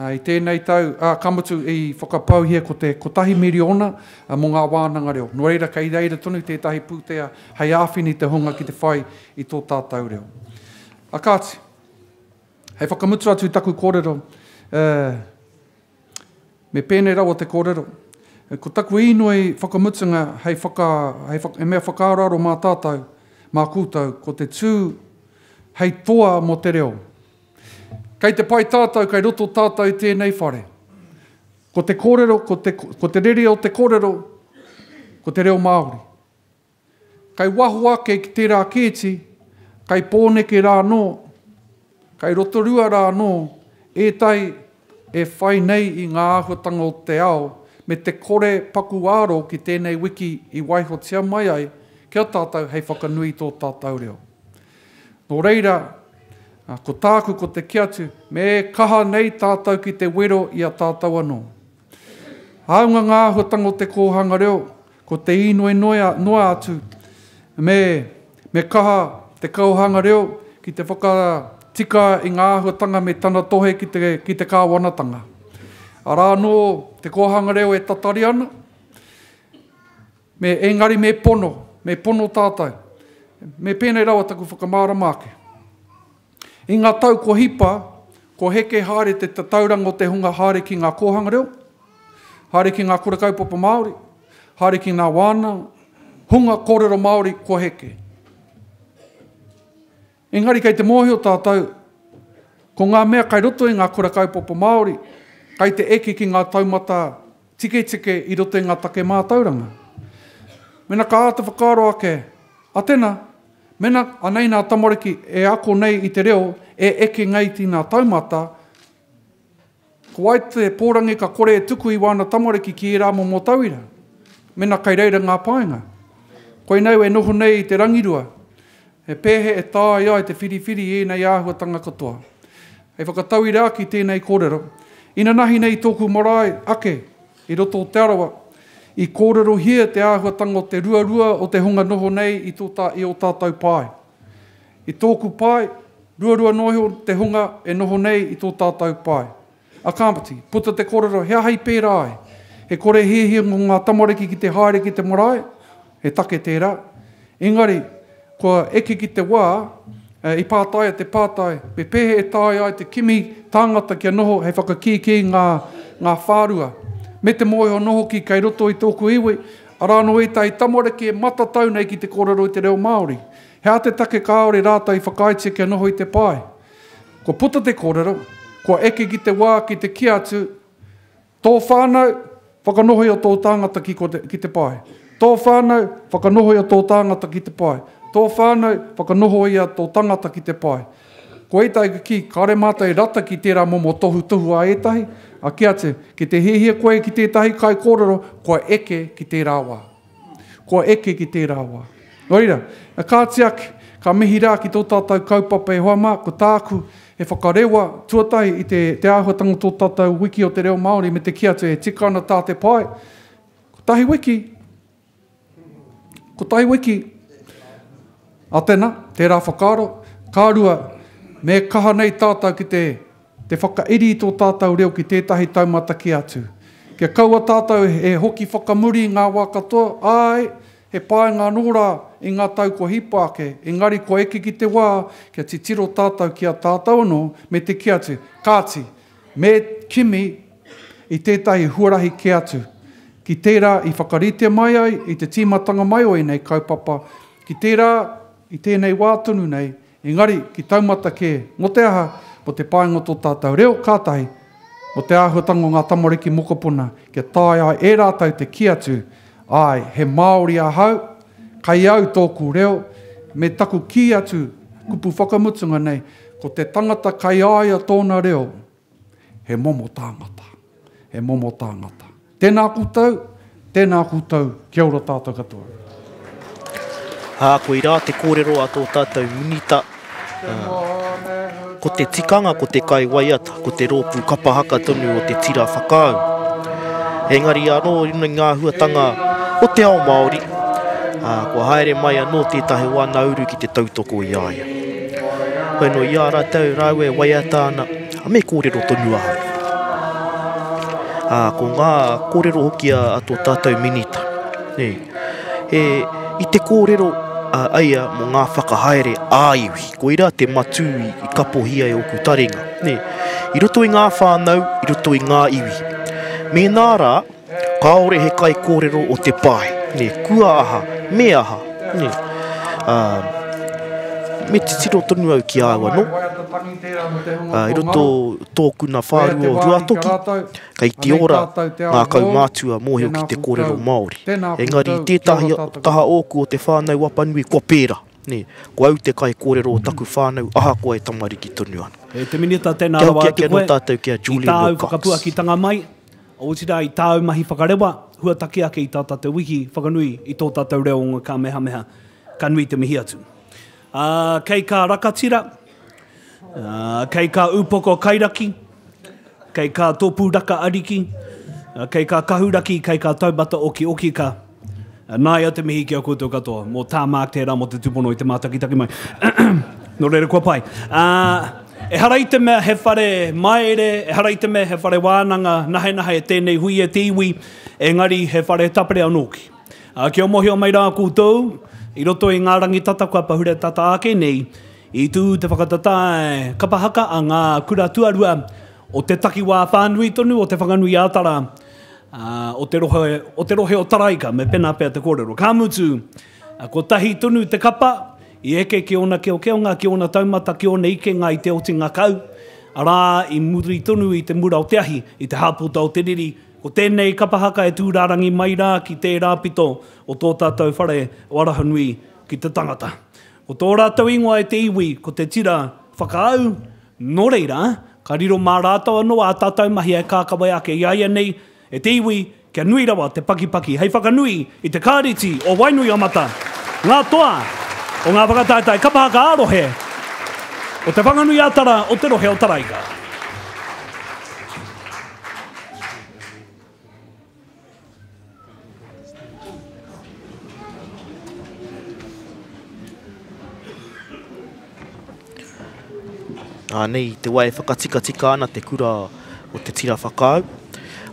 i tēnei tau, ā, ka mutu i whakapauhia ko te kotahi miriona mō ngā wānanga reo. Nō reira, kei reira tonu tētahi pūtea hei āwhina i te hunga ki te whai i tō tātou reo. A kāti, hei whakamutu atu i taku kōrero, Me pēnei rawa te kōrero, Ko taku īnoi whakamutunga hei whaka, hei whaka, he mea whakaaroaro mā tātou, mā koutou, ko te tū hei toa mō te reo. Kei te pai tātou, kei roto tātou i tēnei whare. Ko te kōrero, ko te, ko te rere o te kōrero, ko te reo Māori. Kei waho ake ki tērā kēti, kei Pōneke rā anō, kei Rotorua rā anō ētahi e whai nei i ngā āhuatanga o te ao me te kore paku aro ki tēnei wiki i waihotia mai ai ki a tātou hei whakanui i tō tātou reo. Nō reira, ko tāku ko te kī atu, me kaha nei tātou ki te wero i a tātou anō. Hāunga ngā āhuatanga o te kōhanga reo, ko te īnoi noa atu, me, me kaha te kōhanga reo ki te whakatika i ngā āhuatanga me tana tohe ki te, ki te kāwanatanga. Arā anō te kōhanga reo e tatari ana, me, engari me pono, me pono tātou. Me pēnei rawa taku whakamārama ake. I ngā tau kua hipa, kua heke haere te tatauranga o te hunga haere ki ngā kōhanga reo, haere ki ngā kura kaupapa Māori, haere ki ngā wānanga, hunga kōrero Māori kua heke. Engari kei te mōhio tātou, ko ngā mea kai roto i ngā kura kaupapa Māori, kai te eke ki ngā taumata tiketike i roto i ngā take mātauranga. Mena ka āta whakaaro ake, a tena, Mena anei nā tamariki e ako nei i te reo e eke nei ki nā taumata, ko wai te pōrangi ka kore e tuku i wāna tamariki ki ērā momo tauira? Mena kei reira ngā painga. Koinei e noho nei i te rangirua, he pēhe e taea ai te whiriwhiri i ēnei āhuatanga katoa. Hei whakatauira ake i tēnei kōrero, inanahi nei i tōku marae ake, I roto o Te Arawa, i kōrerohia te āhuatanga o te ruarua o te hunga noho nei i tō tā, i ō tātou pae. I tōku pae, ruarua noa iho te hunga e noho nei i tō tātou pae. A kāpiti, puta te kōrero he aha i pērā ai? He kore hiahia ngō ngā tamariki ki te haere ki te marae, he take tērā. Engari, kua eke ki te wā, i pātaia te pātai, me pēhea e taea ai te kimi tāngata kia noho hei whakakīkī ngā, ngā whārua. Me te mōhio anō hoki kei roto i tōku iwi, arā anō ētahi tamariki e matatau nei ki te kōrero i te reo Māori. He aha te take kāore rātou i whakaaetia kia noho i te pae? Kua puta te kōrero, kua eke ki te wā ki te kī atu, Tō whānau, whakanohoia tō tāngata ki, ki te pae. Tō whānau, whakanohoia tō tāngata ki te pae. Tō whānau, whakanohoia tō tangata ki te pae. Ko ētahi ka kī, kāore mātou e rata ki tērā momo tohutohu a ētahi, a kī atu, ki te hiahia koe ki tētahi kaikōrero, kua eke ki tērā wā. Kua eke ki tērā wā. Nō reira, kāti ake, ka mihi rā ki tō tātou kaupapa e hoa mā, ko tāku he whakarewa tuatahi i te, te āhuatanga o tō tātou wiki o te reo Māori me te kī atu e tika ana tā te pae, kotahi wiki, kotahi wiki, a tēnā, tērā whakaaro, ka rua, me kaha nei tātou ki te Te whakairi i tō tātou reo ki tētahi taumata kē atu. Kia kaua tātou e hoki whakamuri i ngā wā katoa, āe, He painga anō rā i ngā tau kua hipa ake, engari kua eke ki te wā kia titiro tātou ki a tātou anō me te kī atu, kāti, me kimi i tētahi huarahi kē atu, ki tērā i whakaritea mai ai i te tīmatanga mai o ēnei kaupapa, ki tērā i tēnei wā tonu nei, Engari, ki taumata kē, mō te aha? Mō te painga o tō tātou reo, ka tahi, mō te āhuatanga o ngā tamariki mokopuna, kia taea ai e rātou te kī atu, āe, he Māori ahau, kei au tōku reo, me taku kī atu, kupu whakamutunga nei, ko te tangata kei a ia tōna reo, He momo tāngata. He momo tāngata. Tēnā koutou, tēnā koutou, kia ora tātou katoa. Ā, koirā te kōrero a tō tātou minita, ko te tikanga ko te kaiwaiata, ko te rōpū kapa haka tonu o te tira whakaau. Engari anō i runga i ngā āhuatanga o te ao Māori, ā, kua haere mai anō tētahi wānauru ki te tautoko i a ia. Hoi anō, i a rātou rāua e waiata ana, me kōrero tonu ahau. Ā, ko ngā kōrero hoki a, a tō tātou minita. Nē. E, i te kōrero a aia mō ngā whakahaere ā-iwi, koirā te matū i, i kapohia e ōku taringa. Nē. I roto i ngā whānau, i roto i ngā iwi. Mēnā rā, Kāore he kaikōrero o te pae, nē, kua aha, me aha, nē. Ā, me titiro tonu au ki a au anō. Ā, i roto tōku nā whārua o Ruatoki, kei te ora ngā kaumātua mōhio ki te kōrero Māori. Engari i tētahi taha ōku o te whānau Apanui kua pērā, nē, ko au te kaikōrero o taku whānau ahakoa e tamariki tonu ana. E te Minita, tēnā Kia rawa hoki atu ake anō koe tātou ki a i Julian tāu Wilcox. whakapuakitanga mai. Otirā i tāu mahi whakarewa, huataki ake i tā tātou wiki whakanui i tō tātou reo o ngā kāmehameha, ka nui te mihi atu. Ā, kei kā rakatira, ā, kei kā upoko kairaki, kei kā tōpū raka ariki, ā, kei kā kahuraki, kei kā taumata okioki ka. Nāia te mihi ki a koutou katoa, mō tā Mark tērā mō te tūpono i te mātakitaki mai. Nō reira kua pai. Ā, ehara i te mea he whare maere, ehara i te mea he whare wānanga nahenahe tēnei hui e te iwi, engari he whare tapere anō ki. Ā, kia mōhio mai rā koutou, i roto i ngā rangi tata kua pahure tata ake nei, i tū te whakatatae kapa haka a ngā kura tuarua o te takiwā whānui tonu o Te Whanganui-ā-Tara, ā, o te rohe, o te rohe o Taraika, me pēnā pea te kōrero. Ka mutu, kotahi tonu te kapa i eke ki ōna keokeonga, ki ōna taumata, ki ōna ikenga i te otinga kau, arā, i muri tonu i te mura o te ahi, i te hāpota o te riri, ko tēnei kapa haka e tū rārangi mai rā ki tērā pito o tō tātou whare o Arahanui ki te tangata. Ko tō rātou ingoa e te iwi, ko te tira whakaau, Nō reira, ka riro mā rātou anō ā tātou mahi e kākawe ake i a ia nei, e te iwi, kia nui rawa te pakipaki hei whakanui i te Kāreti o Wainuiomata, ngā toa o ngā whakataetae kapa haka ā-rohe o Te Whanganui-a-Tara o te rohe o Taraika. Anei te wā e whakatikatika ana te kura o te tira whakaau.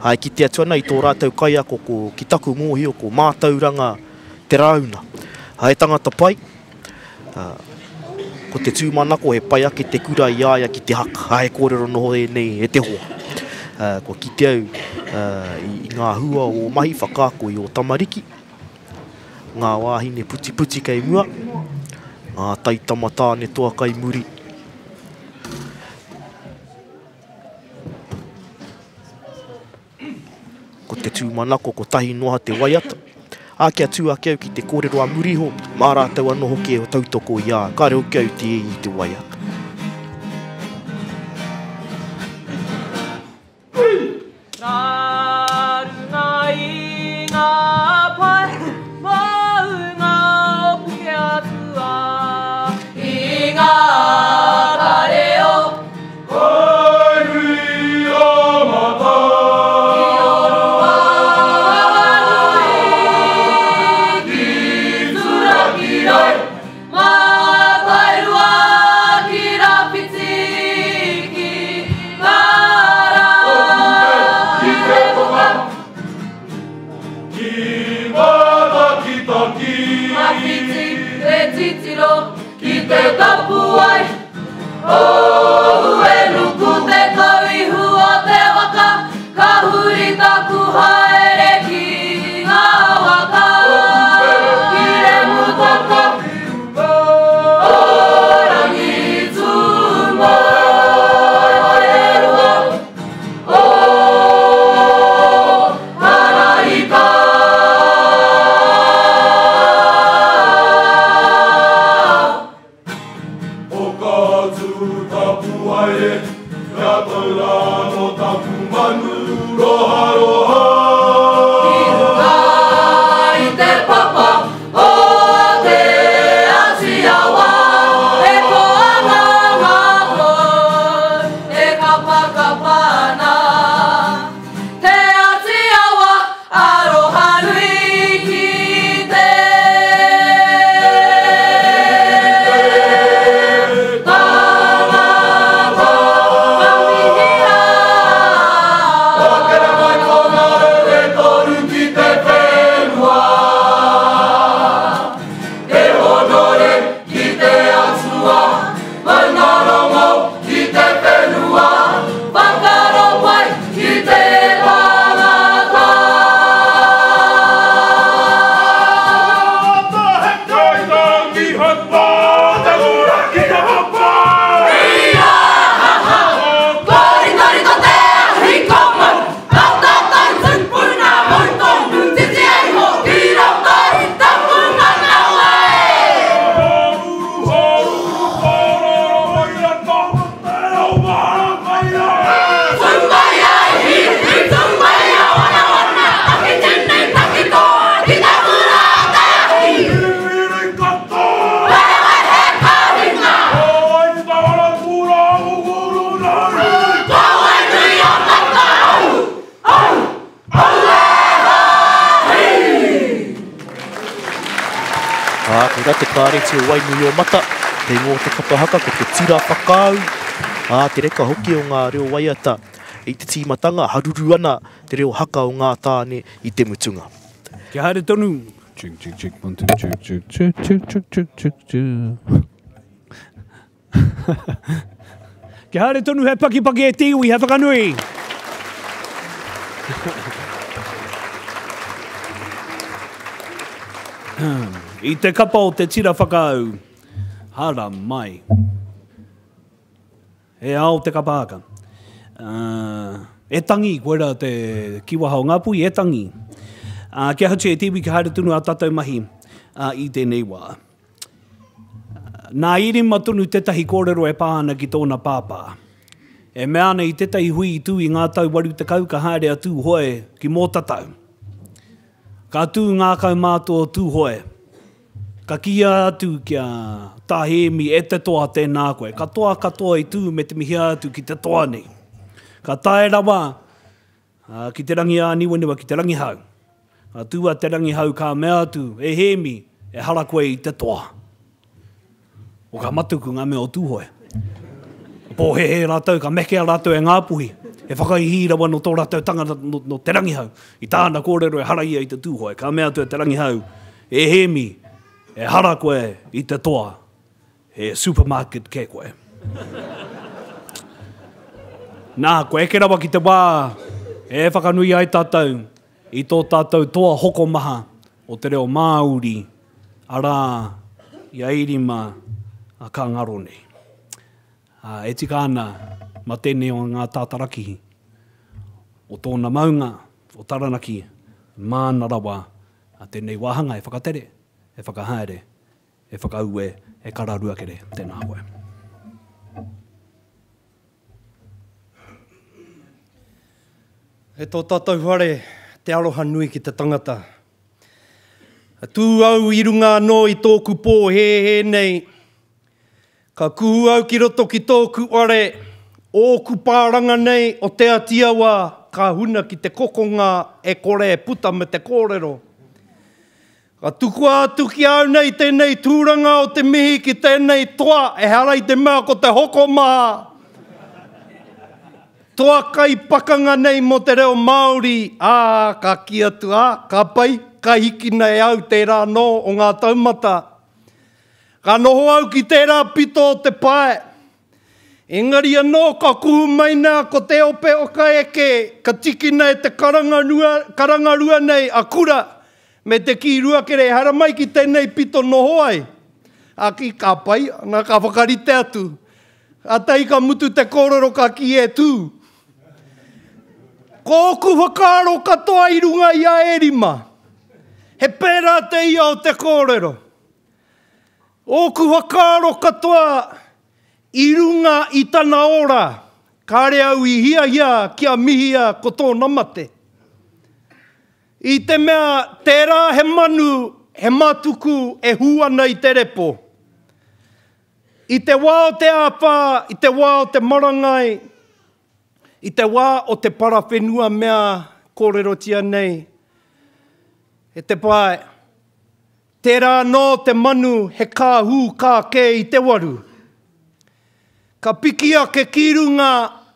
Ā, e kite atu ana i tō rātou kaiako ko, ki taku mōhio ko Mātauranga Te Rāuna. Ā, he tangata pai, ā, ko te tūmanako he pai ake te kura i a ia ki te haka. Ā, he kōrero noho ēnei e te hoa. Ā, kua kite au ā, i ngā hua o ō mahi whakaako i ō tamariki, ngā wāhine putiputi kei mua, ngā taitama tāne toa kai muri. Ko te tūmanako kotahi noa te waiata. Ā, kia tū ake au ki te kōrero a muri iho, mā rātou anō hoki e tautoko i a au. Kāre hoki au te i te waiata. Nā runga i ngā pae maunga o Pukeatua. I ngā kare o Mawhiti te titiro ki te tapuwae O Uenuku te tauihu o te waka Ka huri taku haere ki ngā waka Ki Remutaka O Rangitūmōerua O Taraika. O ka tū tapuwae e, kia tau rā nō taku manu roharoha. Ki runga i te papa o Te Āti Awa, e koa ana ngā toi, e kapakapa ana. Te Āti Awa, aroha nui ki te tangata. Ka mihi rā. Takere mai ko ngā rau e toru ki te whenua. Te honore ki te Atua, maunga rongo ki te whenua. Whakaaro pai ki te tangata. Toritori ko te ahi komau, ka tātou tupuna mau tonu, titi ai hoki roto i taku manawa e. Tū mai ai hi, hi tū mai a wana wana, taki tini, taki toa, ki te kura o te ahi. Wehewehe ka hinga. Ko wai nui o mata, au, au, au e hahi. Ā, koirā te kāreti o Wainuiomata, te ingoa o te kapa haka ko te Tira Whakaau, ā, te reka hoki o ngā reo waiata i te tīmatanga, haruru ana te reo haka o ngā tāne i te mutunga. Kia haere tonu. Chuk chuk chuk one two chuk chuk chuk chuk chuk chuk chuk chuk. Kia haere tonu he pakipaki e te iwi, he whakanui. I te kapa o te tira whakaau, hara mai. He ao te kapa haka. Uh, e tangi, koira te kiwaha o Ngāpuhi, e tangi. Uh, kia ahatia e te iwi, kia haere tonu ā tātou mahi uh, i tēnei wā. Nā Irima tonu tētahi kōrero e pā ana ki tōna pāpā. E mea ana i tētahi hui i tū i ngā tau 80 ka haere a Tūhoe ki Mōtatau. Ka tū ngā kaumātua o Tūhoe. Ka kīia atu ki a Tā Hēmi, E te toa, tēnā koe. Ka toa katoa i tū me te mihia atu ki te toa nei. Ka tae rawa ki Te Rangi-ā-niwaniwa, ki Te Rangihau. Ka tū a Te Rangihau ka mea atu, E Hēmi, ehara koe i te toa. O ka matuku ngā mea o Tūhoe. Ka pōhēhē rātou, ka mekea rātou e Ngāpuhi, he whakaihī rawa nō tō rātou tangata nō Te Rangihau. I tāna kōrero ehara ia i te Tūhoe. Ka mea atu a Te Rangihau, E Hēmi, ehara koe i te toa, he supermarket kē koe. Nā, kua eke rawa ki te wā e whakanui ai tātou i tō tātou toa hokomaha o te reo Māori, arā, i a Irima ka ngaro nei. Ā, e tika ana mā tēnei o ngā tātarakihi o tōna maunga, o Taranaki, māna rawa tēnei wāhanga e whakatere, e whakahaere, e whakaue, e kara ruakere, tēnā koe. E tō tātou whare, te aroha nui ki te tangata. Ka tū au i runga anō i tōku pōhēhē nei, ka kuhu au ki roto ki tōku whare, ōku pāranga nei o Te Atiawa ka huna ki te kokonga e kore e puta me te kōrero. Ka tukua atu ki a au nei tēnei tūranga o te mihi ki tēnei toa, ehara i te mea ko te hokomaha toa kai pakanga nei mō te reo Māori, ā, ka kī atu, ā, ka pai. ka hikina e au tērā anō o ngā taumata. Ka noho au ki tērā pito o te pae. Engari anō ka kuhu mai nā ko te ope o ka eke, ka tikina e te karangarua, karangarua nei a Kura me te kī Ruakere haramai ki tēnei pito noho ai. A kī ka pai, ana ka whakarite atu. Kātahi ka mutu te kōrero ka kī e tū. Ko ōku whakaaro katoa i runga i a Erima. He pērā te ia o te kōrero. Ōku whakaaro katoa i runga i tana ora, kāre au i hiahia kia mihia ko tōna mate. I te mea tērā he manu, he matuku e hū ana i te repo. I te wā o te āwhā, i te wā o te marangai, i te wā o te parawhenua mea kōrerotia nei e te pae, tērā anō te manu he kāhū kā kē i te waru. Ka piki ake ki runga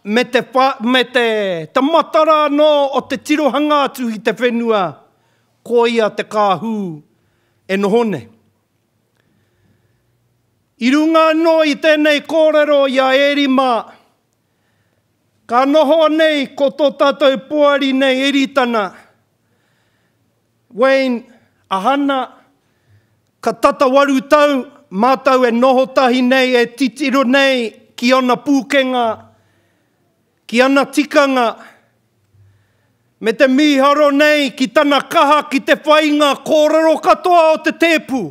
me te, me te, te matara anō o te tirohanga atu i te whenua, koia te kāhū e noho nei. I runga anō i tēnei kōrero i a Ērima, ka noho nei ko tō tātou poari nei Eritana, Wayne, a Hana, ka tata waru tau mātou e noho tahi nei, e titiro nei ki ana pūkenga, ki ana tikanga, me te mīharo nei ki tana kaha ki te whai i ngā kōrero katoa o te tēpu.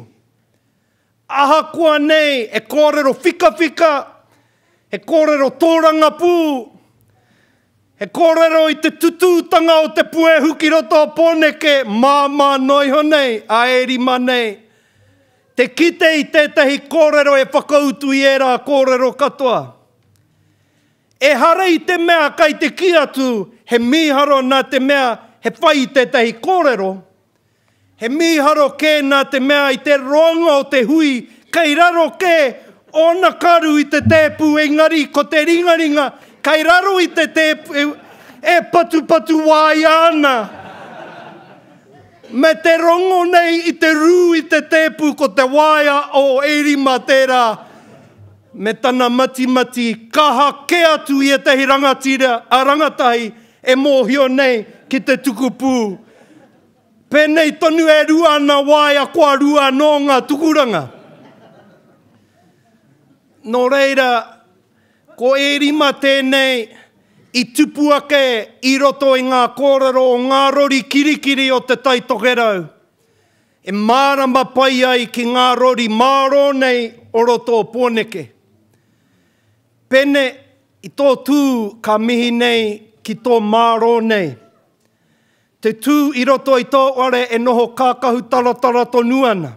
Ahakoa nei he kōrero whikawhika, he kōrero tōrangapū, he kōrero i te tutūtanga o te puehu ki roto o Pōneke, māmā noa iho nei, a Ērima nei, te kite i tētahi kōrero e whakautu i ērā kōrero katoa. Ehara i te mea kai te kī atu he mīharo nā te mea he whai i tētahi kōrero, he mīharo kē nā te mea i te roanga o te hui kei raro kē ōna karu i te tēpu engari ko te ringaringa kei raro i te tēpu e patupatu waea ana me te rongo nei i te rū i te tēpu ko te waea o Erima tērā me tana matimati kaha kē atu i ētahi rangatira, a rangatahi e mōhio nei ki te tuku pū. Pēnei tonu e rua ana waea kua rua anō ngā tukuranga. Nō reira, ko Ērima tēnei i tupu ake i roto i ngā kōrero o ngā rori kirikiri o Te Tai Tokerau. E mārama pai ai ki ngā rori mārō nei o roto o Pōneke. Pene, i tō tū ka mihi nei ki tō mārō nei. Te tū i roto i tō whare e noho kākahu taratara tonu ana.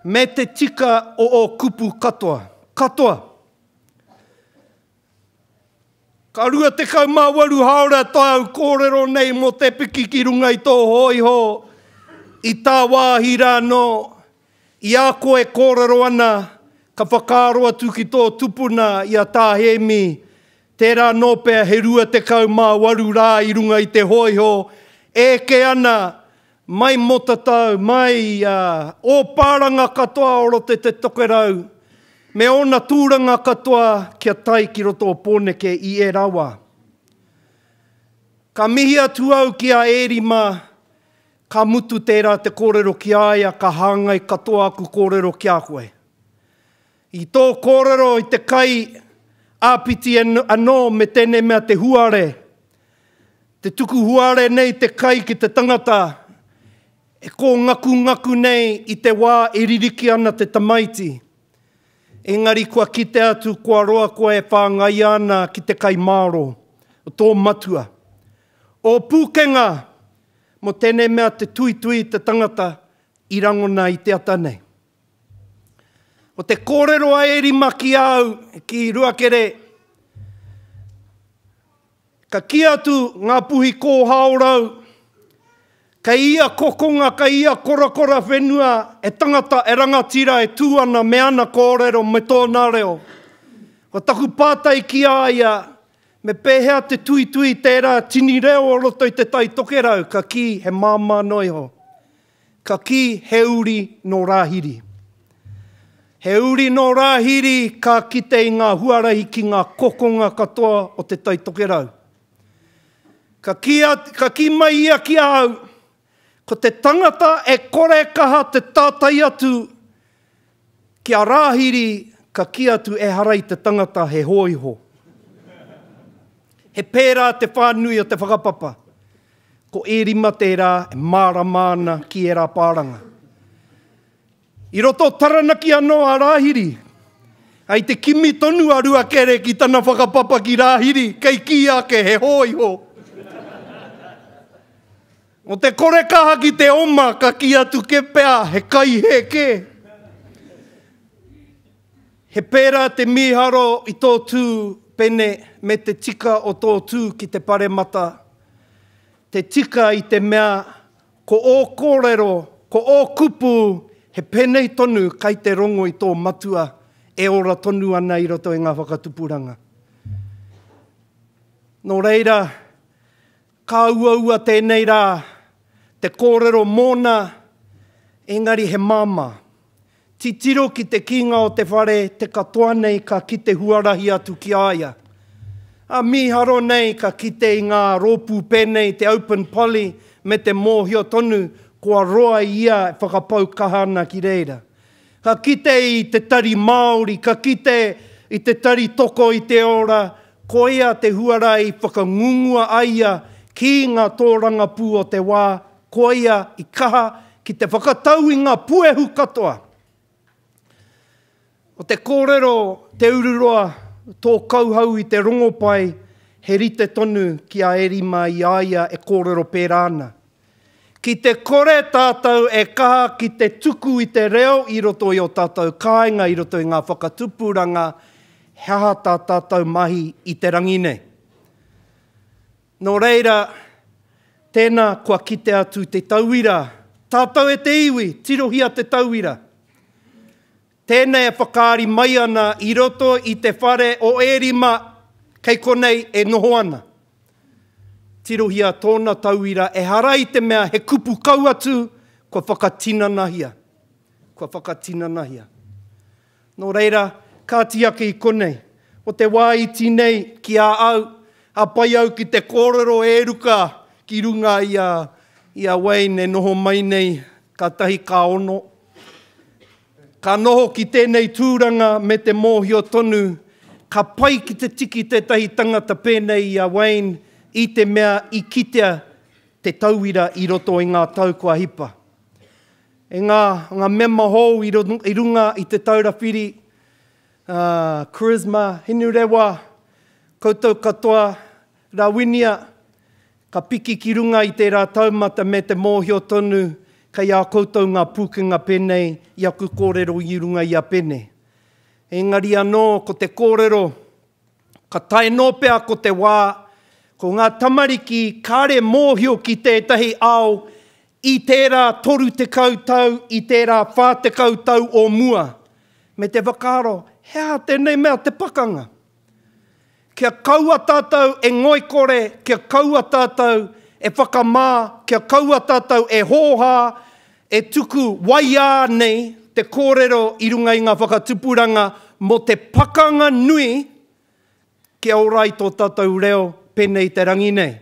Me te tika o ō kupu katoa. Katoa. Ka 28 hāora tāu kōrero nei mō te piki ki runga i tō hōiho i tāwāhi rānō. I a koe e kōrero ana, ka whakaaro atu ki tō tupuna i a Tā Hēmi, tērā nō pea he 28 rā i runga i te hōiho, e eke ana mai Motatau, mai ō pāranga katoa o roto i Te Tokerau, me ōna tūranga katoa kia tae ki roto o Pōneke i ērā wā. Ka mihi atu au ki a Ērima, ka mutu tērā te kōrero ki a ia, ka hāngai katoa aku kōrero ki a koe. I tō kōrero i te kai āpiti anō me tēnei mea te huare, Te tuku huare nei te kai ki te tangata e kōngakungaku nei i te wā e ririki ana te tamaiti. Engari kua kite atu kua roa koe e whāngaia ana ki te kai mārō o tō matua. Ō pūkenga mō tēnei mea te tuitui i te tangata i rangona i te ata nei. Ko te kōrero a Erima ki a au, ki Ruakere, Ka kī atu ngā puhi kōhaorau, Kei ia kokonga, kei ia korakora whenua he tangata e rangatira e tū ana me ana kōrero me tōna reo. Ko taku pātai ki a ia, me pēhea te tuitui tērā tini reo o roto i Te Tai Tokerau? Ka kī, he māmā noa iho. Ka kī he uri nō Rāhiri. He uri nō Rāhiri ka kite i ngā huarahi ki ngā kokonga katoa o Te Tai Tokerau. Ka kī, ka kī mai ia ki a au, ko te tangata e kore kaha te tātai atu ki a Rāhiri, ka kī atu ehara i te tangata he hōiho. He pērā te whānui o te whakapapa. Ko Ērima tērā e mārama ana ki ērā pāranga. I roto o Taranaki anō a Rāhiri. I te kimi tonu a Ruakere ki tana whakapapa ki Rāhiri, kei kīia ake he hōiho. Mō te kore kaha ki te oma, ka kī atu ke pea he kaihe kē. He pērā te mīharo i tō tū, Pene, me te tika o tō tū ki te paremata. Te tika i te mea, ko ō kōrero, ko ō kupu, he pēnei tonu kai te rongo i tō matua e ora tonu ana i roto i ngā whakatupuranga. Nō reira, ka uaua tēnei rā te kōrero mōna, engari he māmā. Titiro ki te kīnga o te whare, te katoa nei ka kite huarahi atu ki a ia. A mīharo nei ka kite i ngā rōpū pēnei te Open Poly me te mōhio tonu kua roa ia e whakapau kaha ana ki reira. Ka kite i te Tari Māori, ka kite i te Tari Toko i te Ora, koia te huarahi whakangungua ai ia ki ngā tōrangapū o te wā, Koia i kaha ki te whakatau i ngā puehu katoa. O te kōrero Te Ururoa, tō kauhau i te rongopai, he rite tonu ki a Erima i a ia e kōrero pērā ana. Ki te kore tātou e kaha ki te tuku i te reo i roto i ō tātou kāinga, i roto i ngā whakatupuranga, he aha tā tātou mahi i te rangi nei? Nō reira, tēnā kua kite atu te tauira. Tātou e te iwi, tirohia te tauira. Tēnei e whakaari mai ana i roto i te whare o Ērima kei konei e noho ana. Tirohia tōna tauira ehara i te mea he kupu kau atu kua whakatinanahia. Kua whakatinanahia. Nō reira, kāti ake i konei. O te wā iti nei ki a au, a pai au ki te kōrero e Ruka ki runga i a, i a Wayne e noho mai nei, kātahi ka ono. Ka noho ki tēnei tūranga me te mōhio tonu, ka pai ki te tiki tētahi tangata pēnei i a Wayne i te mea i kitea te tauira i roto i ngā tau kua hipa. E ngā, ngā mema hou i, i runga i Te Taura Whiri, uh, Charisma, Hinurewa, koutou katoa, Rawinia, ka piki ki runga i tērā taumata me te mōhio tonu kei a koutou ngā pūkenga pēnei i aku kōrero i runga i a Pene. Engari anō ko te kōrero, Ka tae nō pea ko te wā, ko ngā tamariki kāre mōhio ki tētahi ao i tērā 30 tau, i tērā 40 tau o mua, me te whakaaro, he aha tēnei mea te pakanga? Kia kaua tātou e ngoikore, kia kaua tātou e whakamā, kia kaua tātou e hōhā, e tuku waiā nei te kōrero i runga i ngā whakatupuranga mō te pakanga nui kia ora ai tō tātou reo pēnei i te rangi nei.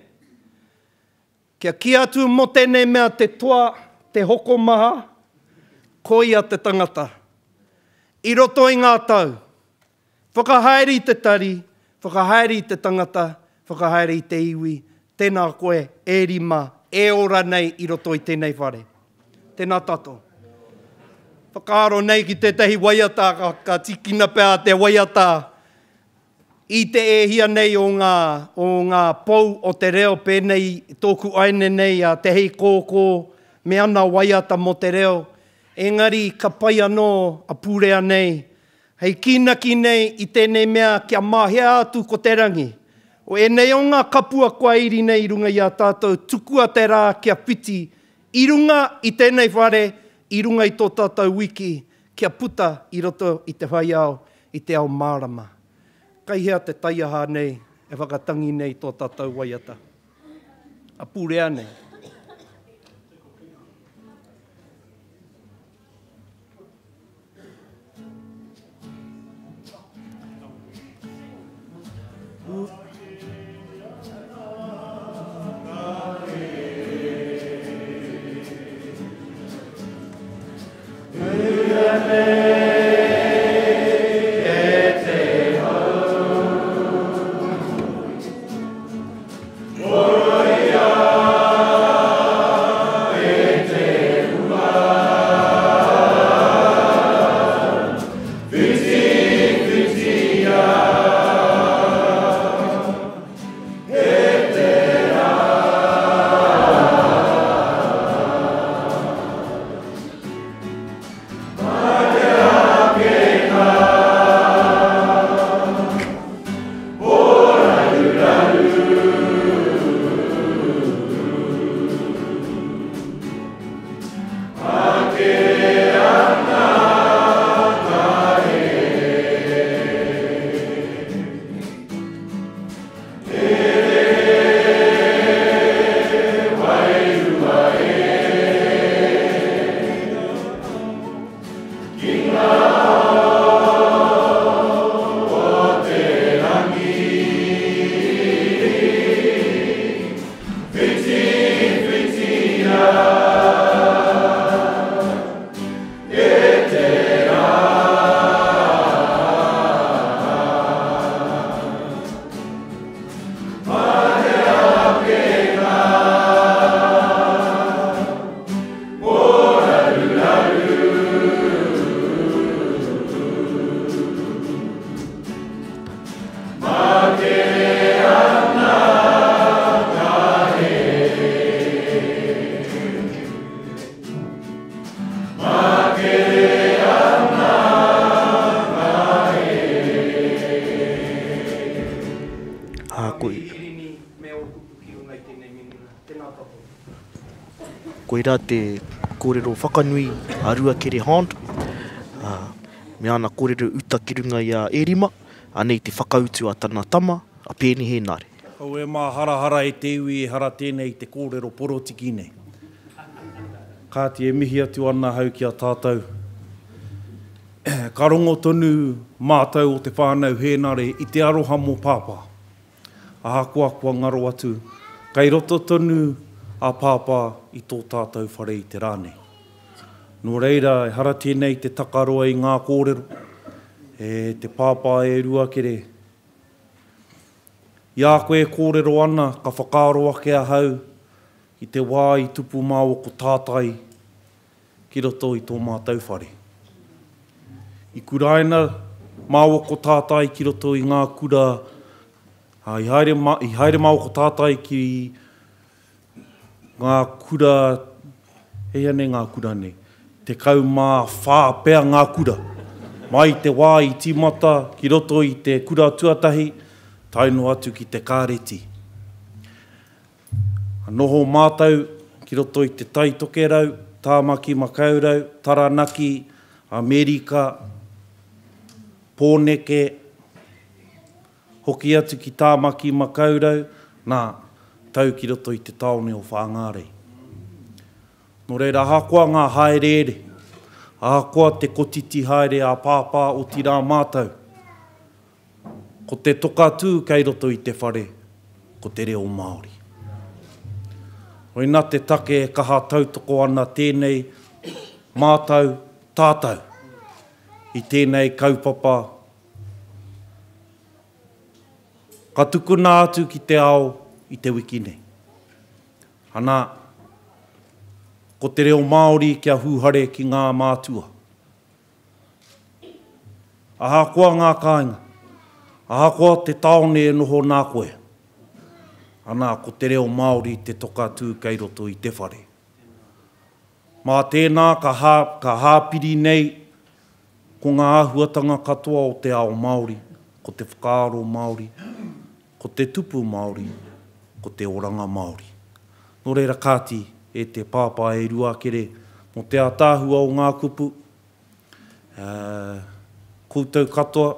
Kia kī atu mō tēnei mea te toa, te hokomaha, koia te tangata. I roto i ngā tau, Whakahaere i te tari, whakahaere i te tangata, whakahaere i te iwi, tēnā koe e rima, e ora nei i roto i tēnei whare. Tēnā tātou. Whakaaro nei ki tētahi waiata, ka, ka tīkina pea te waiata i te e hia nei o ngā, o ngā pou o te reo pēnei tōku aine nei a Te Heikōkō me ana waiata mō te reo, engari ka pai anō a Pūrea nei Hei kīnaki nei i tēnei mea kia mahea atu ko te rangi. O ēnei o ngā kapua kua iri nei i runga i a tātou, tukua te rā kia whiti i runga i tēnei whare, i runga i tō tātou wiki, kia puta i roto i te whai ao, i te ao mārama. Kai hea te taiaha nei e whakatangi nei tō tātou waiata? A Purea nei. nei e te hau. Moroia e te ua. Whiti, whitia e te rā. Mate ake ka pōraruraru. Ake ana ka hē. E rere wairua e. Ki ngā ao o te rangi. Whiti, whitia e te rā. Mate ake ka pōraruraru. Mate ana ka hē. Mate ana ka hē. Ā, koe. Koirā te kōrero whakanui a Ruakere Hond, ā, me ana kōrero uta ki runga i a Ērima, anei te whakautu a tana tama, a Peeni Hēnare. Kaua e māharahara e te iwi ehara tēnei i te kōrero porotiki nei. Kāti e mihi atu ana ahau ki a tātou. Ka rongo tonu mātou o te whānau Hēnare i te aroha mō Pāpā. Ahakoa kua ngaro atu, kei roto tonu a Pāpā i tō tātou whare i te rā nei. Nō reira, ehara tēnei i te takaroa i ngā kōrero, e te Pāpā e Ruakere. I a koe e kōrero ana, ka whakaaro ake ahau i te wā i tupu māua ko Tātai ki roto i tō mātou whare. I kuraina māua ko Tātai ki roto i ngā kura, ā, i haere, i haere māua ko Tātai ki ngā kura, e hia nei ngā kura nei? 14 pea ngā kura. Mai i te wā i tīmata ki roto i te kura tuatahi, tae noa atu ki te kāreti. Ka noho mātou ki roto i Te Tai Tokerau, Tāmaki Makaurau, Taranaki, Amerika, Pōneke, hoki atu ki Tāmaki Makaurau, nā, tau ki roto i te tāone o Whāngārei. Nō reira, ahakoa ngā hāereere, ahakoa te kotiti haere a Pāpā otirā mātou, Ko te toka tū kei roto i te whare, ko te reo Māori. Koina te take e kaha tautoko ana tēnei mātau, tātau, i tēnei kaupapa ka tukuna atu ki te ao i te wiki nei. Ana, ko te reo Māori kia hūhare ki ngā mātua. Ahakoa ngā kāinga, ahakoa te tāone e noho nā koe, ana ko te reo Māori te toka tū kei roto i te whare. Mā tēnā ka hā, ka hāpiri nei ko ngā āhuatanga katoa o te ao Māori, ko te whakaaro Māori, ko te tupu Māori, ko te oranga Māori. Nō reira kāti e te pāpā e Ruakere mō te ātaahua o ngā kupu, Ā, koutou katoa,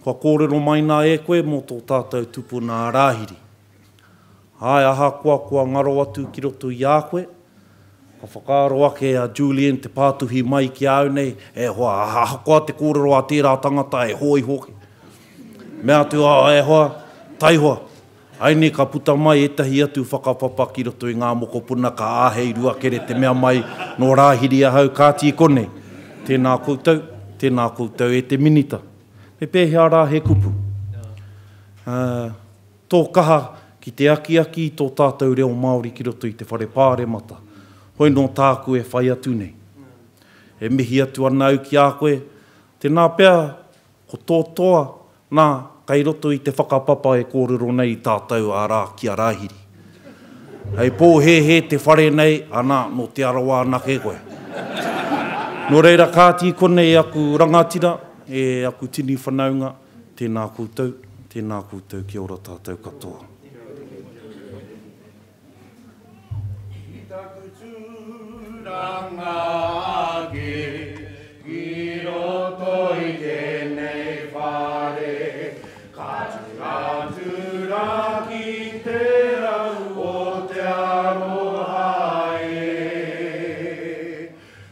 kua kōrero mai nā e koe mō tō tātou tupuna a Rāhiri. Āe, ahakoa kua ngaro atu ki roto i a koe, ka whakaaro ake a Julian te pātuhi mai ki a au nei, e hoa, ahakoa te kōrero a tērā tangata e hōiho ake. Mea atu, e hoa, taihoa, Aini ka puta mai ētahi atu whakapapa ki roto i ngā mokopuna ka āhei Ruakere te mea mai nō Rāhiri ahau, kāti i konei. Tēnā koutou, tēnā koutou e te Minita. Me pēhea rā he kupu? Tō kaha ki te akiaki i tō tātou reo Māori ki roto i te Whare Pāremata. Hoi nō tāku e whai atu nei. E mihi atu ana au ki a koe, tēnā pea ko tō toa, nā, kei roto i te whakapapa e kōrero nei tātou arā ki a Rāhiri. Hei pōhēhē te whare nei, ana, nō Te Arawa anake koe. Nō reira, kāti i konei aku rangatira, e aku tini whanaunga, tēnā koutou, tēnā koutou, kia ora tātou katoa. Ki taku tūranga ake ki roto i tēnei whare, ka tū atu rā ki te rau o te aroha e.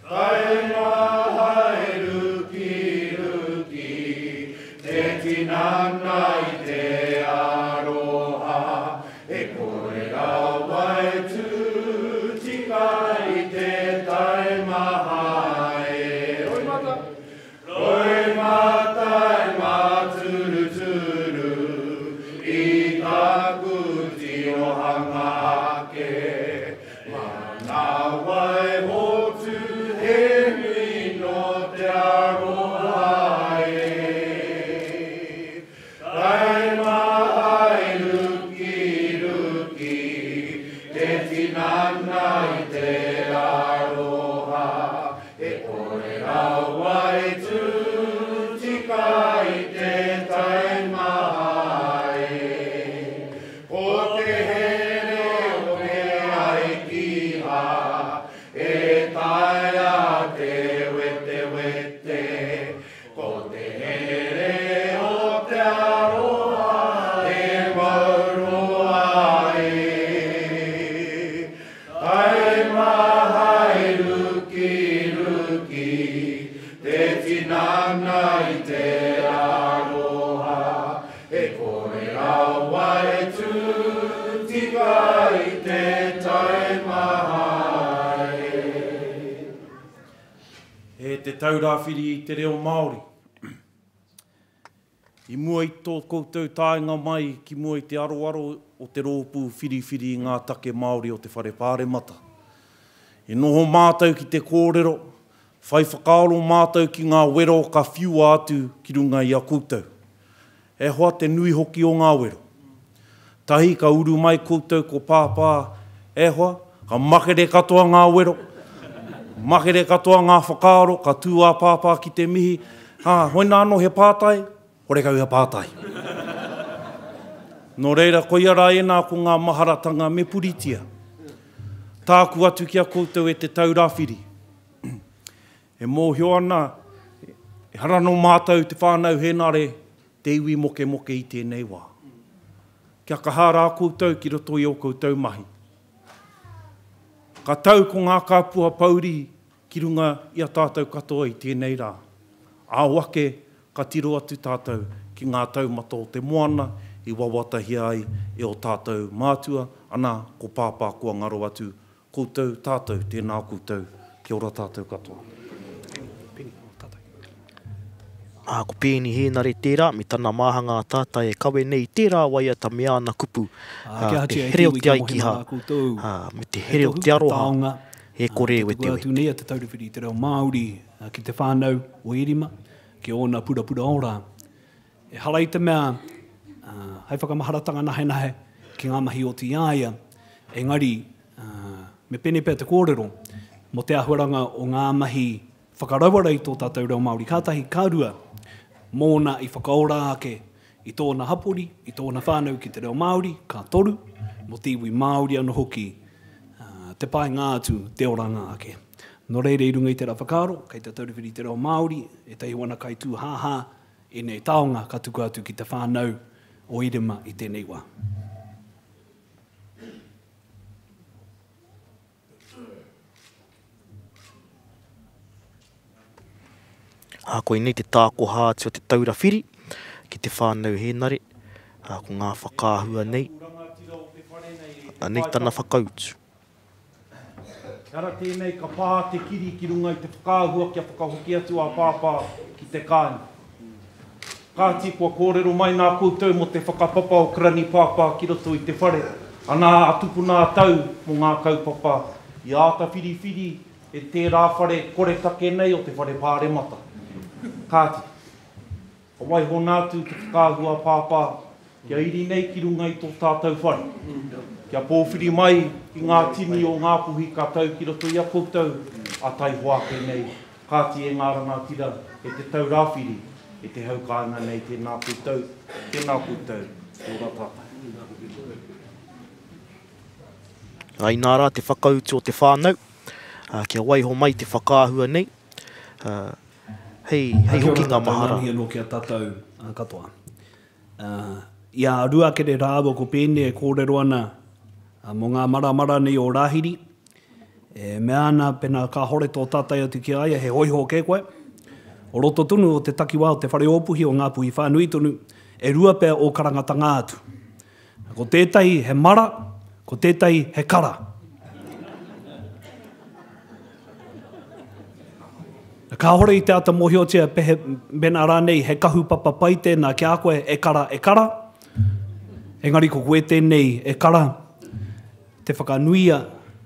Taimaha e rukiruki te tinana i te aroha, e kore rawa e tū tika i te taimaha e. Roimata, roimata e māturuturu i taku tirohanga ake. Manawa e hotu he nui no te aroha e. Taimaha e rukiruki te tinana i te aroha, e kore rawa e tū tika i te taimaha e. Ko te here o te aikiha e taea te wetewete, ko te here o te aroha e mau roa e. Taimaha e rukiruki te tinana i te aroha, e kore rawa e tū tika i te taimaha e. E te Taura Whiri i te Reo Māori. I mua i tō koutou taenga mai ki mua i te aroaro o te rōpū whiriwhiri i ngā take Māori o te Whare Pāremata, i noho mātou ki te kōrero, whai whakaaro mātou ki ngā wero ka whiua atu ki runga i a koutou. E hoa te nui hoki o ngā wero. Tahi ka uru mai koutou ko Pāpā, e hoa, ka makere katoa ngā wero, makere katoa ngā whakaaro, ka tū a Pāpā ki te mihi, ā, hoina anō he pātai, horekau he pātai. Nō reira, koia rā ēnā ko ngā maharatanga me puritia. Tāku atu ki a koutou e Te Taura Whiri. E mōhio ana, ehara nō mātou te whānau Hēnare te iwi mokemoke i tēnei wā. Kia kaha rā koutou ki roto i ō koutou mahi. Ka tau ko ngā kāpua pouri ki runga i a tātou katoa i tēnei rā. Ao ake ka tiro atu tātou ki ngā taumata o te moana i wawatahia ai e ō tātou mātua, ana, ko Pāpā kua ngaro atu, koutou, tātou, tēnā koutou, kia ora tātou katoa. Ā, ko Peeni Hēnare tērā, me tana māhanga a Tātai e kawe nei i tērā waiata me āna kupu, ā, te here o te aikiha, ā, me te here o te aroha, e kore e wetewete. Tukua atu nei a Te Taura Whiri i te Reo Māori ki te whānau o Erima, ki ōna purapura ora. Ehara i te mea hei whakamaharatanga nahenahe ki ngā mahi oti i a ia, engari me pēnei pea te kōrero mō te āhuaranga o ngā mahi whakarauora i tō tātou reo Māori ka tahi, ka rua, mōna i whakaora ake i tōna hapori, i tōna whānau ki te reo Māori, ka toru, mō te iwi Māori anō hoki te painga atu, te oranga ake. Nō reira i runga i tērā whakaaro, kei te Taura Whiri i te Reo Māori, ētahi o ana kaitūhāhā, ēnei taonga ka tukua atu ki te whānau o Irima i tēnei wā. Ā, koinei te tākoha atu a Te Taura Whiri ki te whānau Hēnare, ā, ko ngā whakaahua nei, anei tana whakautu. Ehara tēnei ka pā te kiri ki runga i te whakaahua kia whakahoki atu a Pāpā ki te kāinga. Kāti kua kōrero mai nā koutou mō te whakapapa o Karani Pāpā ki roto i te whare, anā a Tupuna a Tau mō ngā kaupapa i āta whiriwhiri e tērā whare koretake nei o te whare pāremata. Kāti. Ka waihona atu te whakaahua a Pāpā kia iri nei ki runga i tō tātou whare. Kia pōwhiri mai ki ngā tini o Ngāpuhi ka tau ki roto i a koutou a taihoa ake nei, kāti e ngā rangatira e te taurawhiri, e te hau kāinga nei tēnā koutou, tēnā koutou, kia ora tātou. Ā, inā rā te whakautu o te whānau, kia waiho mai te whakaahua nei, hei, hei hokinga mahara. Kia ora tātou, ngā mihi anō ki a tātou katoa. I a Ruakere rāua ko Pēne e kōrero ana mō ngā maramara nei o Rāhiri, e mea ana pena kāhore tō tātai atu ki a ia, he hōiho kē koe. O roto tonu o te takiwā o te whare ōpuhi o Ngāpuhi whānui tonu, e rua pea ō karangatanga atu. Ko tētahi he mara, ko tētahi he kara. Kāhore i te āta mōhiotia pehe, mēnā rānei he kahupapa pai tēnā ki a koe, e kara, e kara. Engari ko koe tēnei e kara, te whakanuia,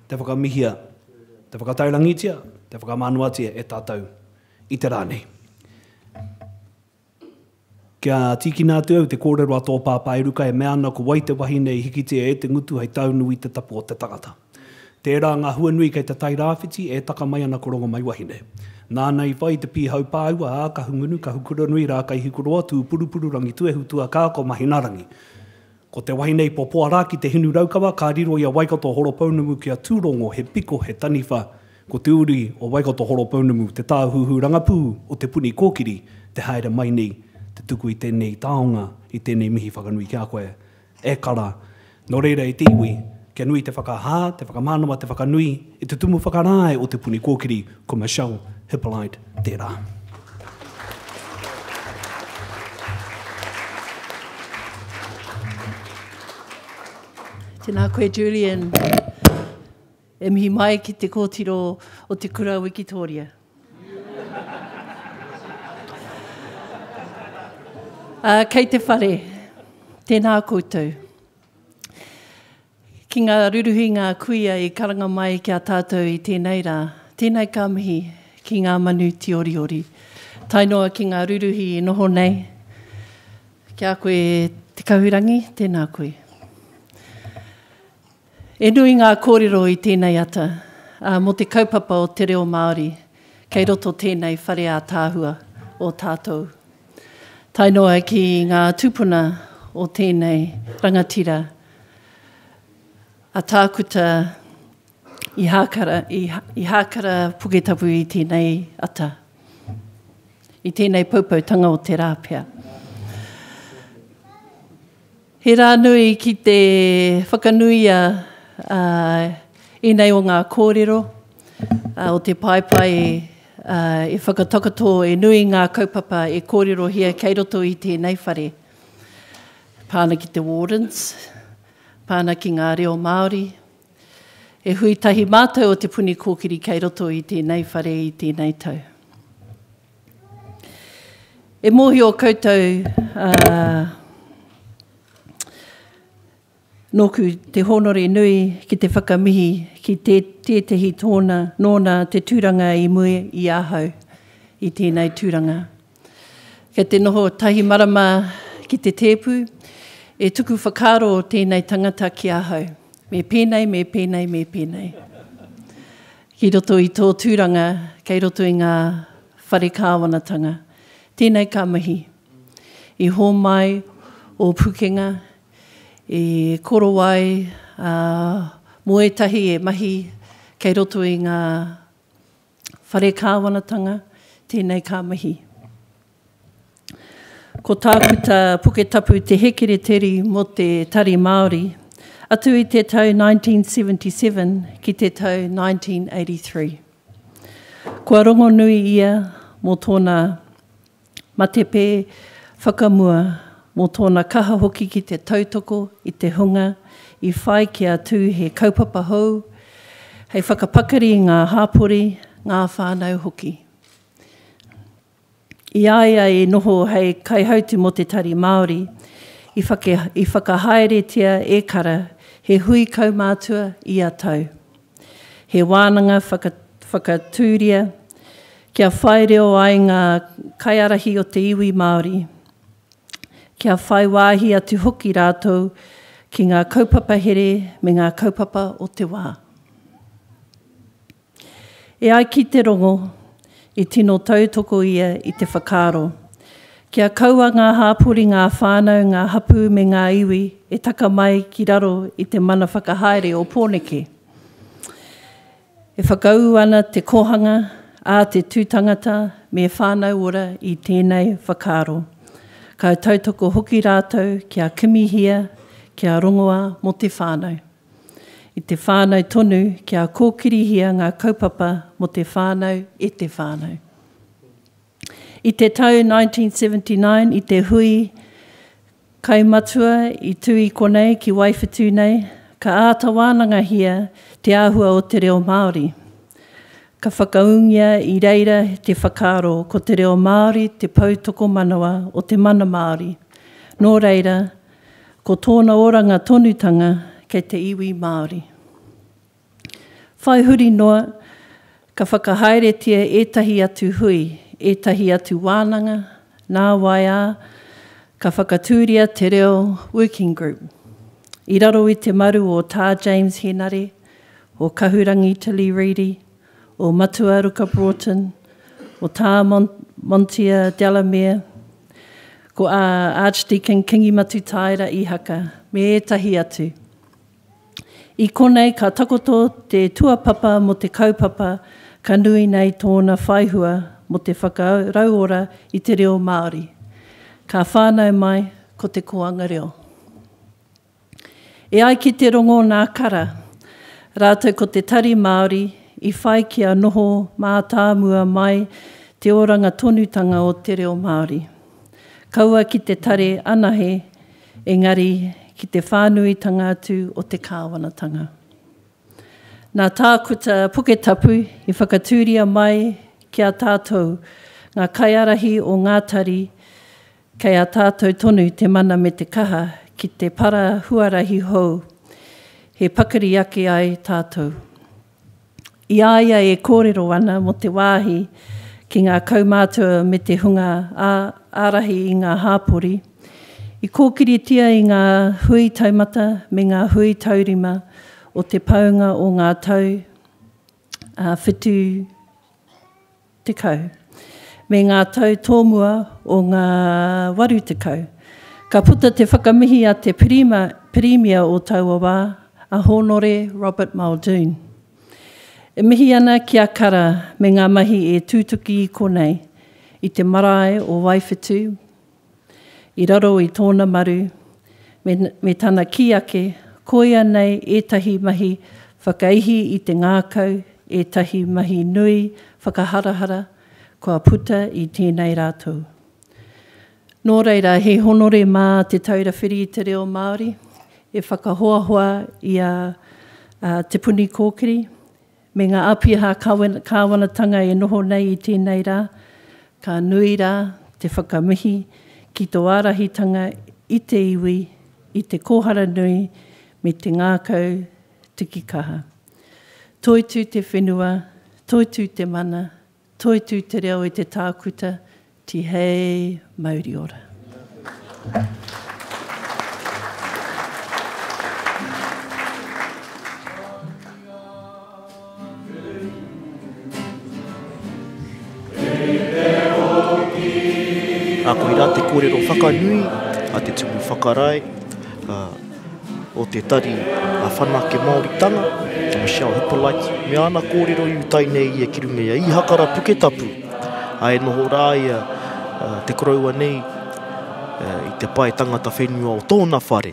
te whakamihia, te whakatairangitia, te whakamānawatia e tātou i te rā nei. Kia tīkina atu au te kōrero a tō pāpā Eruka e mea ana ko wai te wahine i hikitia e te ngutu hei taunu i te tapu o te tangata. Tērā ngā huanui kei te tai rāwhiti e taka mai ana ko Rongomaiwahine. Nāna i whai te pīhau pāua, ā, Kahungunu, Kahukuranui, Rākaihikuroa, Tūpurupuru, Rangituehu, Tuakā, ko Mahinarangi. Ko te wahine i popoa rā ki te hinu raukawa, ka riro i a Waikato Horopounamu ki a Tūrongo, he piko, he taniwha, Ko te uri o Waikato Horopounamu, te tāhuhu rangapū o Te Puni Kōkiri, te haere mai nei, te tuku i tēnei taonga, i tēnei mihi whakanui ki a koe, e kara. Nō reira e te iwi, kia nui te whakahā, te whakamānawa, te whakanui i te tumu whakarae o Te Puni Kōkiri, ko Michelle Hippolyte tērā. Tēnā koe Julian. E mihi mai ki te kōtiro o te kura Wikitōria. Uh, kei te whare, tēnā koutou. Ki ngā ruruhi ngā kuia i karanga mai ki a tātou i tēnei rā, tēnei ka mihi ki ngā manu tioriori. Tae noa ki ngā ruruhi i noho nei, ki a koe Te Kahurangi, tēnā koe. E nui ngā kōrero i tēnei ata, ā, mō te kaupapa o te reo Māori kei roto tēnei whare ātaahua o tātou. Tae noa ki ngā tūpuna o tēnei rangatira a Tākuta Ihākara, Ihākara Puketapu i tēnei ata, i tēnei poupoutanga o te rā pea. He rā nui ki te whakanuia ēnei o ngā kōrero o te paepae e whakatakoto e nui ngā kaupapa e kōrerohia kei roto i tēnei whare. Pā ana ki te Wardens, pā ana ki ngā reo Māori. E hui tahi mātou o Te Puni Kōkiri kei roto i tēnei whare i tēnei tau. E mōhio koutou, ā, nōku te hōnore nui ki te whakamihi ki te, tētehi tōna, nōna te tūranga i mua i ahau i tēnei tūranga. Kei te noho tahi marama ki te tēpu, e tuku whakaaro tēnei tangata ki ahau. Me pēnei, me pēnei, me pēnei. Ki roto i tō tūranga, kei roto i ngā whare kāwanatanga. Tēnei ka mihi. I hōmai ō pukenga, i korowai, ā, mō ētahi e mahi kei roto i ngā whare kāwanatanga, tēnei ka mihi. Ko Tākuta Puketapu te hekereteri mō te Tari Māori, atu i te tau 1977 ki te tau 1983. Kua rongonui ia mō tōna matepe whakamua, mō tōna kaha hoki ki te tautoko i te hunga i whai kia tū he kaupapa hou hei whakapakari i ngā hāpori, ngā whānau hoki. I a ia i noho hei kaihautu mō te Tari Māori, i i whakahaeretia e Kara he hui kaumātua ia tau. He wānanga whakatūria kia whai reo ai ngā kaiārahi o te iwi Māori, kia whai wāhi atu hoki rātou ki ngā kaupapa here me ngā kaupapa o te wā. E ai ki te rongo, i tino tautoko ia i te whakaaro, kia kaua ngā hāpori, ngā whānau, ngā hapū me ngā iwi e taka mai ki raro i te mana whakahaere o Pōneke. E whakaū ana te kōhanga a te tūtangata me Whānau Ora i tēnei whakaaro. Ka tautoko hoki rātou kia kimihia, kia rongoa mō te whānau. I te whānau tonu kia kōkirihia ngā kaupapa mō te whānau e te whānau. I te tau 1979 i te hui Kaimatua i tū i konei ki Waiwhetū nei, ka āta wānangahia te āhua o te reo Māori. Ka whakaūngia i reira te whakaaro ko te reo Māori te pou tokomanawa o te mana Māori. Nō reira, ko tōna oranga tonutanga kei te iwi Māori. Whai huri noa, ka whakahaeretia ētahi atu hui, ētahi atu wānanga, nāwai ā, ka whakatūria te reo Working Group. I raro i te maru o Tā James Henare, o Kahurangi Tilly Reedy, o Matua Ruka Broughton, o Tā Montia Delamere, ko Archdeacon Kingi Matutaera Ihaka, me ētahi atu. I konei ka takoto te tuapapa mō te kaupapa ka nui nei tōna whaihua mō te whakarauora i te reo Māori. Ka whānau mai ko te kōanga reo. E ai ki te rongo nā Kara rātou ko te Tari Māori i whai kia noho mātāmua mai te oranga tonutanga o te reo Māori. Kaua ki te tari anahe engari ki te whānuitanga atu o te kāwanatanga. Nā Tākuta Puketapu i whakatūria mai ki a tātou, ngā kaiārahi o ngā tari, kei a tātou tonu te mana me te kaha ki te para huarahi hou, he pakari ake ai tātou. I a ia e kōrero ana mō te wāhi ki ngā kaumātua me te hunga ārahi i ngā hāpori, i kōkiritia i ngā hui taumata me ngā hui taurima o te paunga o ngā tau 70 me ngā tau tōmua o ngā 80. Ka puta te whakamihi a te Pirimia o taua wā, a Hōnore Robert Muldoon. E mihi ana ki a Kara me ngā mahi e tūtuki i konei, i te marae o Waiwhetū, i raro i tōna maru, me, me tana kī ake, koia nei ētahi mahi whakaihi i te ngākau, ētahi mahi nui whakaharahara kua puta i tēnei rā tou. Nō reira, he honore mā Te Taura Whiri i te Reo Māori e whakahoahoa i a Te Puni Kōkiri me ngā āpiha kāwanatanga e noho nei i tēnei rā, ka nui rā te whakamihi ki tō ārahitanga i te iwi, i te kōhara nui me te ngākau tiki kaha. Toitū te whenua, toitū te mana, toitū te reo i te tākuta, tihei mauri ora. Ā, koirā te kōrero whakanui a te Tumu Whakarae o te tari a Whanake Māoritanga, a Michelle Hippolyte, me āna kōrero i utai nei ia ki runga i a Īhakara Puketapu, ā, e noho rā ia te koroua nei i te pae tangata whenua o tōna whare.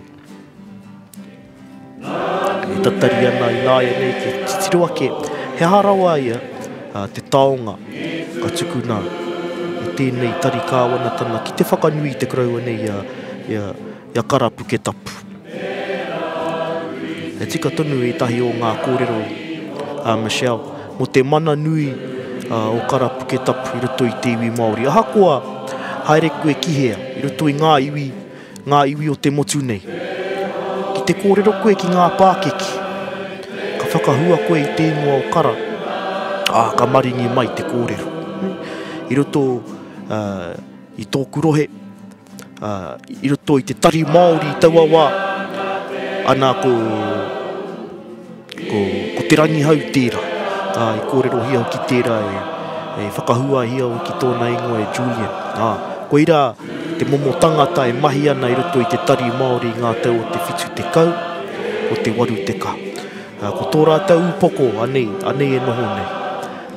E tatari ana ināianei kia titiro ake he aha rawa ia te taonga ka tukuna e tēnei tari kāwanatanga ki te whakanui i te koroua nei i a Kara Puketapu. E tika tonu ētahi o ngā kōrero a Michelle, mō te mana nui o Kara Puketapu i roto i te iwi Māori. Ahakoa haere koe ki hea, i roto i ngā iwi, ngā iwi o te motu nei, ki te kōrero koe ki ngā pākeke, ka whakahua koe i te ingoa o Kara, ā, ka maringi mai te kōrero. I roto i tōku rohe, i roto i te Tari Māori i taua wā, ana ko, ko, ko Te Rangihau tērā, ā, i kōrerohia hoki tērā e, e whakahuahia hoki tōna ingoa e Julian. Ā, koirā te momo tangata e mahi ana i roto i te Tari Māori i ngā tau o te 70, o te 80. Ā, ko tō rātou upoko, anei, anei e noho nei,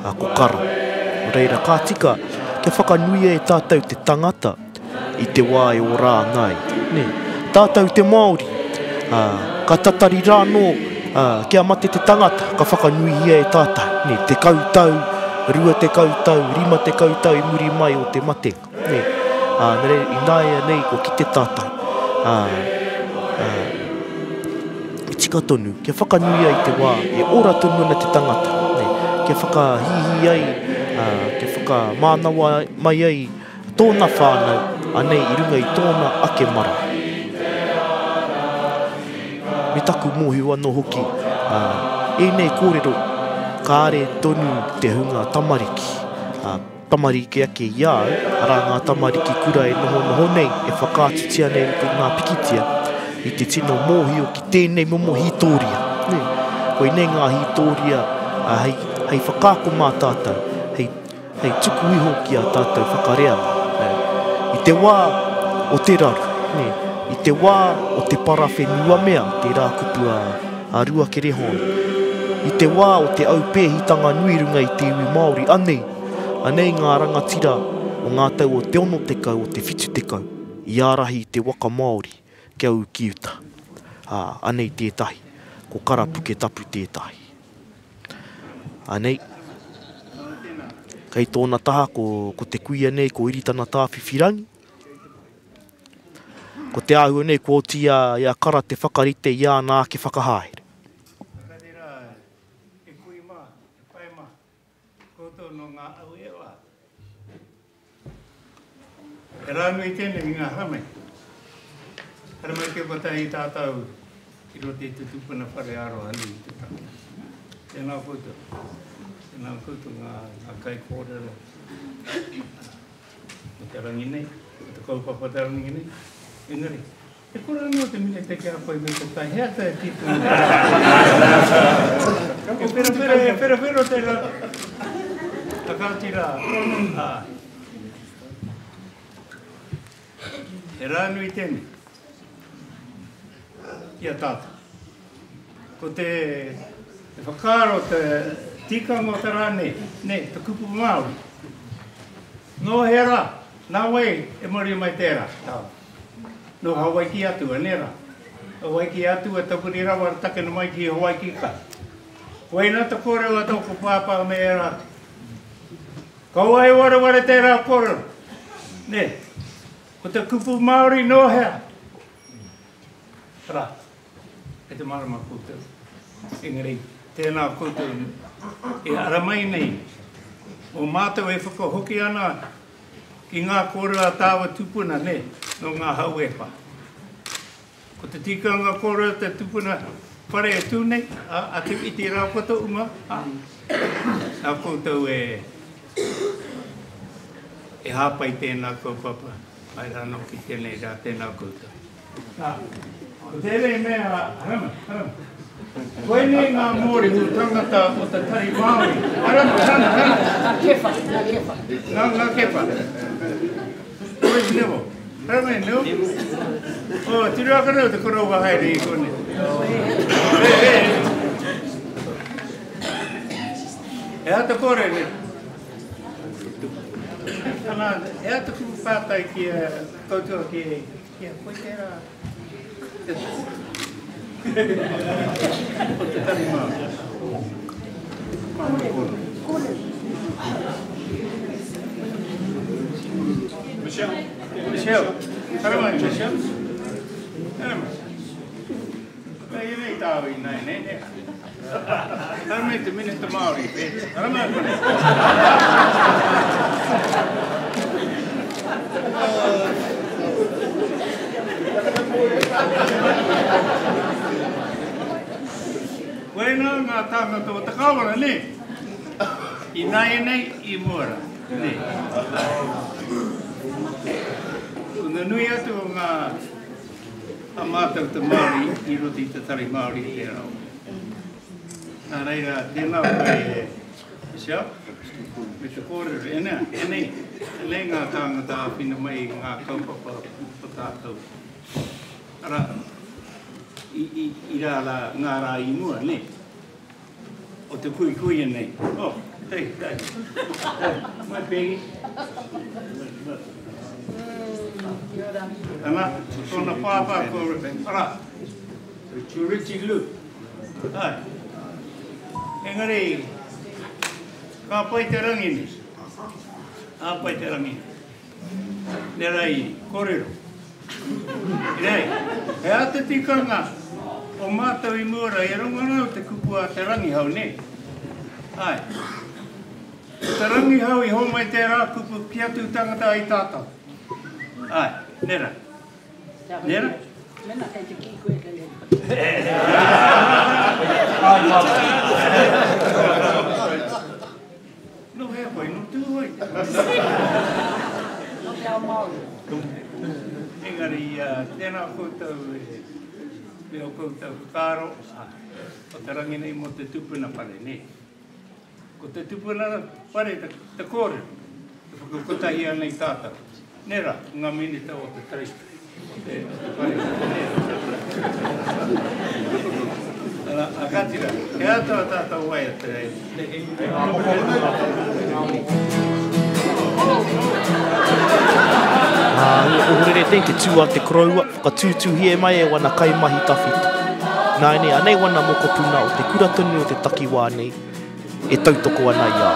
ā, ko Kara. Nō reira, ka tika kia whakanuia e tātou te tangata i te wā e ora ana ai. Nē? Tātou te Māori, ā, ka tatari rānō, ā, kia mate te tangata, ka whakanuihia e tātou, nē, 10 tau, 20 tau, 50 tau i muri mai o te matenga, nē. Ā, nō reira, ināianei kua kite tātou, ā, ā, I tika tonu, kia whakanuia i te wā e ora tonu ana te tangata, nē, kia whakahīhī ai, ā, kia whakamānawa mai ai tōna whānau, anei i runga i tōna ake marae. Me taku mōhio anō hoki, ā, ēnei kōrero kāre tonu te hunga tamariki, ā, Tamariki ake i a au, arā ngā tamariki kura e nohonoho nei, e whakaatutia nei i ngā pikitia, i te tino mōhio ki tēnei momo hītōria. Nē, koinei ngā hītōria hei, hei whakaako mā tātou, hei, hei tuku iho ki ā tātou whakareanga. Nē. I te wā o te raru, nē, i te wā o te parawhenuamea, tērā kupu a, a Rua Kerehone, i te wā o te aupēhitanga nui runga i te iwi Māori, anei, anei ngā rangatira o ngā tau o te 60, o te 70, i ārahi i te waka Māori kia ū ki uta. Ā, anei tētahi, ko Kara Puketapu tētahi. Anei, kei tōna taha ko, ko te kuia nei, ko Iritana Tāwhiwhirangi. Ko te āhua nei kua oti i a Kara te whakarite i āna ake whakahaere. Whakarera e kui mā, e pae mā, koutou nō ngā au e wā. He rā nui tēnei i ngā haramai. Haramai kia kotahi tātou i roto i te tupuna whare aroha nui te take. Tēnā koutou. Tēnā koutou ngā, ngā kaikōrero. o te rangi nei, o te kaupapa o te rangi nei. Engari, e kore anō te minita ki a koe me te tai, he ata e tīpuna nei. E wherowhero, e wherowhero te rā. A kāti rā, ā. He rā nui tēnei ki a tātou. Ko te whakaaro, te tikanga o te rā nei, nei, te kupu Māori. Nō hea rā? Nā wai e mauria mai tērā taonga? Nō Hawaiki Atua, nē rā? Hawaiki Atua, tawhiri rawa takina mai ki Hawaiki kai. Koina te kōrero a tōku pāpā me ērā atu. Kaua e wareware tērā kōrero. Nē? Ko te kupu Māori nō hea? Arā. Kei te mārama koutou. Engari, tēnā koutou e ara mai nei, o mātou e whakahoki ana ki ngā kōrero a tāua tupuna, nē, nō ngā hau e whā. Ko te tikanga kōrero te tupuna whare e tū nei, a, a Te Iti Rākoto uma, ā, nā koutou e, e hāpai tēnā kaupapa, mai rānō ki tēnei rā, tēnā koutou. Nā, ko tēnei mea, haramai, haramai. Koinei ngā mōrehu tangata o te Tari Māori. Haramai, haramai, haramai. Ngā kepa, ngā kepa. Ngā, ngā kepa. Where's Neville? Haramai, Neville. Oh, tiro ake rau te koroua haere i konei. Hey, hey. He aha te kore, ne? Ana, he aha te kupu pātai ki a koutou ki Kia koe tērā te o te tari Māori. Michelle. Michelle. Haere mai, Michelle. Haere mai. Nei, nei tāu i nei, nei, nei. Haere mai te Minita Māori, Haere mai konei. Koinā ngā tāngata o te kāwana, nē? Ināianei, i mua rā, nē? Ko te nui atu o ngā a mātou te Māori i roto i te Tari Māori i tērā wā. Nā reira, tēnā koe e Michelle, me te kōrero, ēnei, ēnei, ēnei ngā tāngata āwhina mai i ngā kaupapa o tātou. Arā, i, i, i rā rā, ngā rā i mua, nē? O te kuikuia nei. Oh, tei, tei. Tei, mai Peggy. Ana, tōna pāpā ko, arā, ko Richie Lou. Ai. Engari, ka pai te rangi nei. Ka pai te rangi. Nera i korero. Nei, he aha te tikanga o mātou i mua rā, i rongo rau te kupu a Te Rangihau, nē? Āe. Ko Te Rangihau i homai tērā kupu kia tū tangata ai tātou. Āe, nē rā? Nē rā? Mēnā kei te kī koe kei Nō hea koe? Nō Tūhoe? Nō te ao Māori. Engari, tēnā koutou e, me ō koutou whakaaro o te rangi nei mō te tupuna whare, nē? Ko te tupuna whare te kōrero e whakakotahi ana i tātou, nē rā, ngā minita o te tari, o te whare, nē rā? Ana, a kāti rā, he aha tā tātou waiata e? Ā, ua ohorere tei te tū a te koroua, whakatūtūhia mai e wana kaimahi tawhito. Nāianei, anei wana mokopuna o te kura tonu o te takiwā nei e tautoko ana i a ia.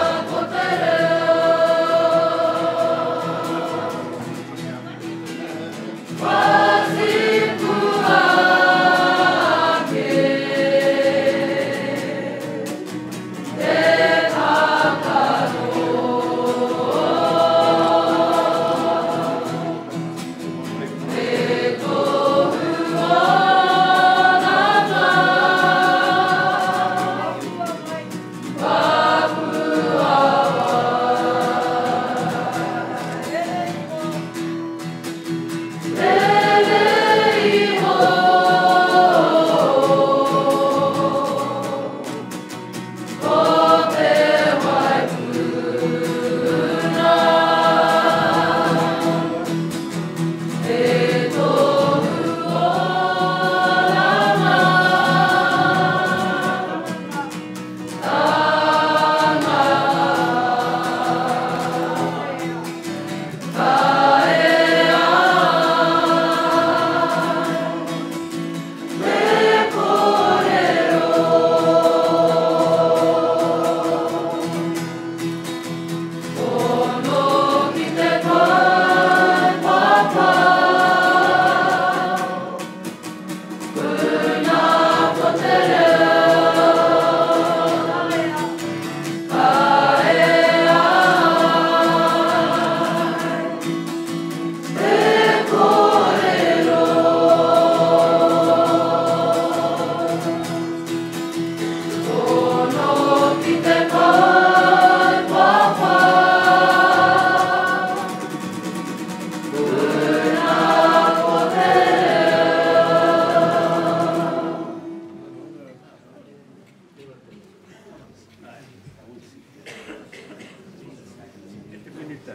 E te Minita,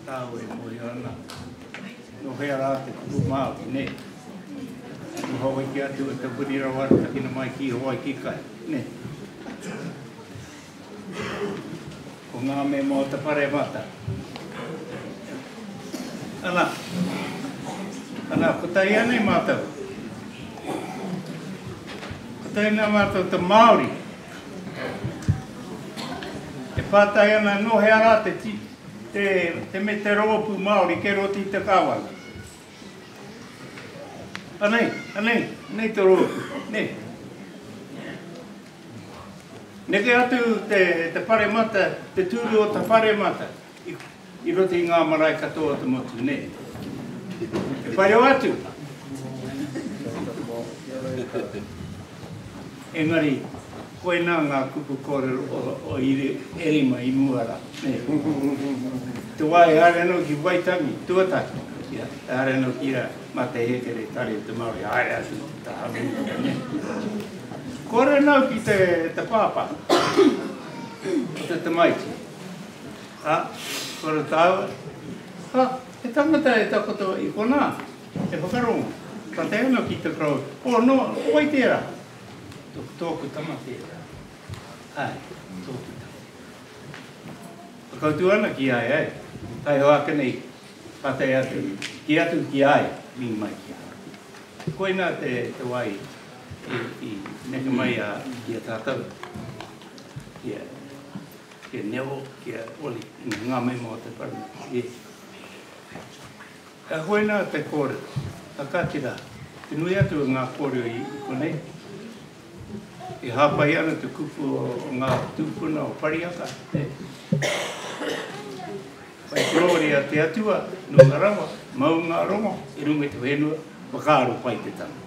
tāu e mōhio ana, nō hea rā te kupu Māori, nē? Nō Hawaiki atu e taupuni rawa atu takina mai ki Hawaiki kai, nē? Ko ngā mema o te Paremata. Ana, ana, kotahi anei mātou. Kotahi nā mātou te Māori. E pātai ana nō hea rā te, te, te me te rōpū Māori kei roto i te kāwana. Anei, anei, anei te rōpū, nē. Neke atu te, te paremata, te tūru o te paremata i, i roto i ngā marae katoa o te motu, nē. E whai rawa atu. Engari, koinā ngā kupu kōrero o, o Erima i mua rā. Nē. Te wā e haere anō ki Waitangi, tuatahi, ia, e haere anō ki rā, mā te hēkeretari o te Māori, haere atu ki te taha nē. Kore nau ki te, te pāpā o te tamaiti. Ā, kore tāua, ha, he tangata e takoto i konā, e whakarongo, pātai ana ki te koroua, oh, no, ko wai tērā? Tōku tama tērā. Āe, tōku tama. Whakautu ana ki a ia, taihoa ake nei, pātai atu, kī atu ki a ia, mihi mai ki a ia. Koinā te, te wā i, i, i neke mai a, i a tātou, ki a, ki a Neville, ki a Oli, ngā mema o te whare. Yes. Koinā te kōrero. Ka kāti rā, te nui atu o ngā kōrero i konei, e hāpai ana te kupu o ngā tūpuna o Pariaka, nē. Whai korōria te Atua, nō ngā rawa, mau ngā rongo i runga i te whenua, whakaaro pai te tangata.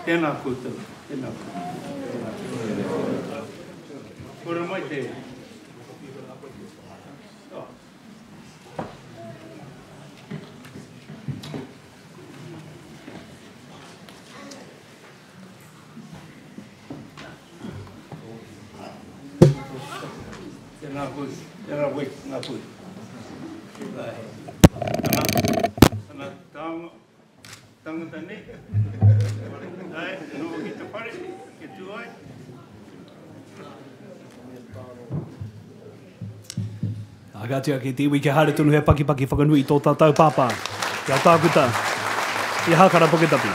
Tēnā koutou, tēnā koutou. Kōrero mai te... Tēnā koe, tēnā koe, ngā koe. Tana, tana taonga, tangata nei. Ai, noho ki te whare, ke tū ai. Ā, ka tika ki te iwi kia haere tonu he pakipaki whakanui i tō tātou pāpā, ki a Tākuta, i a Hākara Puketapu.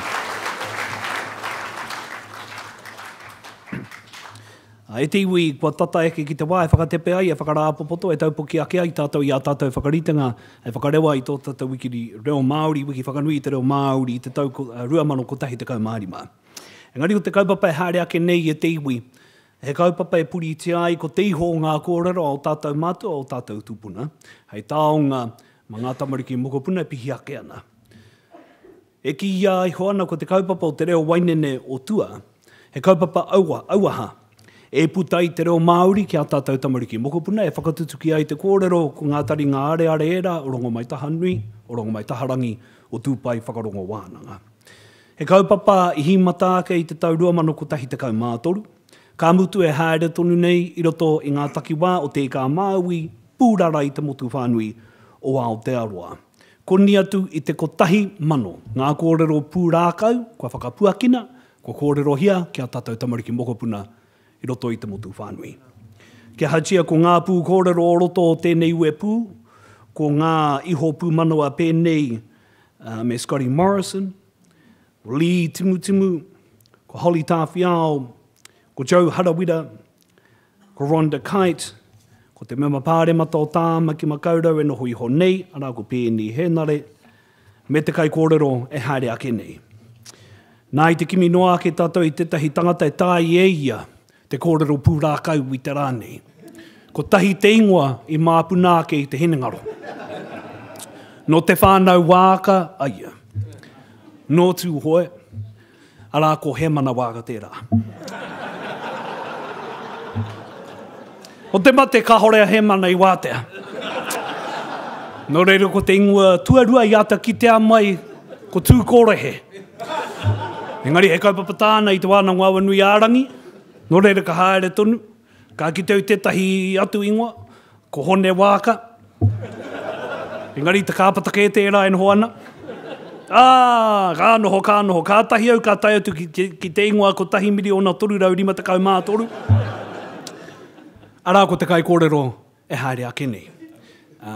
Ā, e te iwi, kua tata eke ki te wā e whakatepe ai, e whakarāpopoto, e taupoki ake ai tātou i ā tātou whakaritenga e whakarewa i tō tātou wiki reo Māori, wiki whakanui i te reo Māori i te tau 2015. Engari ko te kaupapa e haere ake nei e te iwi, He kaupapa e puritia ai ko te iho o ngā kōrero a ō tātou mātua, ō tātou tūpuna, hei taonga mā ngā tamariki mokopuna e pihi ake ana. E kīia iho ana ko te kaupapa o te reo wainene o tua, he kaupapa aua, auaha, e puta ai te reo Māori ki ā tātou tamariki mokopuna e whakatutuki ai te kōrero ko ngā taringa areare ērā o Rongomaitahanui, o Rongomaitaharangi, o Tūpai Whakarongo Wānanga. He kaupapa i hīmata ake i te tau 2013, ka mutu e haere tonu nei i roto i ngā takiwā o Te Ika-a-Māui, pūrara i te motu whānui o Aotearoa. Koni atu i te 1,000 ngā kōrero pūrākau kua whakapuakina, kua kōrerohia ki ā tātou tamariki mokopuna i roto i te motu whānui. Kia ahatia ko ngā pūkōrero o roto o tēnei uepū, ko ngā iho pūmanawa pēnei me Scotty Morrison, ko Lee Timutimu, ko Holly Tāwhiao, ko Joe Harawira, ko Rhonda Kite, ko te mema pāremata o Tāmaki Makaurau e noho iho nei, arā ko Peeni Hēnare, me te kaikōrero e haere ake nei. Nā i te kimi noa ake tātou i tētahi tangata e taea e ia te kōrero pūrākau i te rā nei. Kotahi te ingoa i māpuna ake i te hinengaro. Nō te whānau Waaka a ia. Nō Tūhoe, arā ko Hēmana Waaka tērā. Ko te mate kāore a Hēmana i wātea. Nō reira ko te ingoa tuarua i āta kitea mai ko Tūkōrehe. Engari he kaupapa tāna i te wānanga o Awanuiārangi, nō reira ka haere tonu, ka kite au tētahi atu ingoa, ko Hone Waaka. Engari te kāpata kē tērā e noho ana. Ā, ka noho, ka noho, kātahi au ka tae atu ki, ki, ki te ingoa 1,353. Arā ko te kaikōrero e haere ake nei. Ā,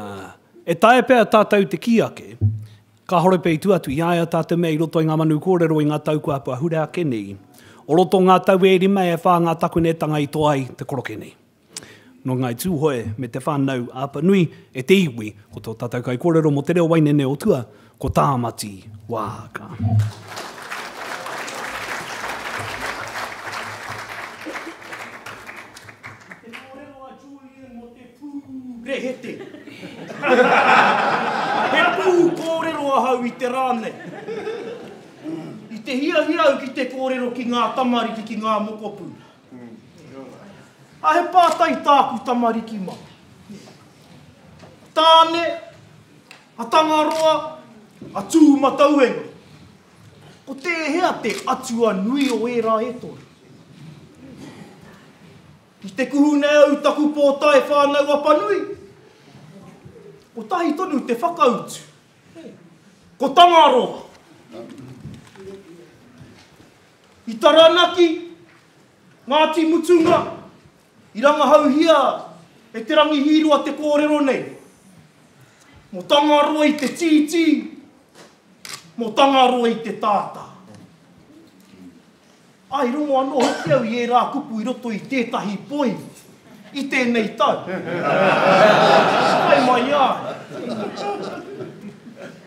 e taea pea tātou te kī ake, Kāore pea i tua atu i a ia tā te mea i roto i ngā manu kōrero i ngā tau kua ahurea ake nei. O roto ngā tau e rima e whā ngā takunetanga i toa ai te koroke nei. Nō Ngāi Tūhoe me Te Whānau a Apanui e te iwi, ko tō tātou kaikōrero mō te reo wainene o tua, ko Tāmati Waaka. Rehete. He pū kōrero ahau i te rā nei. I te hiahia au ki te kōrero ki ngā tamariki, ki ngā mokopuna. A he pātai tāku tamariki mā. Tāne, a Tangaroa, a Tūmatauenga. Ko tēhea te atua nui o ērā e toru? I te kuhu nei au taku pōtae Whānau Apanui. Kotahi tonu te whakautu. Ko Tangaroa. I Taranaki, Ngāti Mutunga, i rangahauhia e Te Rangihīroa te kōrero nei. Mō Tangaroa i te tītī, mō Tangaroa i te tātā. Ā, i rongo anō hoki au i ērā kupu i roto i tētahi poi i tēnei tau. Whai mai ai.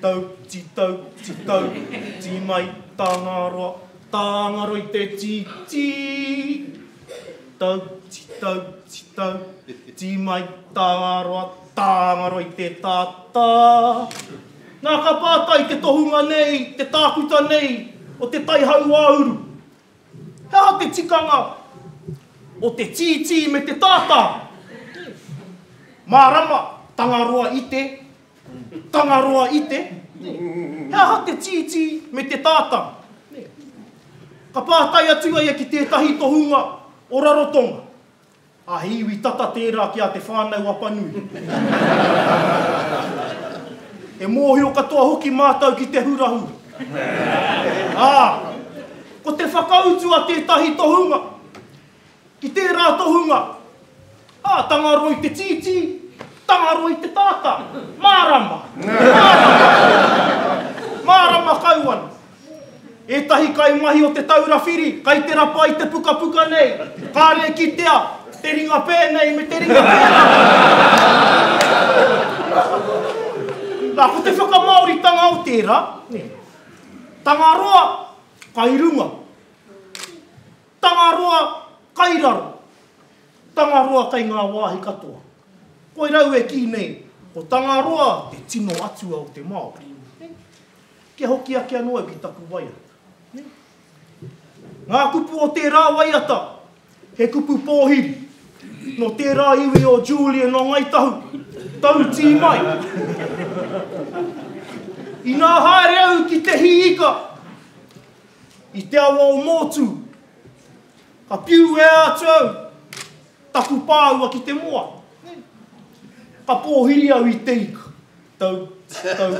Tau, ti tau, ti tau, ti mai, Tāngaroa, tāngaro i te ti, ti. Tau, ti tau, ti tau, ti mai, Tāngaroa, tāngaro i te tā, tā. Nā, ka pātai te tohunga nei, te tākuta nei o Te Tai Hauāuru, He aha te tikanga o te tītī me te tātā? Mārama, Tangaroa i te, Tangaroa i te. He aha te tītī me te tātā? Ka pātai atu a ia ki tētahi tohunga o Rarotonga. Ā, he iwi tata tērā ki a Te Whānau Apanui. E mōhio katoa hoki mātou ki te hurahura. Ā, ko te whakautu a tētahi tohunga, ki tērā tohunga, ā, Tangaroa i te tītī, Tangaroa i te tātā, mārama, mārama, mārama kau ana. Ētahi kaimahi o Te Taura Whiri kai te rapa i te pukapuka nei, kāre kitea te ringa pēnei me te ringa pērā. Nā, ko te whakamāoritanga o tērā, Tangaroa kai runga, Tangaroa kai raro, Tangaroa kai ngā wāhi katoa. Koirau e kī nei, ko Tangaroa te tino atua o te Māori. Kia hoki ake anō au ki taku waiata. Nē? Ngā kupu o tērā waiata, he kupu pōhiri. Nō tērā iwi o Julian o Ngāi Tahu, tautī mai. Inā haere au ki te hī ika i te awa o Mōtū, ka piuea atu au taku pāua ki te moa. Nē? Ka pōhiri au i te ika. Tau, tau, tau,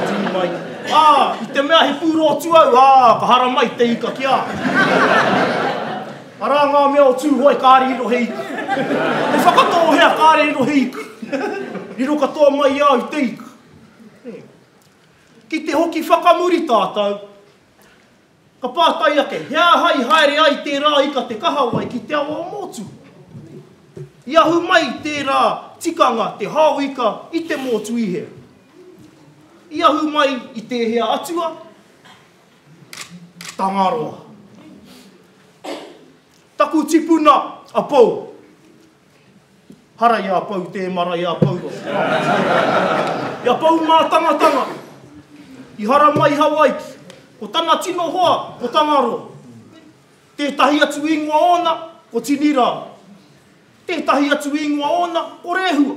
tī mai. Ā, i te mea he pūrōtū au, ā, ka haramai te ika ki a au. Arā ngā mea o Tūhoe kāre riro he ika. Te Whakatōhea kāre riro he ika. Riro katoa mai i a au te ika. Ki te hoki whakamuri tātou, Ka pātai ake, he aha i haere ai tērā ika te kahawai ki te awa o Mōtū? I ahu mai tērā tikanga te hao ika i te Mōtū i hea? I ahu mai i tēhea atua? Tangaroa. Taku tipuna a Pou. Hara i a Pou Tēmara, i a Pou I a Pou Mātangatanga, i haramai Hawaiki, ko tana tino hoa, ko Tangaroa. Tētahi atu ingoa ōna, ko Tinirā. Tētahi atu ingoa ōna, ko Rehua.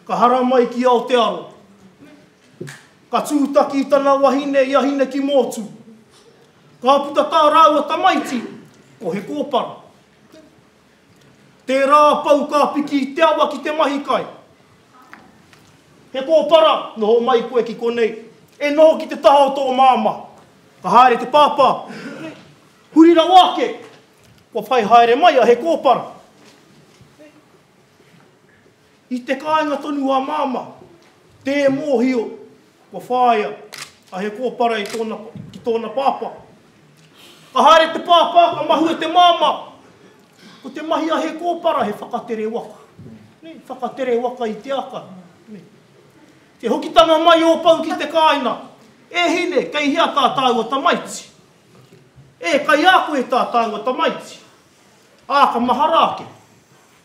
Ka haramai ki Aotearoa. Ka tūtaki i tana wahine i a Hinekimōtū. Ka puta tā rāua tamaiti, ko Hekōpara. Tērā a Pou ka piki i te awa ki te mahi kai. He kōpara, noho mai koe ki konei. E noho ki te taha o tō māmā. Ka haere te pāpā. Huri rawa ake, kua whai haere mai a He Kōpara. I te kāinga tonu a māmā, tē mōhio kua whāia a He Kōpara i tōna, ki tōna pāpā. Ka haere te pāpā, ka mahue te māmā. Ko te mahi a He Kōpara he whakatere waka. Nē, whakatere waka i te aka. Nē. Te hokitanga mai o Pou ki te kāinga, E hine, kei hea tā tāua tamaiti? E, kai a koe tā tāua tamaiti? Ā, ka mahara ake,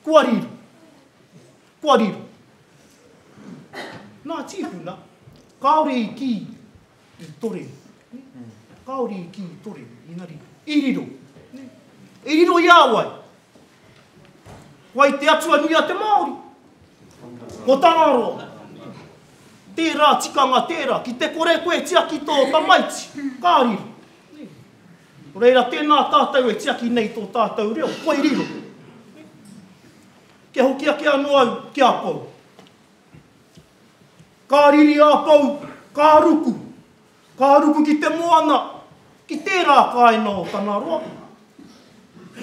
kua riro. Kua riro. Nā tīpuna, kāore i kī i toremi. Kāore i kī i toremi, engari, i riro. I riro i a wai? Wai te atua nui a te Māori? Ko Tangaroa. Tērā tikanga tērā, ki te kore koe tiaki tō tamaiti, ka riro. Nō reira, tēnā tātou e tiaki nei tō tātou reo, koi riro. Kia hoki ake anō au ki a Pou. Ka riri a Pou, ka ruku. Ka ruku ki te moana, ki tērā kāinga o Tangaroa.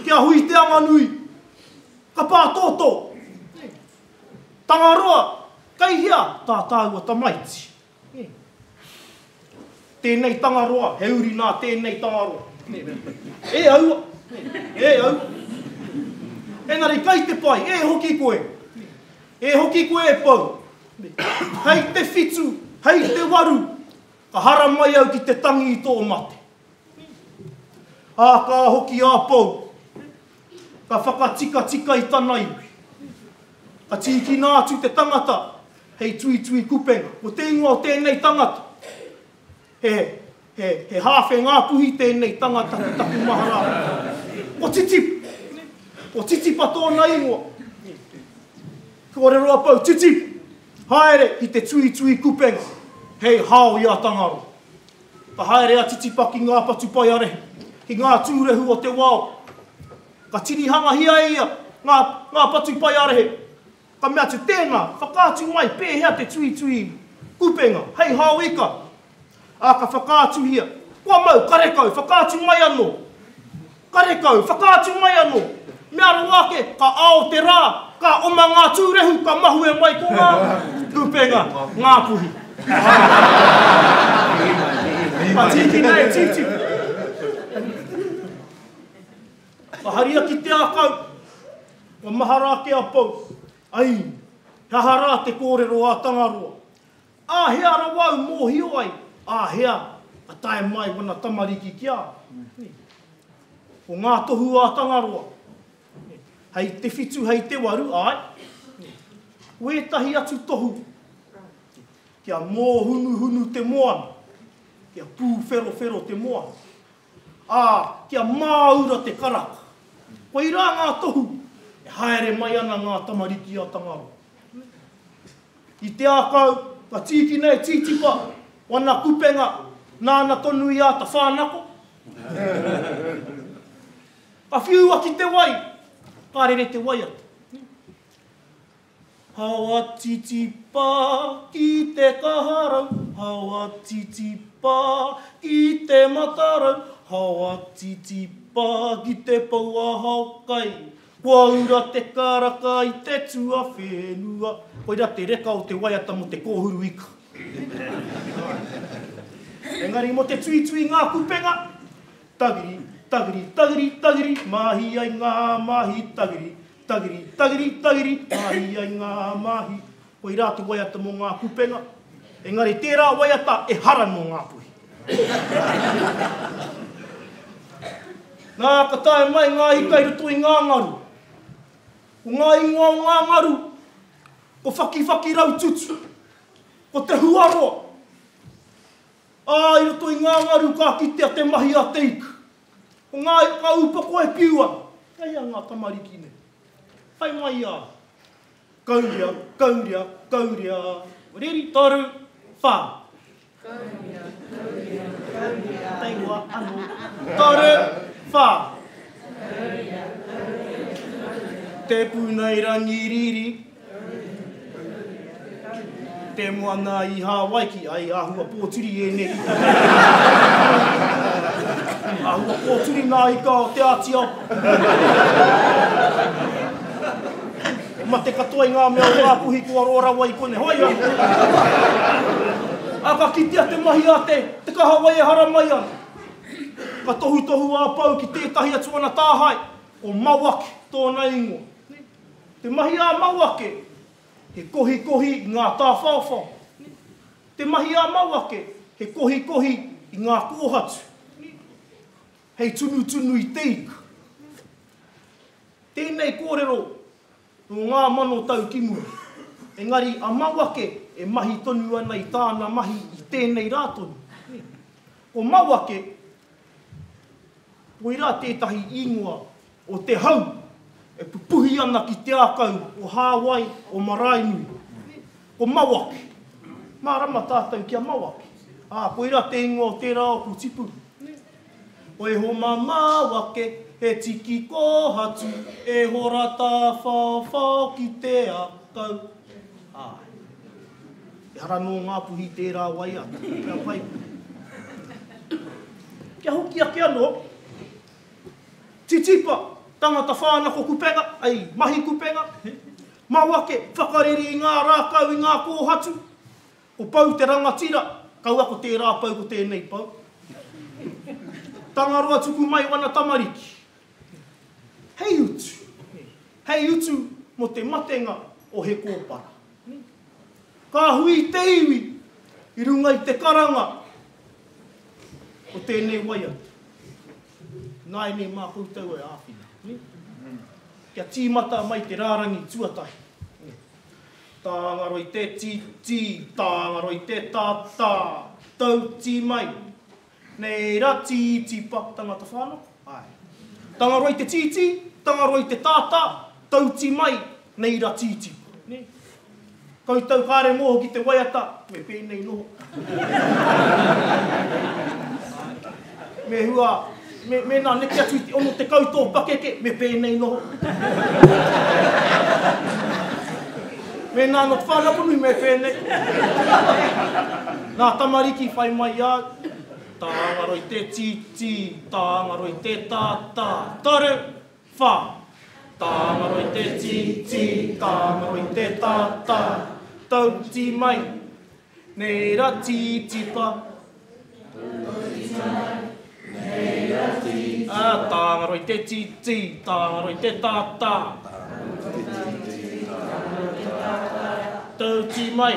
Kia hui te anganui, ka pātōtō. Tangaroa, kei hea tā tāua tamaiti? Tēnei Tangaroa, he uri nā tēnei Tangaroa. E aua, e aua. Engari kai te pai, e hoki koe. E hoki koe e Pou. Hei te whitu, hei te waru, ka haramai au ki te tangi i tō mate. Ā, ka hoki a Pou, ka whakatikatika i tana iwi. Ka tīkina atu te tangata hei tuitui kupenga. Ko te ingoa o tēnei tangata, he, he, he hāwhe Ngāpuhi tēnei tangata ki taku mahara. Ko Titipa, ko Titipa tōna ingoa. Kōrero a Pou, Titipa, haere ki te tuitui kupenga hei hao i a Tangaroa. Ka haere a Titipa ki ngā patupaiarehe, ki ngā tūrehu o te wao. Ka tinihangahia e ia ngā, ngā patupaiarehe. Ka mea atu, Tēnā, whakaatu mai pēhea te tuitui kupenga, hei hao ika. Ā, ka whakaatuhia, Kua mau, karekau, whakaatu mai anō. Karekau, whakaatu mai anō. Mea rawa ake, ka ao te rā, ka oma ngā tūrehu, ka mahue mai ko ngā kupenga, ngā puhi. Ka tīkina e Tītipu. Ka haria ki te ākau, kua mahara ake a Pou, Ai, he aha rā te kōrero a Tangaroa? Āhea rawa au mōhio ai, āhea ka tae mai wana tamariki ki a au? Ko ngā tohu a Tangaroa, hei te whitu, hei te waru, āe. Ko ētahi atu tohu, kia mōhunuhunu te moana, kia pūwherowhero te moana, ā, kia māura te karaka. Koirā ngā tohu e haere mai ana ngā tamariki a Tangaroa. I te ākau, ka tīkina e Tītipa wana kupenga, nāna tonu i āta whānako. Ka whiua ki te wai, ka rere te waiata. Haoa Tītipa ki te kaharau, haoa Tītipa ki te matarau, haoa Tītipa ki te pou a Haokai. Kua ura te karaka i te tuawhenua. Koira te reka o te waiata mo te kōhuru ika. Engari mo te tuitui ngā kupenga, tagiri, tagiri, tagiri, tagiri, mahi ai ngā mahi, tagiri, tagiri, tagiri, tagiri, mahi ai ngā mahi. Koirā te waiata mō ngā kupenga. Engari tērā waiata ehara nō Ngāpuhi. Nā, ka tae mai ngā ika i roto i ngā ngaru. Ko ngā ingoa o ngā ngaru, ko Whakiwhakiraututu, ko Te Huaroa. Ā, i roto i ngā ngaru ka kitea te mahi a te ika. Ko ngā, ngā upoko e piu ana. Kei a ngā tamariki nei. Whai mai i a au. Kauria, kauria, kauria. Reri, toru, wha. Kauria, kauria, kauria. Taihoa ano. Toru, wha. Kauria, kauria, kauria. Te puna i Rangiriri. Te moana i Hawaiki, ai āhua pōturi ēnei ika. Āhua pōturi ngā ika o Te Āti Awa. Mate katoa i ngā mea o Ngāpuhi kua roa rawa i konei. Hoi anō. Ā, ka kitea te mahi a te, te kahawai e haramai ana. Ka tohutohu a Pou ki tētahi atu ana tāhae, ko Mawake tōna ingoa. Te mahi a Mawake, he kohikohi i ngā tāwhaowhao. Te mahi a Mawake, he kohikohi i ngā kōhatu. Hei tunutunu i te ika. Tēnei kōrero nō ngā mano tau ki muri. Engari a Mawake e mahi tonu ana i tāna mahi i tēnei rā tonu. Ko Mawake, koirā tētahi ingoa o te hau e pupuhi ana ki te ākau o Hāwai, o Maraenui. Ko Mawake. Mārama tātou ki a Mawake. Ā, koirā te ingoa o tērā o ku tipu. Waiho mā Mawake, he tiki kōhatu, e hora tāwhaowhao ki te akau. Āe. Ehara nō Ngāpuhi tērā waiata. Kia pai. Kia hoki ake anō. Titipa, tangata whānako kupenga, ai, mahi kupenga. Mawake, whakareri i ngā rākau, i ngā kōhatu. Ko Pou te rangatira, kaua ko tērā pou ko tēnei pou. Tangaroa tuku mai wana tamariki. Hei utu, hei utu mo te matenga o He Kōpara. Ka hui te iwi i runga i te karanga o tēnei waiata. Nāianei mā koutou e āwhina. Kia tīmata mai te rārangi tuatahi. Tāngaro i te tītī, tāngaro i te tātā, tauti mai. Nei ra tītipa, tangata whānau? Āe. Tangaro i te tītī, tangaro i te tātā, tauti mai, nei ra tītipa. Nē? Koutou kāre mōho ki te waiata, me pēnei noho. Āe. Me hua, me, mēnā neke atu i te 60 tō pakeke, me pēnei noho. Mēnā nō te whānau Apanui, me pēnei. Nā tamariki whai mai i a au. Tāngaro i te tītī, tāngaro i te tātā, toru, whā. Tāngaro i te tītī, tāngaro i te tātā, tauti mai. Nei ra tītipa. Ā, tāngaro i te tītī, tāngaro i te tātā. Tauti mai,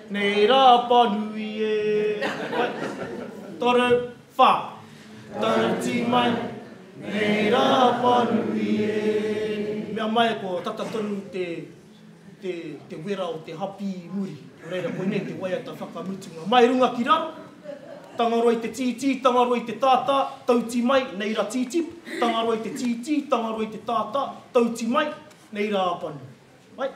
nei rā Apanui e. Toru, whā. Tauti mai, nei rā Apanui e. Mea mai ko tata tonu te te, te wera o te hapī i muri. Nō reira, koinei te waiata whakamutunga. Mai runga ki raro, tangaroa i te tītī, tangaroa i te tātā, tauti mai, nei ra tītip, tangaroa i te tītī, tangaroa i te tātā, tauti mai, nei ra Apanui. Mai.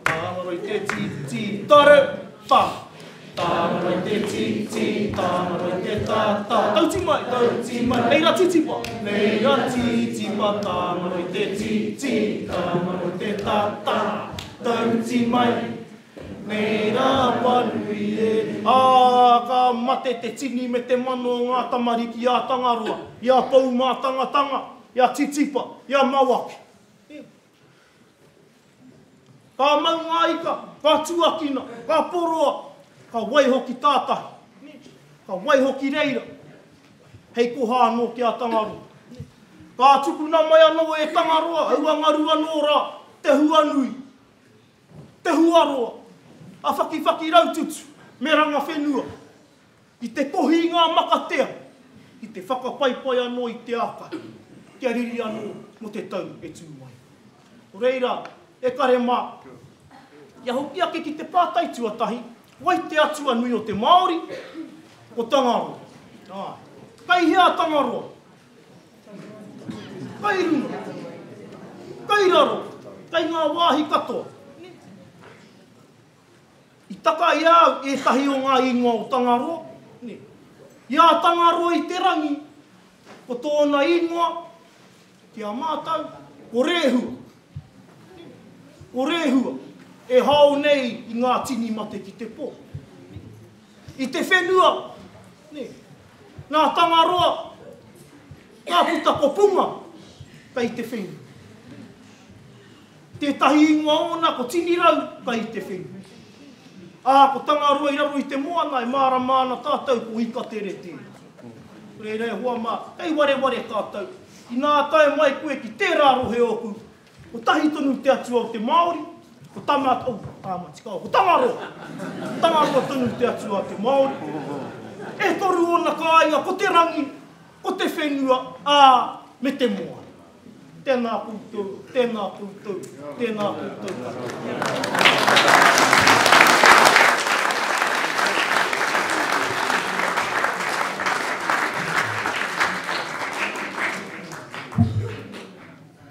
Tāngaro i te tītī, toru, whā. Tāngaro i te tītī, tāngaro i te tātā. Tauti mai, tauti mai, nei ra tītipa. Nei ra tītipa, tāngaro i te tītī, tāngaro i te tātā. Tauti mai, nei ra Apanui e. Ā, ka mate te tini me te mano o ngā tamariki a Tangaroa, i a Poumātangatanga, i a Titipa, i a Mawake. Ka mau ngā ika, ka tuakina, ka poroa, ka waiho ki tātahi, ka waiho ki reira, hei koha anō ki a Tangaroa. Ka tukuna mai anō e Tangaroa aua ngaru anō rā, te huanui, te huaroa, a Whakiwhaki Raututu me Rangawhenua, I te kohi i ngā makatea, i te whakapaipai anō i te aka, kia riri anō mō te tau e tū mai. Nō reira, e kare mā, kia hoki ake ki te pātai tuatahi, wai te atua nui o te Māori? Ko Tangaroa. Āe. Kei hea a Tangaroa? Kei runga. Kei raro. Kei ngā wāhi katoa. I taka i a au ētahi o ngā ingoa o Tangaroa, nē. I a Tangaroa i te rangi, ko tōna ingoa ki a mātou, ko Rēhua. Nē. Ko Rēhua, e hao nei i ngā tini mate ki te pō. Nē. I te whenua, nē. Nā Tangaroa, ka puta ko Punga kei te whenua. Tētahi ingoa ōna ko Tinirau kai te whenua. Ā, ko Tangaroa i raro i te moana e mārama ana tātou ko Ikatere tērā. Reira e hoa mā, kei wareware tātou, inā tae mai koe ki tērā rohe ōku, kotahi tonu te atua o te Māori, ko Tama, oh, Tāmatikao, ko Tangaroa! Tangaroa tonu te atua o te Māori. E toru ōna kāinga, ko te rangi, ko te whenua, ā, me te moana. Tēnā koutou, tēnā koutou, tēnā koutou katoa.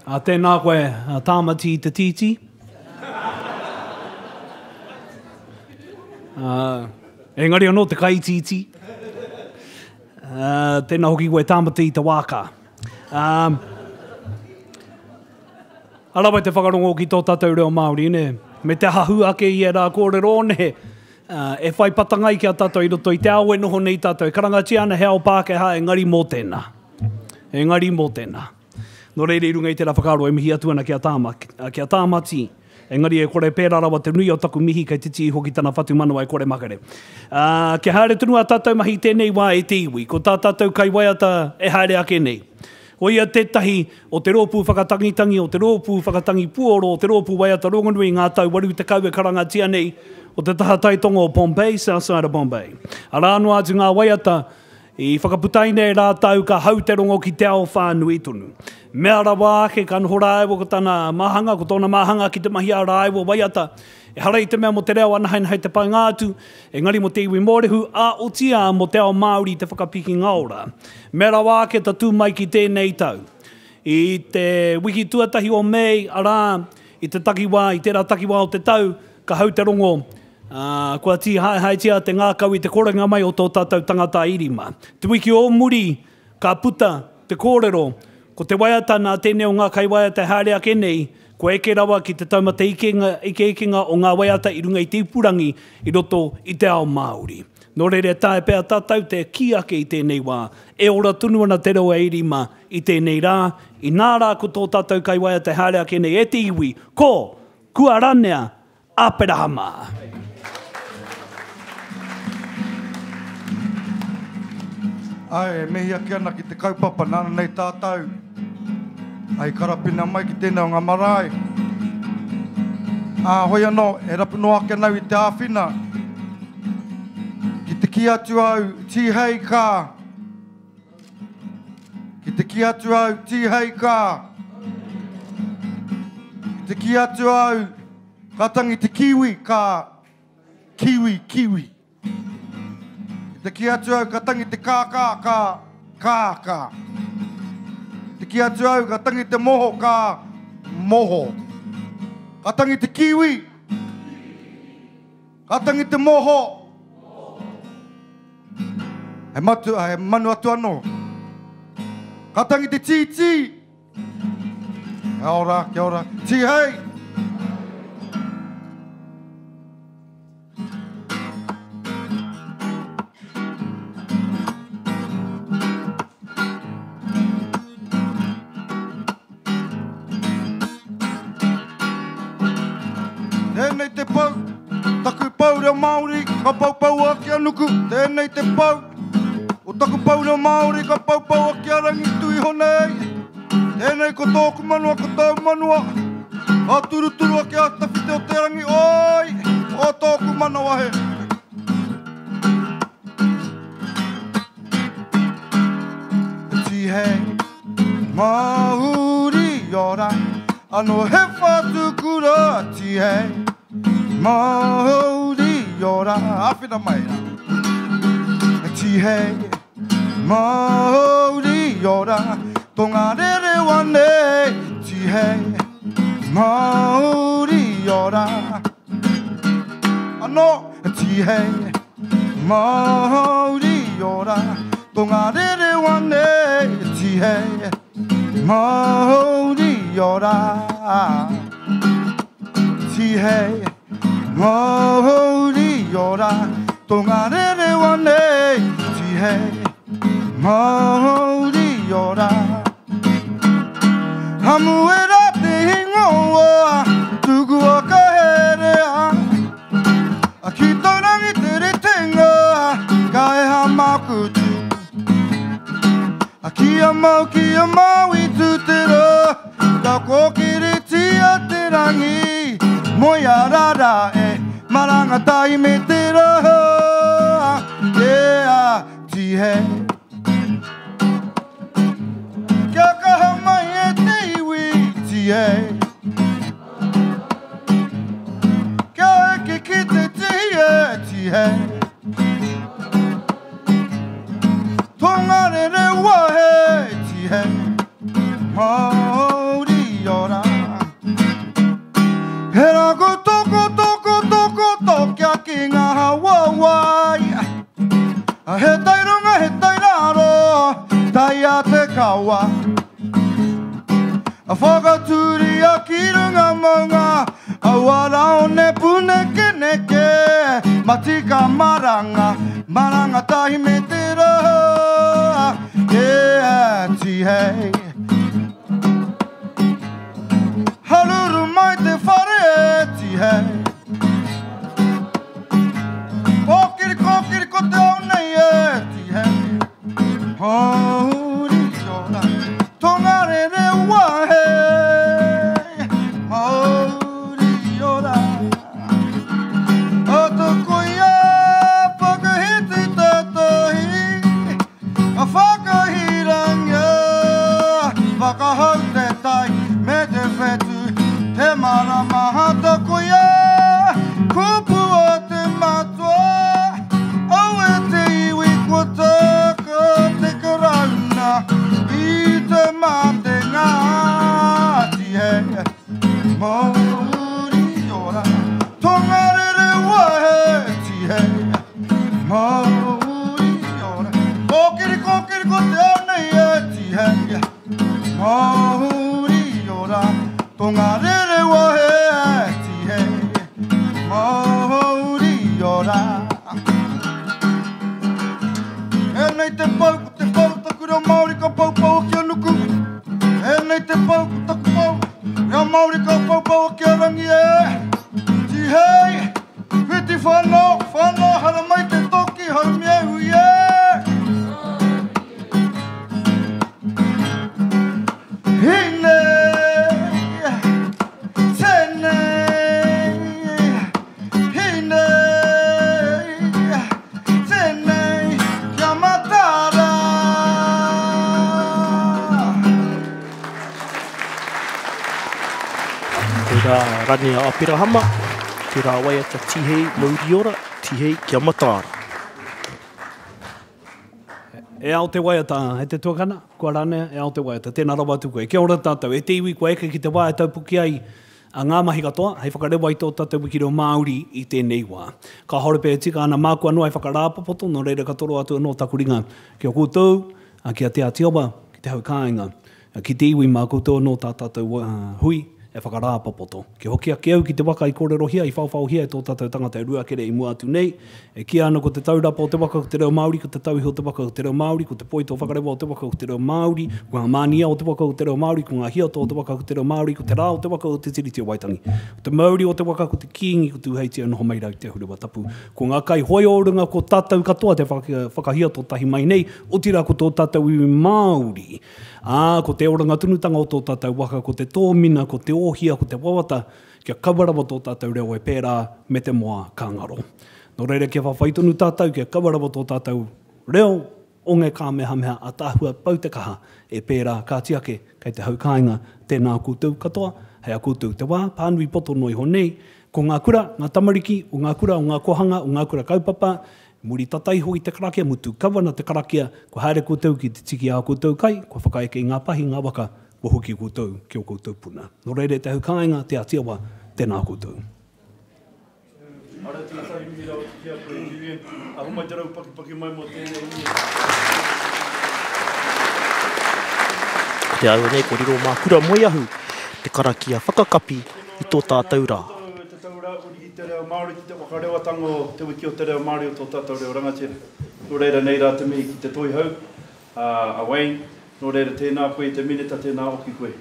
Ā, tēnā koe, a Tāmati i te tītī. Ā, engari anō te kaitītī. Ā, tēnā hoki koe Tāmati i te wāka. Ā, ara wai te whakarongo ki tō tātou reo Māori, nē? Me te hahū ake i ērā kōrero, nē? Ā, e whai patanga ai ki a tātou i roto i te ao e noho nei tātou. E karangatia ana he ao Pākehā, engari mō tēnā. Engari mō tēnā. Nō reira i runga i tērā whakaaro e mihi atu ana ki a Tāma, ki a Tāmati, engari e kore pērā rawa te nui o taku mihi kei te tī hoki tana whatumanawa e kore makere. Ā, kia haere tonu ā tātou mahi i tēnei wā e te iwi, ko tā tātou kaiwaiata e haere ake nei. Ko ia tētahi o te rōpū whakatangitangi, o te rōpū whakatangi puoro, o te rōpū waiata rongonui i ngā tau 80 e karangatia nei o te taha taitonga o Bombay, South Side of Bombay. Arā noa atu ngā waiata I whakaputaina e rātou ka hau te rongo ki te ao whānui tonu. Mea rawa ake ka noho rāua ko tana māhanga, ko tōna māhanga ki te mahi ā rāua waiata. Ehara i te mea mō te reo anahenahe te painga atu, engari mō te iwi Mōrehu, ā, otiā mō te ao Māori te whakapikinga ora. Mea rawa ake tatū mai ki tēnei tau. I te wiki tuatahi o Mei, arā, i te takiwā, i tērā takiwā o te tau, ka hau te rongo, Ā, kua tīhaehaetia te ngākau i te korenga mai o tō tātou tangata Irima. Te wiki o muri, ka puta te kōrero, ko te waiata nā tēnei o ngā kaiwaiata e haere ake nei, kua eke rawa ki te taumata ikenga, ikeikeinga o ngā waiata i runga i te ipurangi i roto i te ao Māori. Nō reira e taea pea tātou te kī ake i tēnei wā, e ora tonu ana te reo a Irima i tēnei rā, inā rā ko tō tātou kaiwaiata e haere ake nei e te iwi, ko Kua Ranea Aperahama. Āe, e mihi ake ana ki te kaupapa nāna nei tātou i karapina mai ki tēnei o ngā marae. Ā, hoi anō, e rapu noa ake ana au i te āwhina ki te kī atu au, tīhei ka, ki te kī atu au, tīhei ka, ki te kī atu au, Ka tangi te kiwi, ka kiwi, kiwi. Ki te kī atu au, ka tangi te kākā, ka kākā. Ki te kī atu au, ka tangi te moho, ka moho. Ka tangi te kiwi. Ka tangi te moho. He matu, he manu atu anō. Ka tangi te tītī. Kia ora, kia ora. Tihei! Tēnei te pou, taku pou reo Māori, ka poupoua ki a Nuku. Tēnei te pou, o taku pou reo Māori, ka poupoua ki a Rangi tuiho nei. Tēnei ko tōku manawa, ko tōu manawa. Ka turuturu ake a Tawhiti o te rangi, oi, o tōku manawa he. Tihei, mauri ora, ano he whatukura, tihei, mauri ora, āwhina mai rā. Tihei, mauri ora, tonga rerewa nei, tihei, mauri ora. Ano, tihei, mauri ora, tonga rerewa nei, tihei, mauri ora. Tihei, mauri ora, tonga rerewa nei, tihei, mauri ora. Hamuera te ingoa, tukua ka herea. A ki taurangi te ritenga, ka eha makutu. A kia mau, kia mau i tū te rā, ka kōkiritia te rangi. Moea rara e, maranga tahi me te rā, yeah, tihei. Kia kaha mai e te iwi, tihei. Kia eke ki te tihi e tihei. Tongarerewa he tihei. Mauri ora. He rako toko toko toko tokia ki ngā hawawai. He tai runga he tai raro, tai a te kawa. Whakatūria ki runga maunga, aua rā o Nepunekeneke. Matika maranga, maranga tahi me te rā, yeah, tihei. Haruru mai te whare e tihei. Kōkiri, kōkiri ko te ao nei e tihei. Mauri ora, Tongarerewa he. Mauri ora. Atakoia whakahiti tētahi, a whakahirangia, whakahau te tai me te whetū, te marama hatakoia, kupu o te matua, au e te iwi kua taka te karauna i te matenga tihei. Mauri ora, Tongarerewa he tihei. Mauri ora, kōkiri kōkiri ko te ao nei e tihei. Mauri ora, Tongarerewa he tihei. Mauri ora. Ēnei te pau, ko te pau, taku reo Māori ka poupou ki a nuku. Ēnei te pau, ko taku pau, reo Māori ka poupou ki a rangi e. Tihei, whiti whano, whano, haramai te toki, haumi e hui e. Hine, tēnei, hine, tēnei, kia matara. Tērā Ranea Aperahama, tērā waiata Tihei Mauriora, Tihei kia mataara. E ao te waiata, e te tuakana, kua ranea, e ao te waiata. Tēnā rawa atu koe. Kia ora tātou. E te iwi kua eke ki te wā e taupuki ai ngā mahi katoa hei whakarewa i tō tātou wiki reo Māori i tēnei wā. Ka horope e tika ana māku anō hei whakarāpopoto, nō reira ka toro atu anō taku ringa ki a koutou, ki a Te Āti Awa, ki te hau kāinga, ki te iwi mā koutou anō tā tātou hui e whakarāpopoto. Kia hoki ake au ki te waka i kōrerohia, i whaowhaohia e tō tātou tangata e Ruakere i mua atu nei, e kīia ana ko te taurapa o te waka ko te reo Māori, ko te tauihu o te waka ko te reo Māori, ko te poita o whakarewa o te waka ko te reo Māori, ko ngā mānia o te waka ko te reo Māori, ko ngā hiato o te waka ko te reo Māori, ko te rā o te waka ko te Tiriti o Waitangi, ko te mauri o te waka ko te Kīngi, ko Tūheitia e noho mai rā i te ahurewa tapu, ko ngā kaihoe o runga ko tātou katoa te whakahiato tahi mai nei, otirā ko tō tātou iwi Māori. Ā, ko te oranga tonutanga o tō tātou waka, ko te tōmina, ko te ōhia, ko te wawata, kia kaua rawa tō tātou reo e pērā me te moa ka ngaro. Nō reira, kia whawhai tonu tātou, kia kaua rawa tō tātou reo onge kāmehameha ataahua pau te kaha e pērā, kāti ake, kei te hau kāinga, tēnā koutou katoa, hei a koutou te wā, pānui poto noa iho nei, ko ngā kura, ngā tamariki, o ngā kura, o ngā kohanga, o ngā kura kaupapa, Muri tata iho i te karakia, mutu kau ana te karakia, kua haere koutou ki te tiki ā koutou kai, kua whakaeke i ngā pahi, ngā waka, kua hoki koutou ki ō koutou puna. Nō reira e te hau kāinga, Te Atiawa, tēnā koutou. Ara tētahi mihi rawa atu ki a koe, Julian. Ahu mai te raupakipaki mai mō tēnei mihi. Ko te āhua nei ko riro mā Kura Moeahu te karakia whakakapi i tō tātou rā. Te taura uri i te reo Māori ki te whakarewatanga o Te Wiki o te Reo Māori o tō tātou reo rangatira. Nō reira nei rā te mihi ki te Toihau, a Wayne, nō reira tēnā koe i te Minita, tēnā hoki koe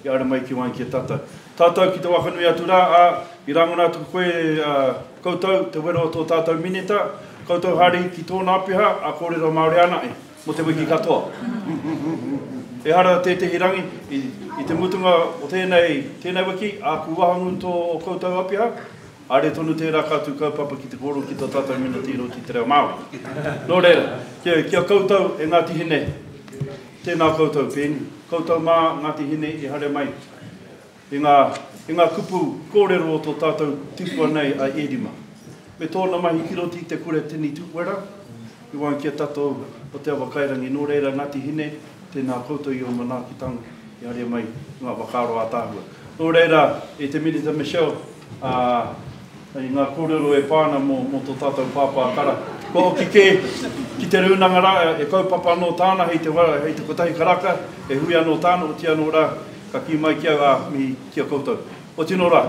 i ara mai ki waenga ki a tātou. Tātou ki te wakanui atu rā, ā, i rangona atu koe, ā, koutou, te wero o tō tātou Minita, koutou haere ki tōna apiha, ā, kōrero Māori ana e. Mō te wiki katoa. Ehara tētehi rangi i, i te mutunga o tēnei, tēnei wiki, āku wahangū tō koutou apiha, haere tonu tērā ka tū kaupapa ki te kōrero ki tō tātou Minita i roto i te reo Māori. Nō reira, kia, kia koutou e Ngāti Hine, tēnā koutou, Pēni, koutou mā Ngāti Hine i haere mai. i ngā, i ngā kupu kōrero o tō tātou tipua nei a Ērima. Me tōna mahi ki roto i te kura tini tuwera, i waenga ki a tātou o Te Awakairangi. Nō reira, Ngāti Hine, tēnā koutou i ō manaakitanga i haria mai ngā whakaaro ātaahua. Nō reira, e te Minita Michelle, ā, i ngā kōrero e pā ana mō, mō tō tātou pāpā kara, kua hoki kē ki te rūnanga rā, e kaupapa anō tāna hei te, hei te kotahi karaka, e hui anō tāna, oti anō rā, ka kī mai ki au, ā, mihi ki a koutou. Oti nō rā,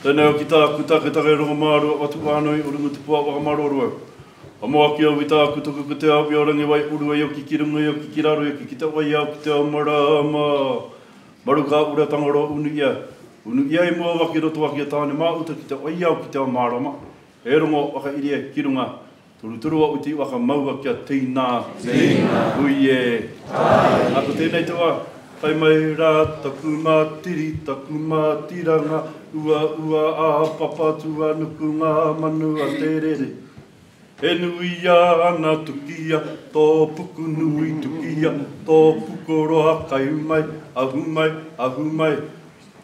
tēnei au ki tāku taketake rongomārua, watu whānui, urungu tupua, whakamaroro au. Amo ake au i tāku tuku ko te ao i o Rangiwai, uru ai oki ki runga i oki ki raro i oki ki te wai ao ki te ao marama. Maru ka ura Tangaroa unu ia, unu ia i mua waki roto waki a Tāne Māuta ki te wai ao ki te ao mārama, e rongo whakairia ki runga, toruturu a uti waka maua kia tīnā, hui e. Ā, ko tēnei te wā, kai mai rā taku mātiri, taku mātiranga, uaua a Papatūānuku ngā manu a te rere. E nuia ana tukia tō pukunui tukia tō pukoroa kai mai, ahu mai, ahu mai.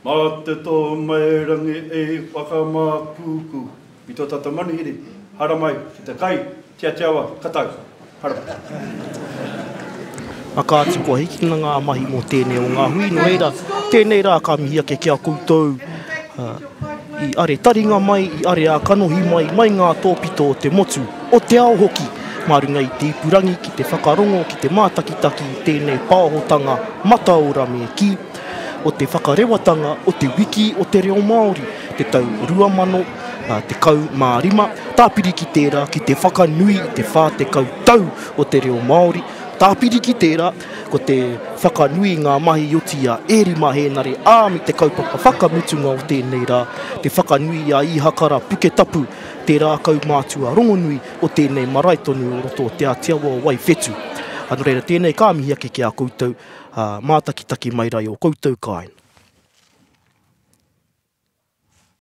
Mā te tō mai rangi e whakamākūkū i tō tātou manuhiri, haramai ki te kai, tiatiawa, ka tau. Haramai. A kāti kua hikina ngā mahi mō tēnei o ngā hui, nō reira, tēnei rā ka mihi ake ki a koutou i are taringa mai, i are ā-kanohi mai, mai ngā tōpito o te motu, o te ao hoki, mā runga i te ipurangi ki te whakarongo, ki te mātakitaki i tēnei paohotanga mataora me kī, o te whakarewatanga o te Wiki o te Reo Māori, te tau 2015, tāpiri ki tērā ki te whakanui i te 40 tau o te reo Māori, tāpiri ki tērā, ko te whakanui i ngā mahi i oti i a Ērima Hēnare ā, me te kaupapa whakamutunga o tēnei rā, te whakanui i a Īhakara Puketapu, te rākau mātua rongonui o tēnei marae tonu o roto o Te Ātiawa o Waiwhetu. Nō reira, tēnei ka mihi ake ki a koutou, ā, mātakitaki mai rā i ō koutou kāinga.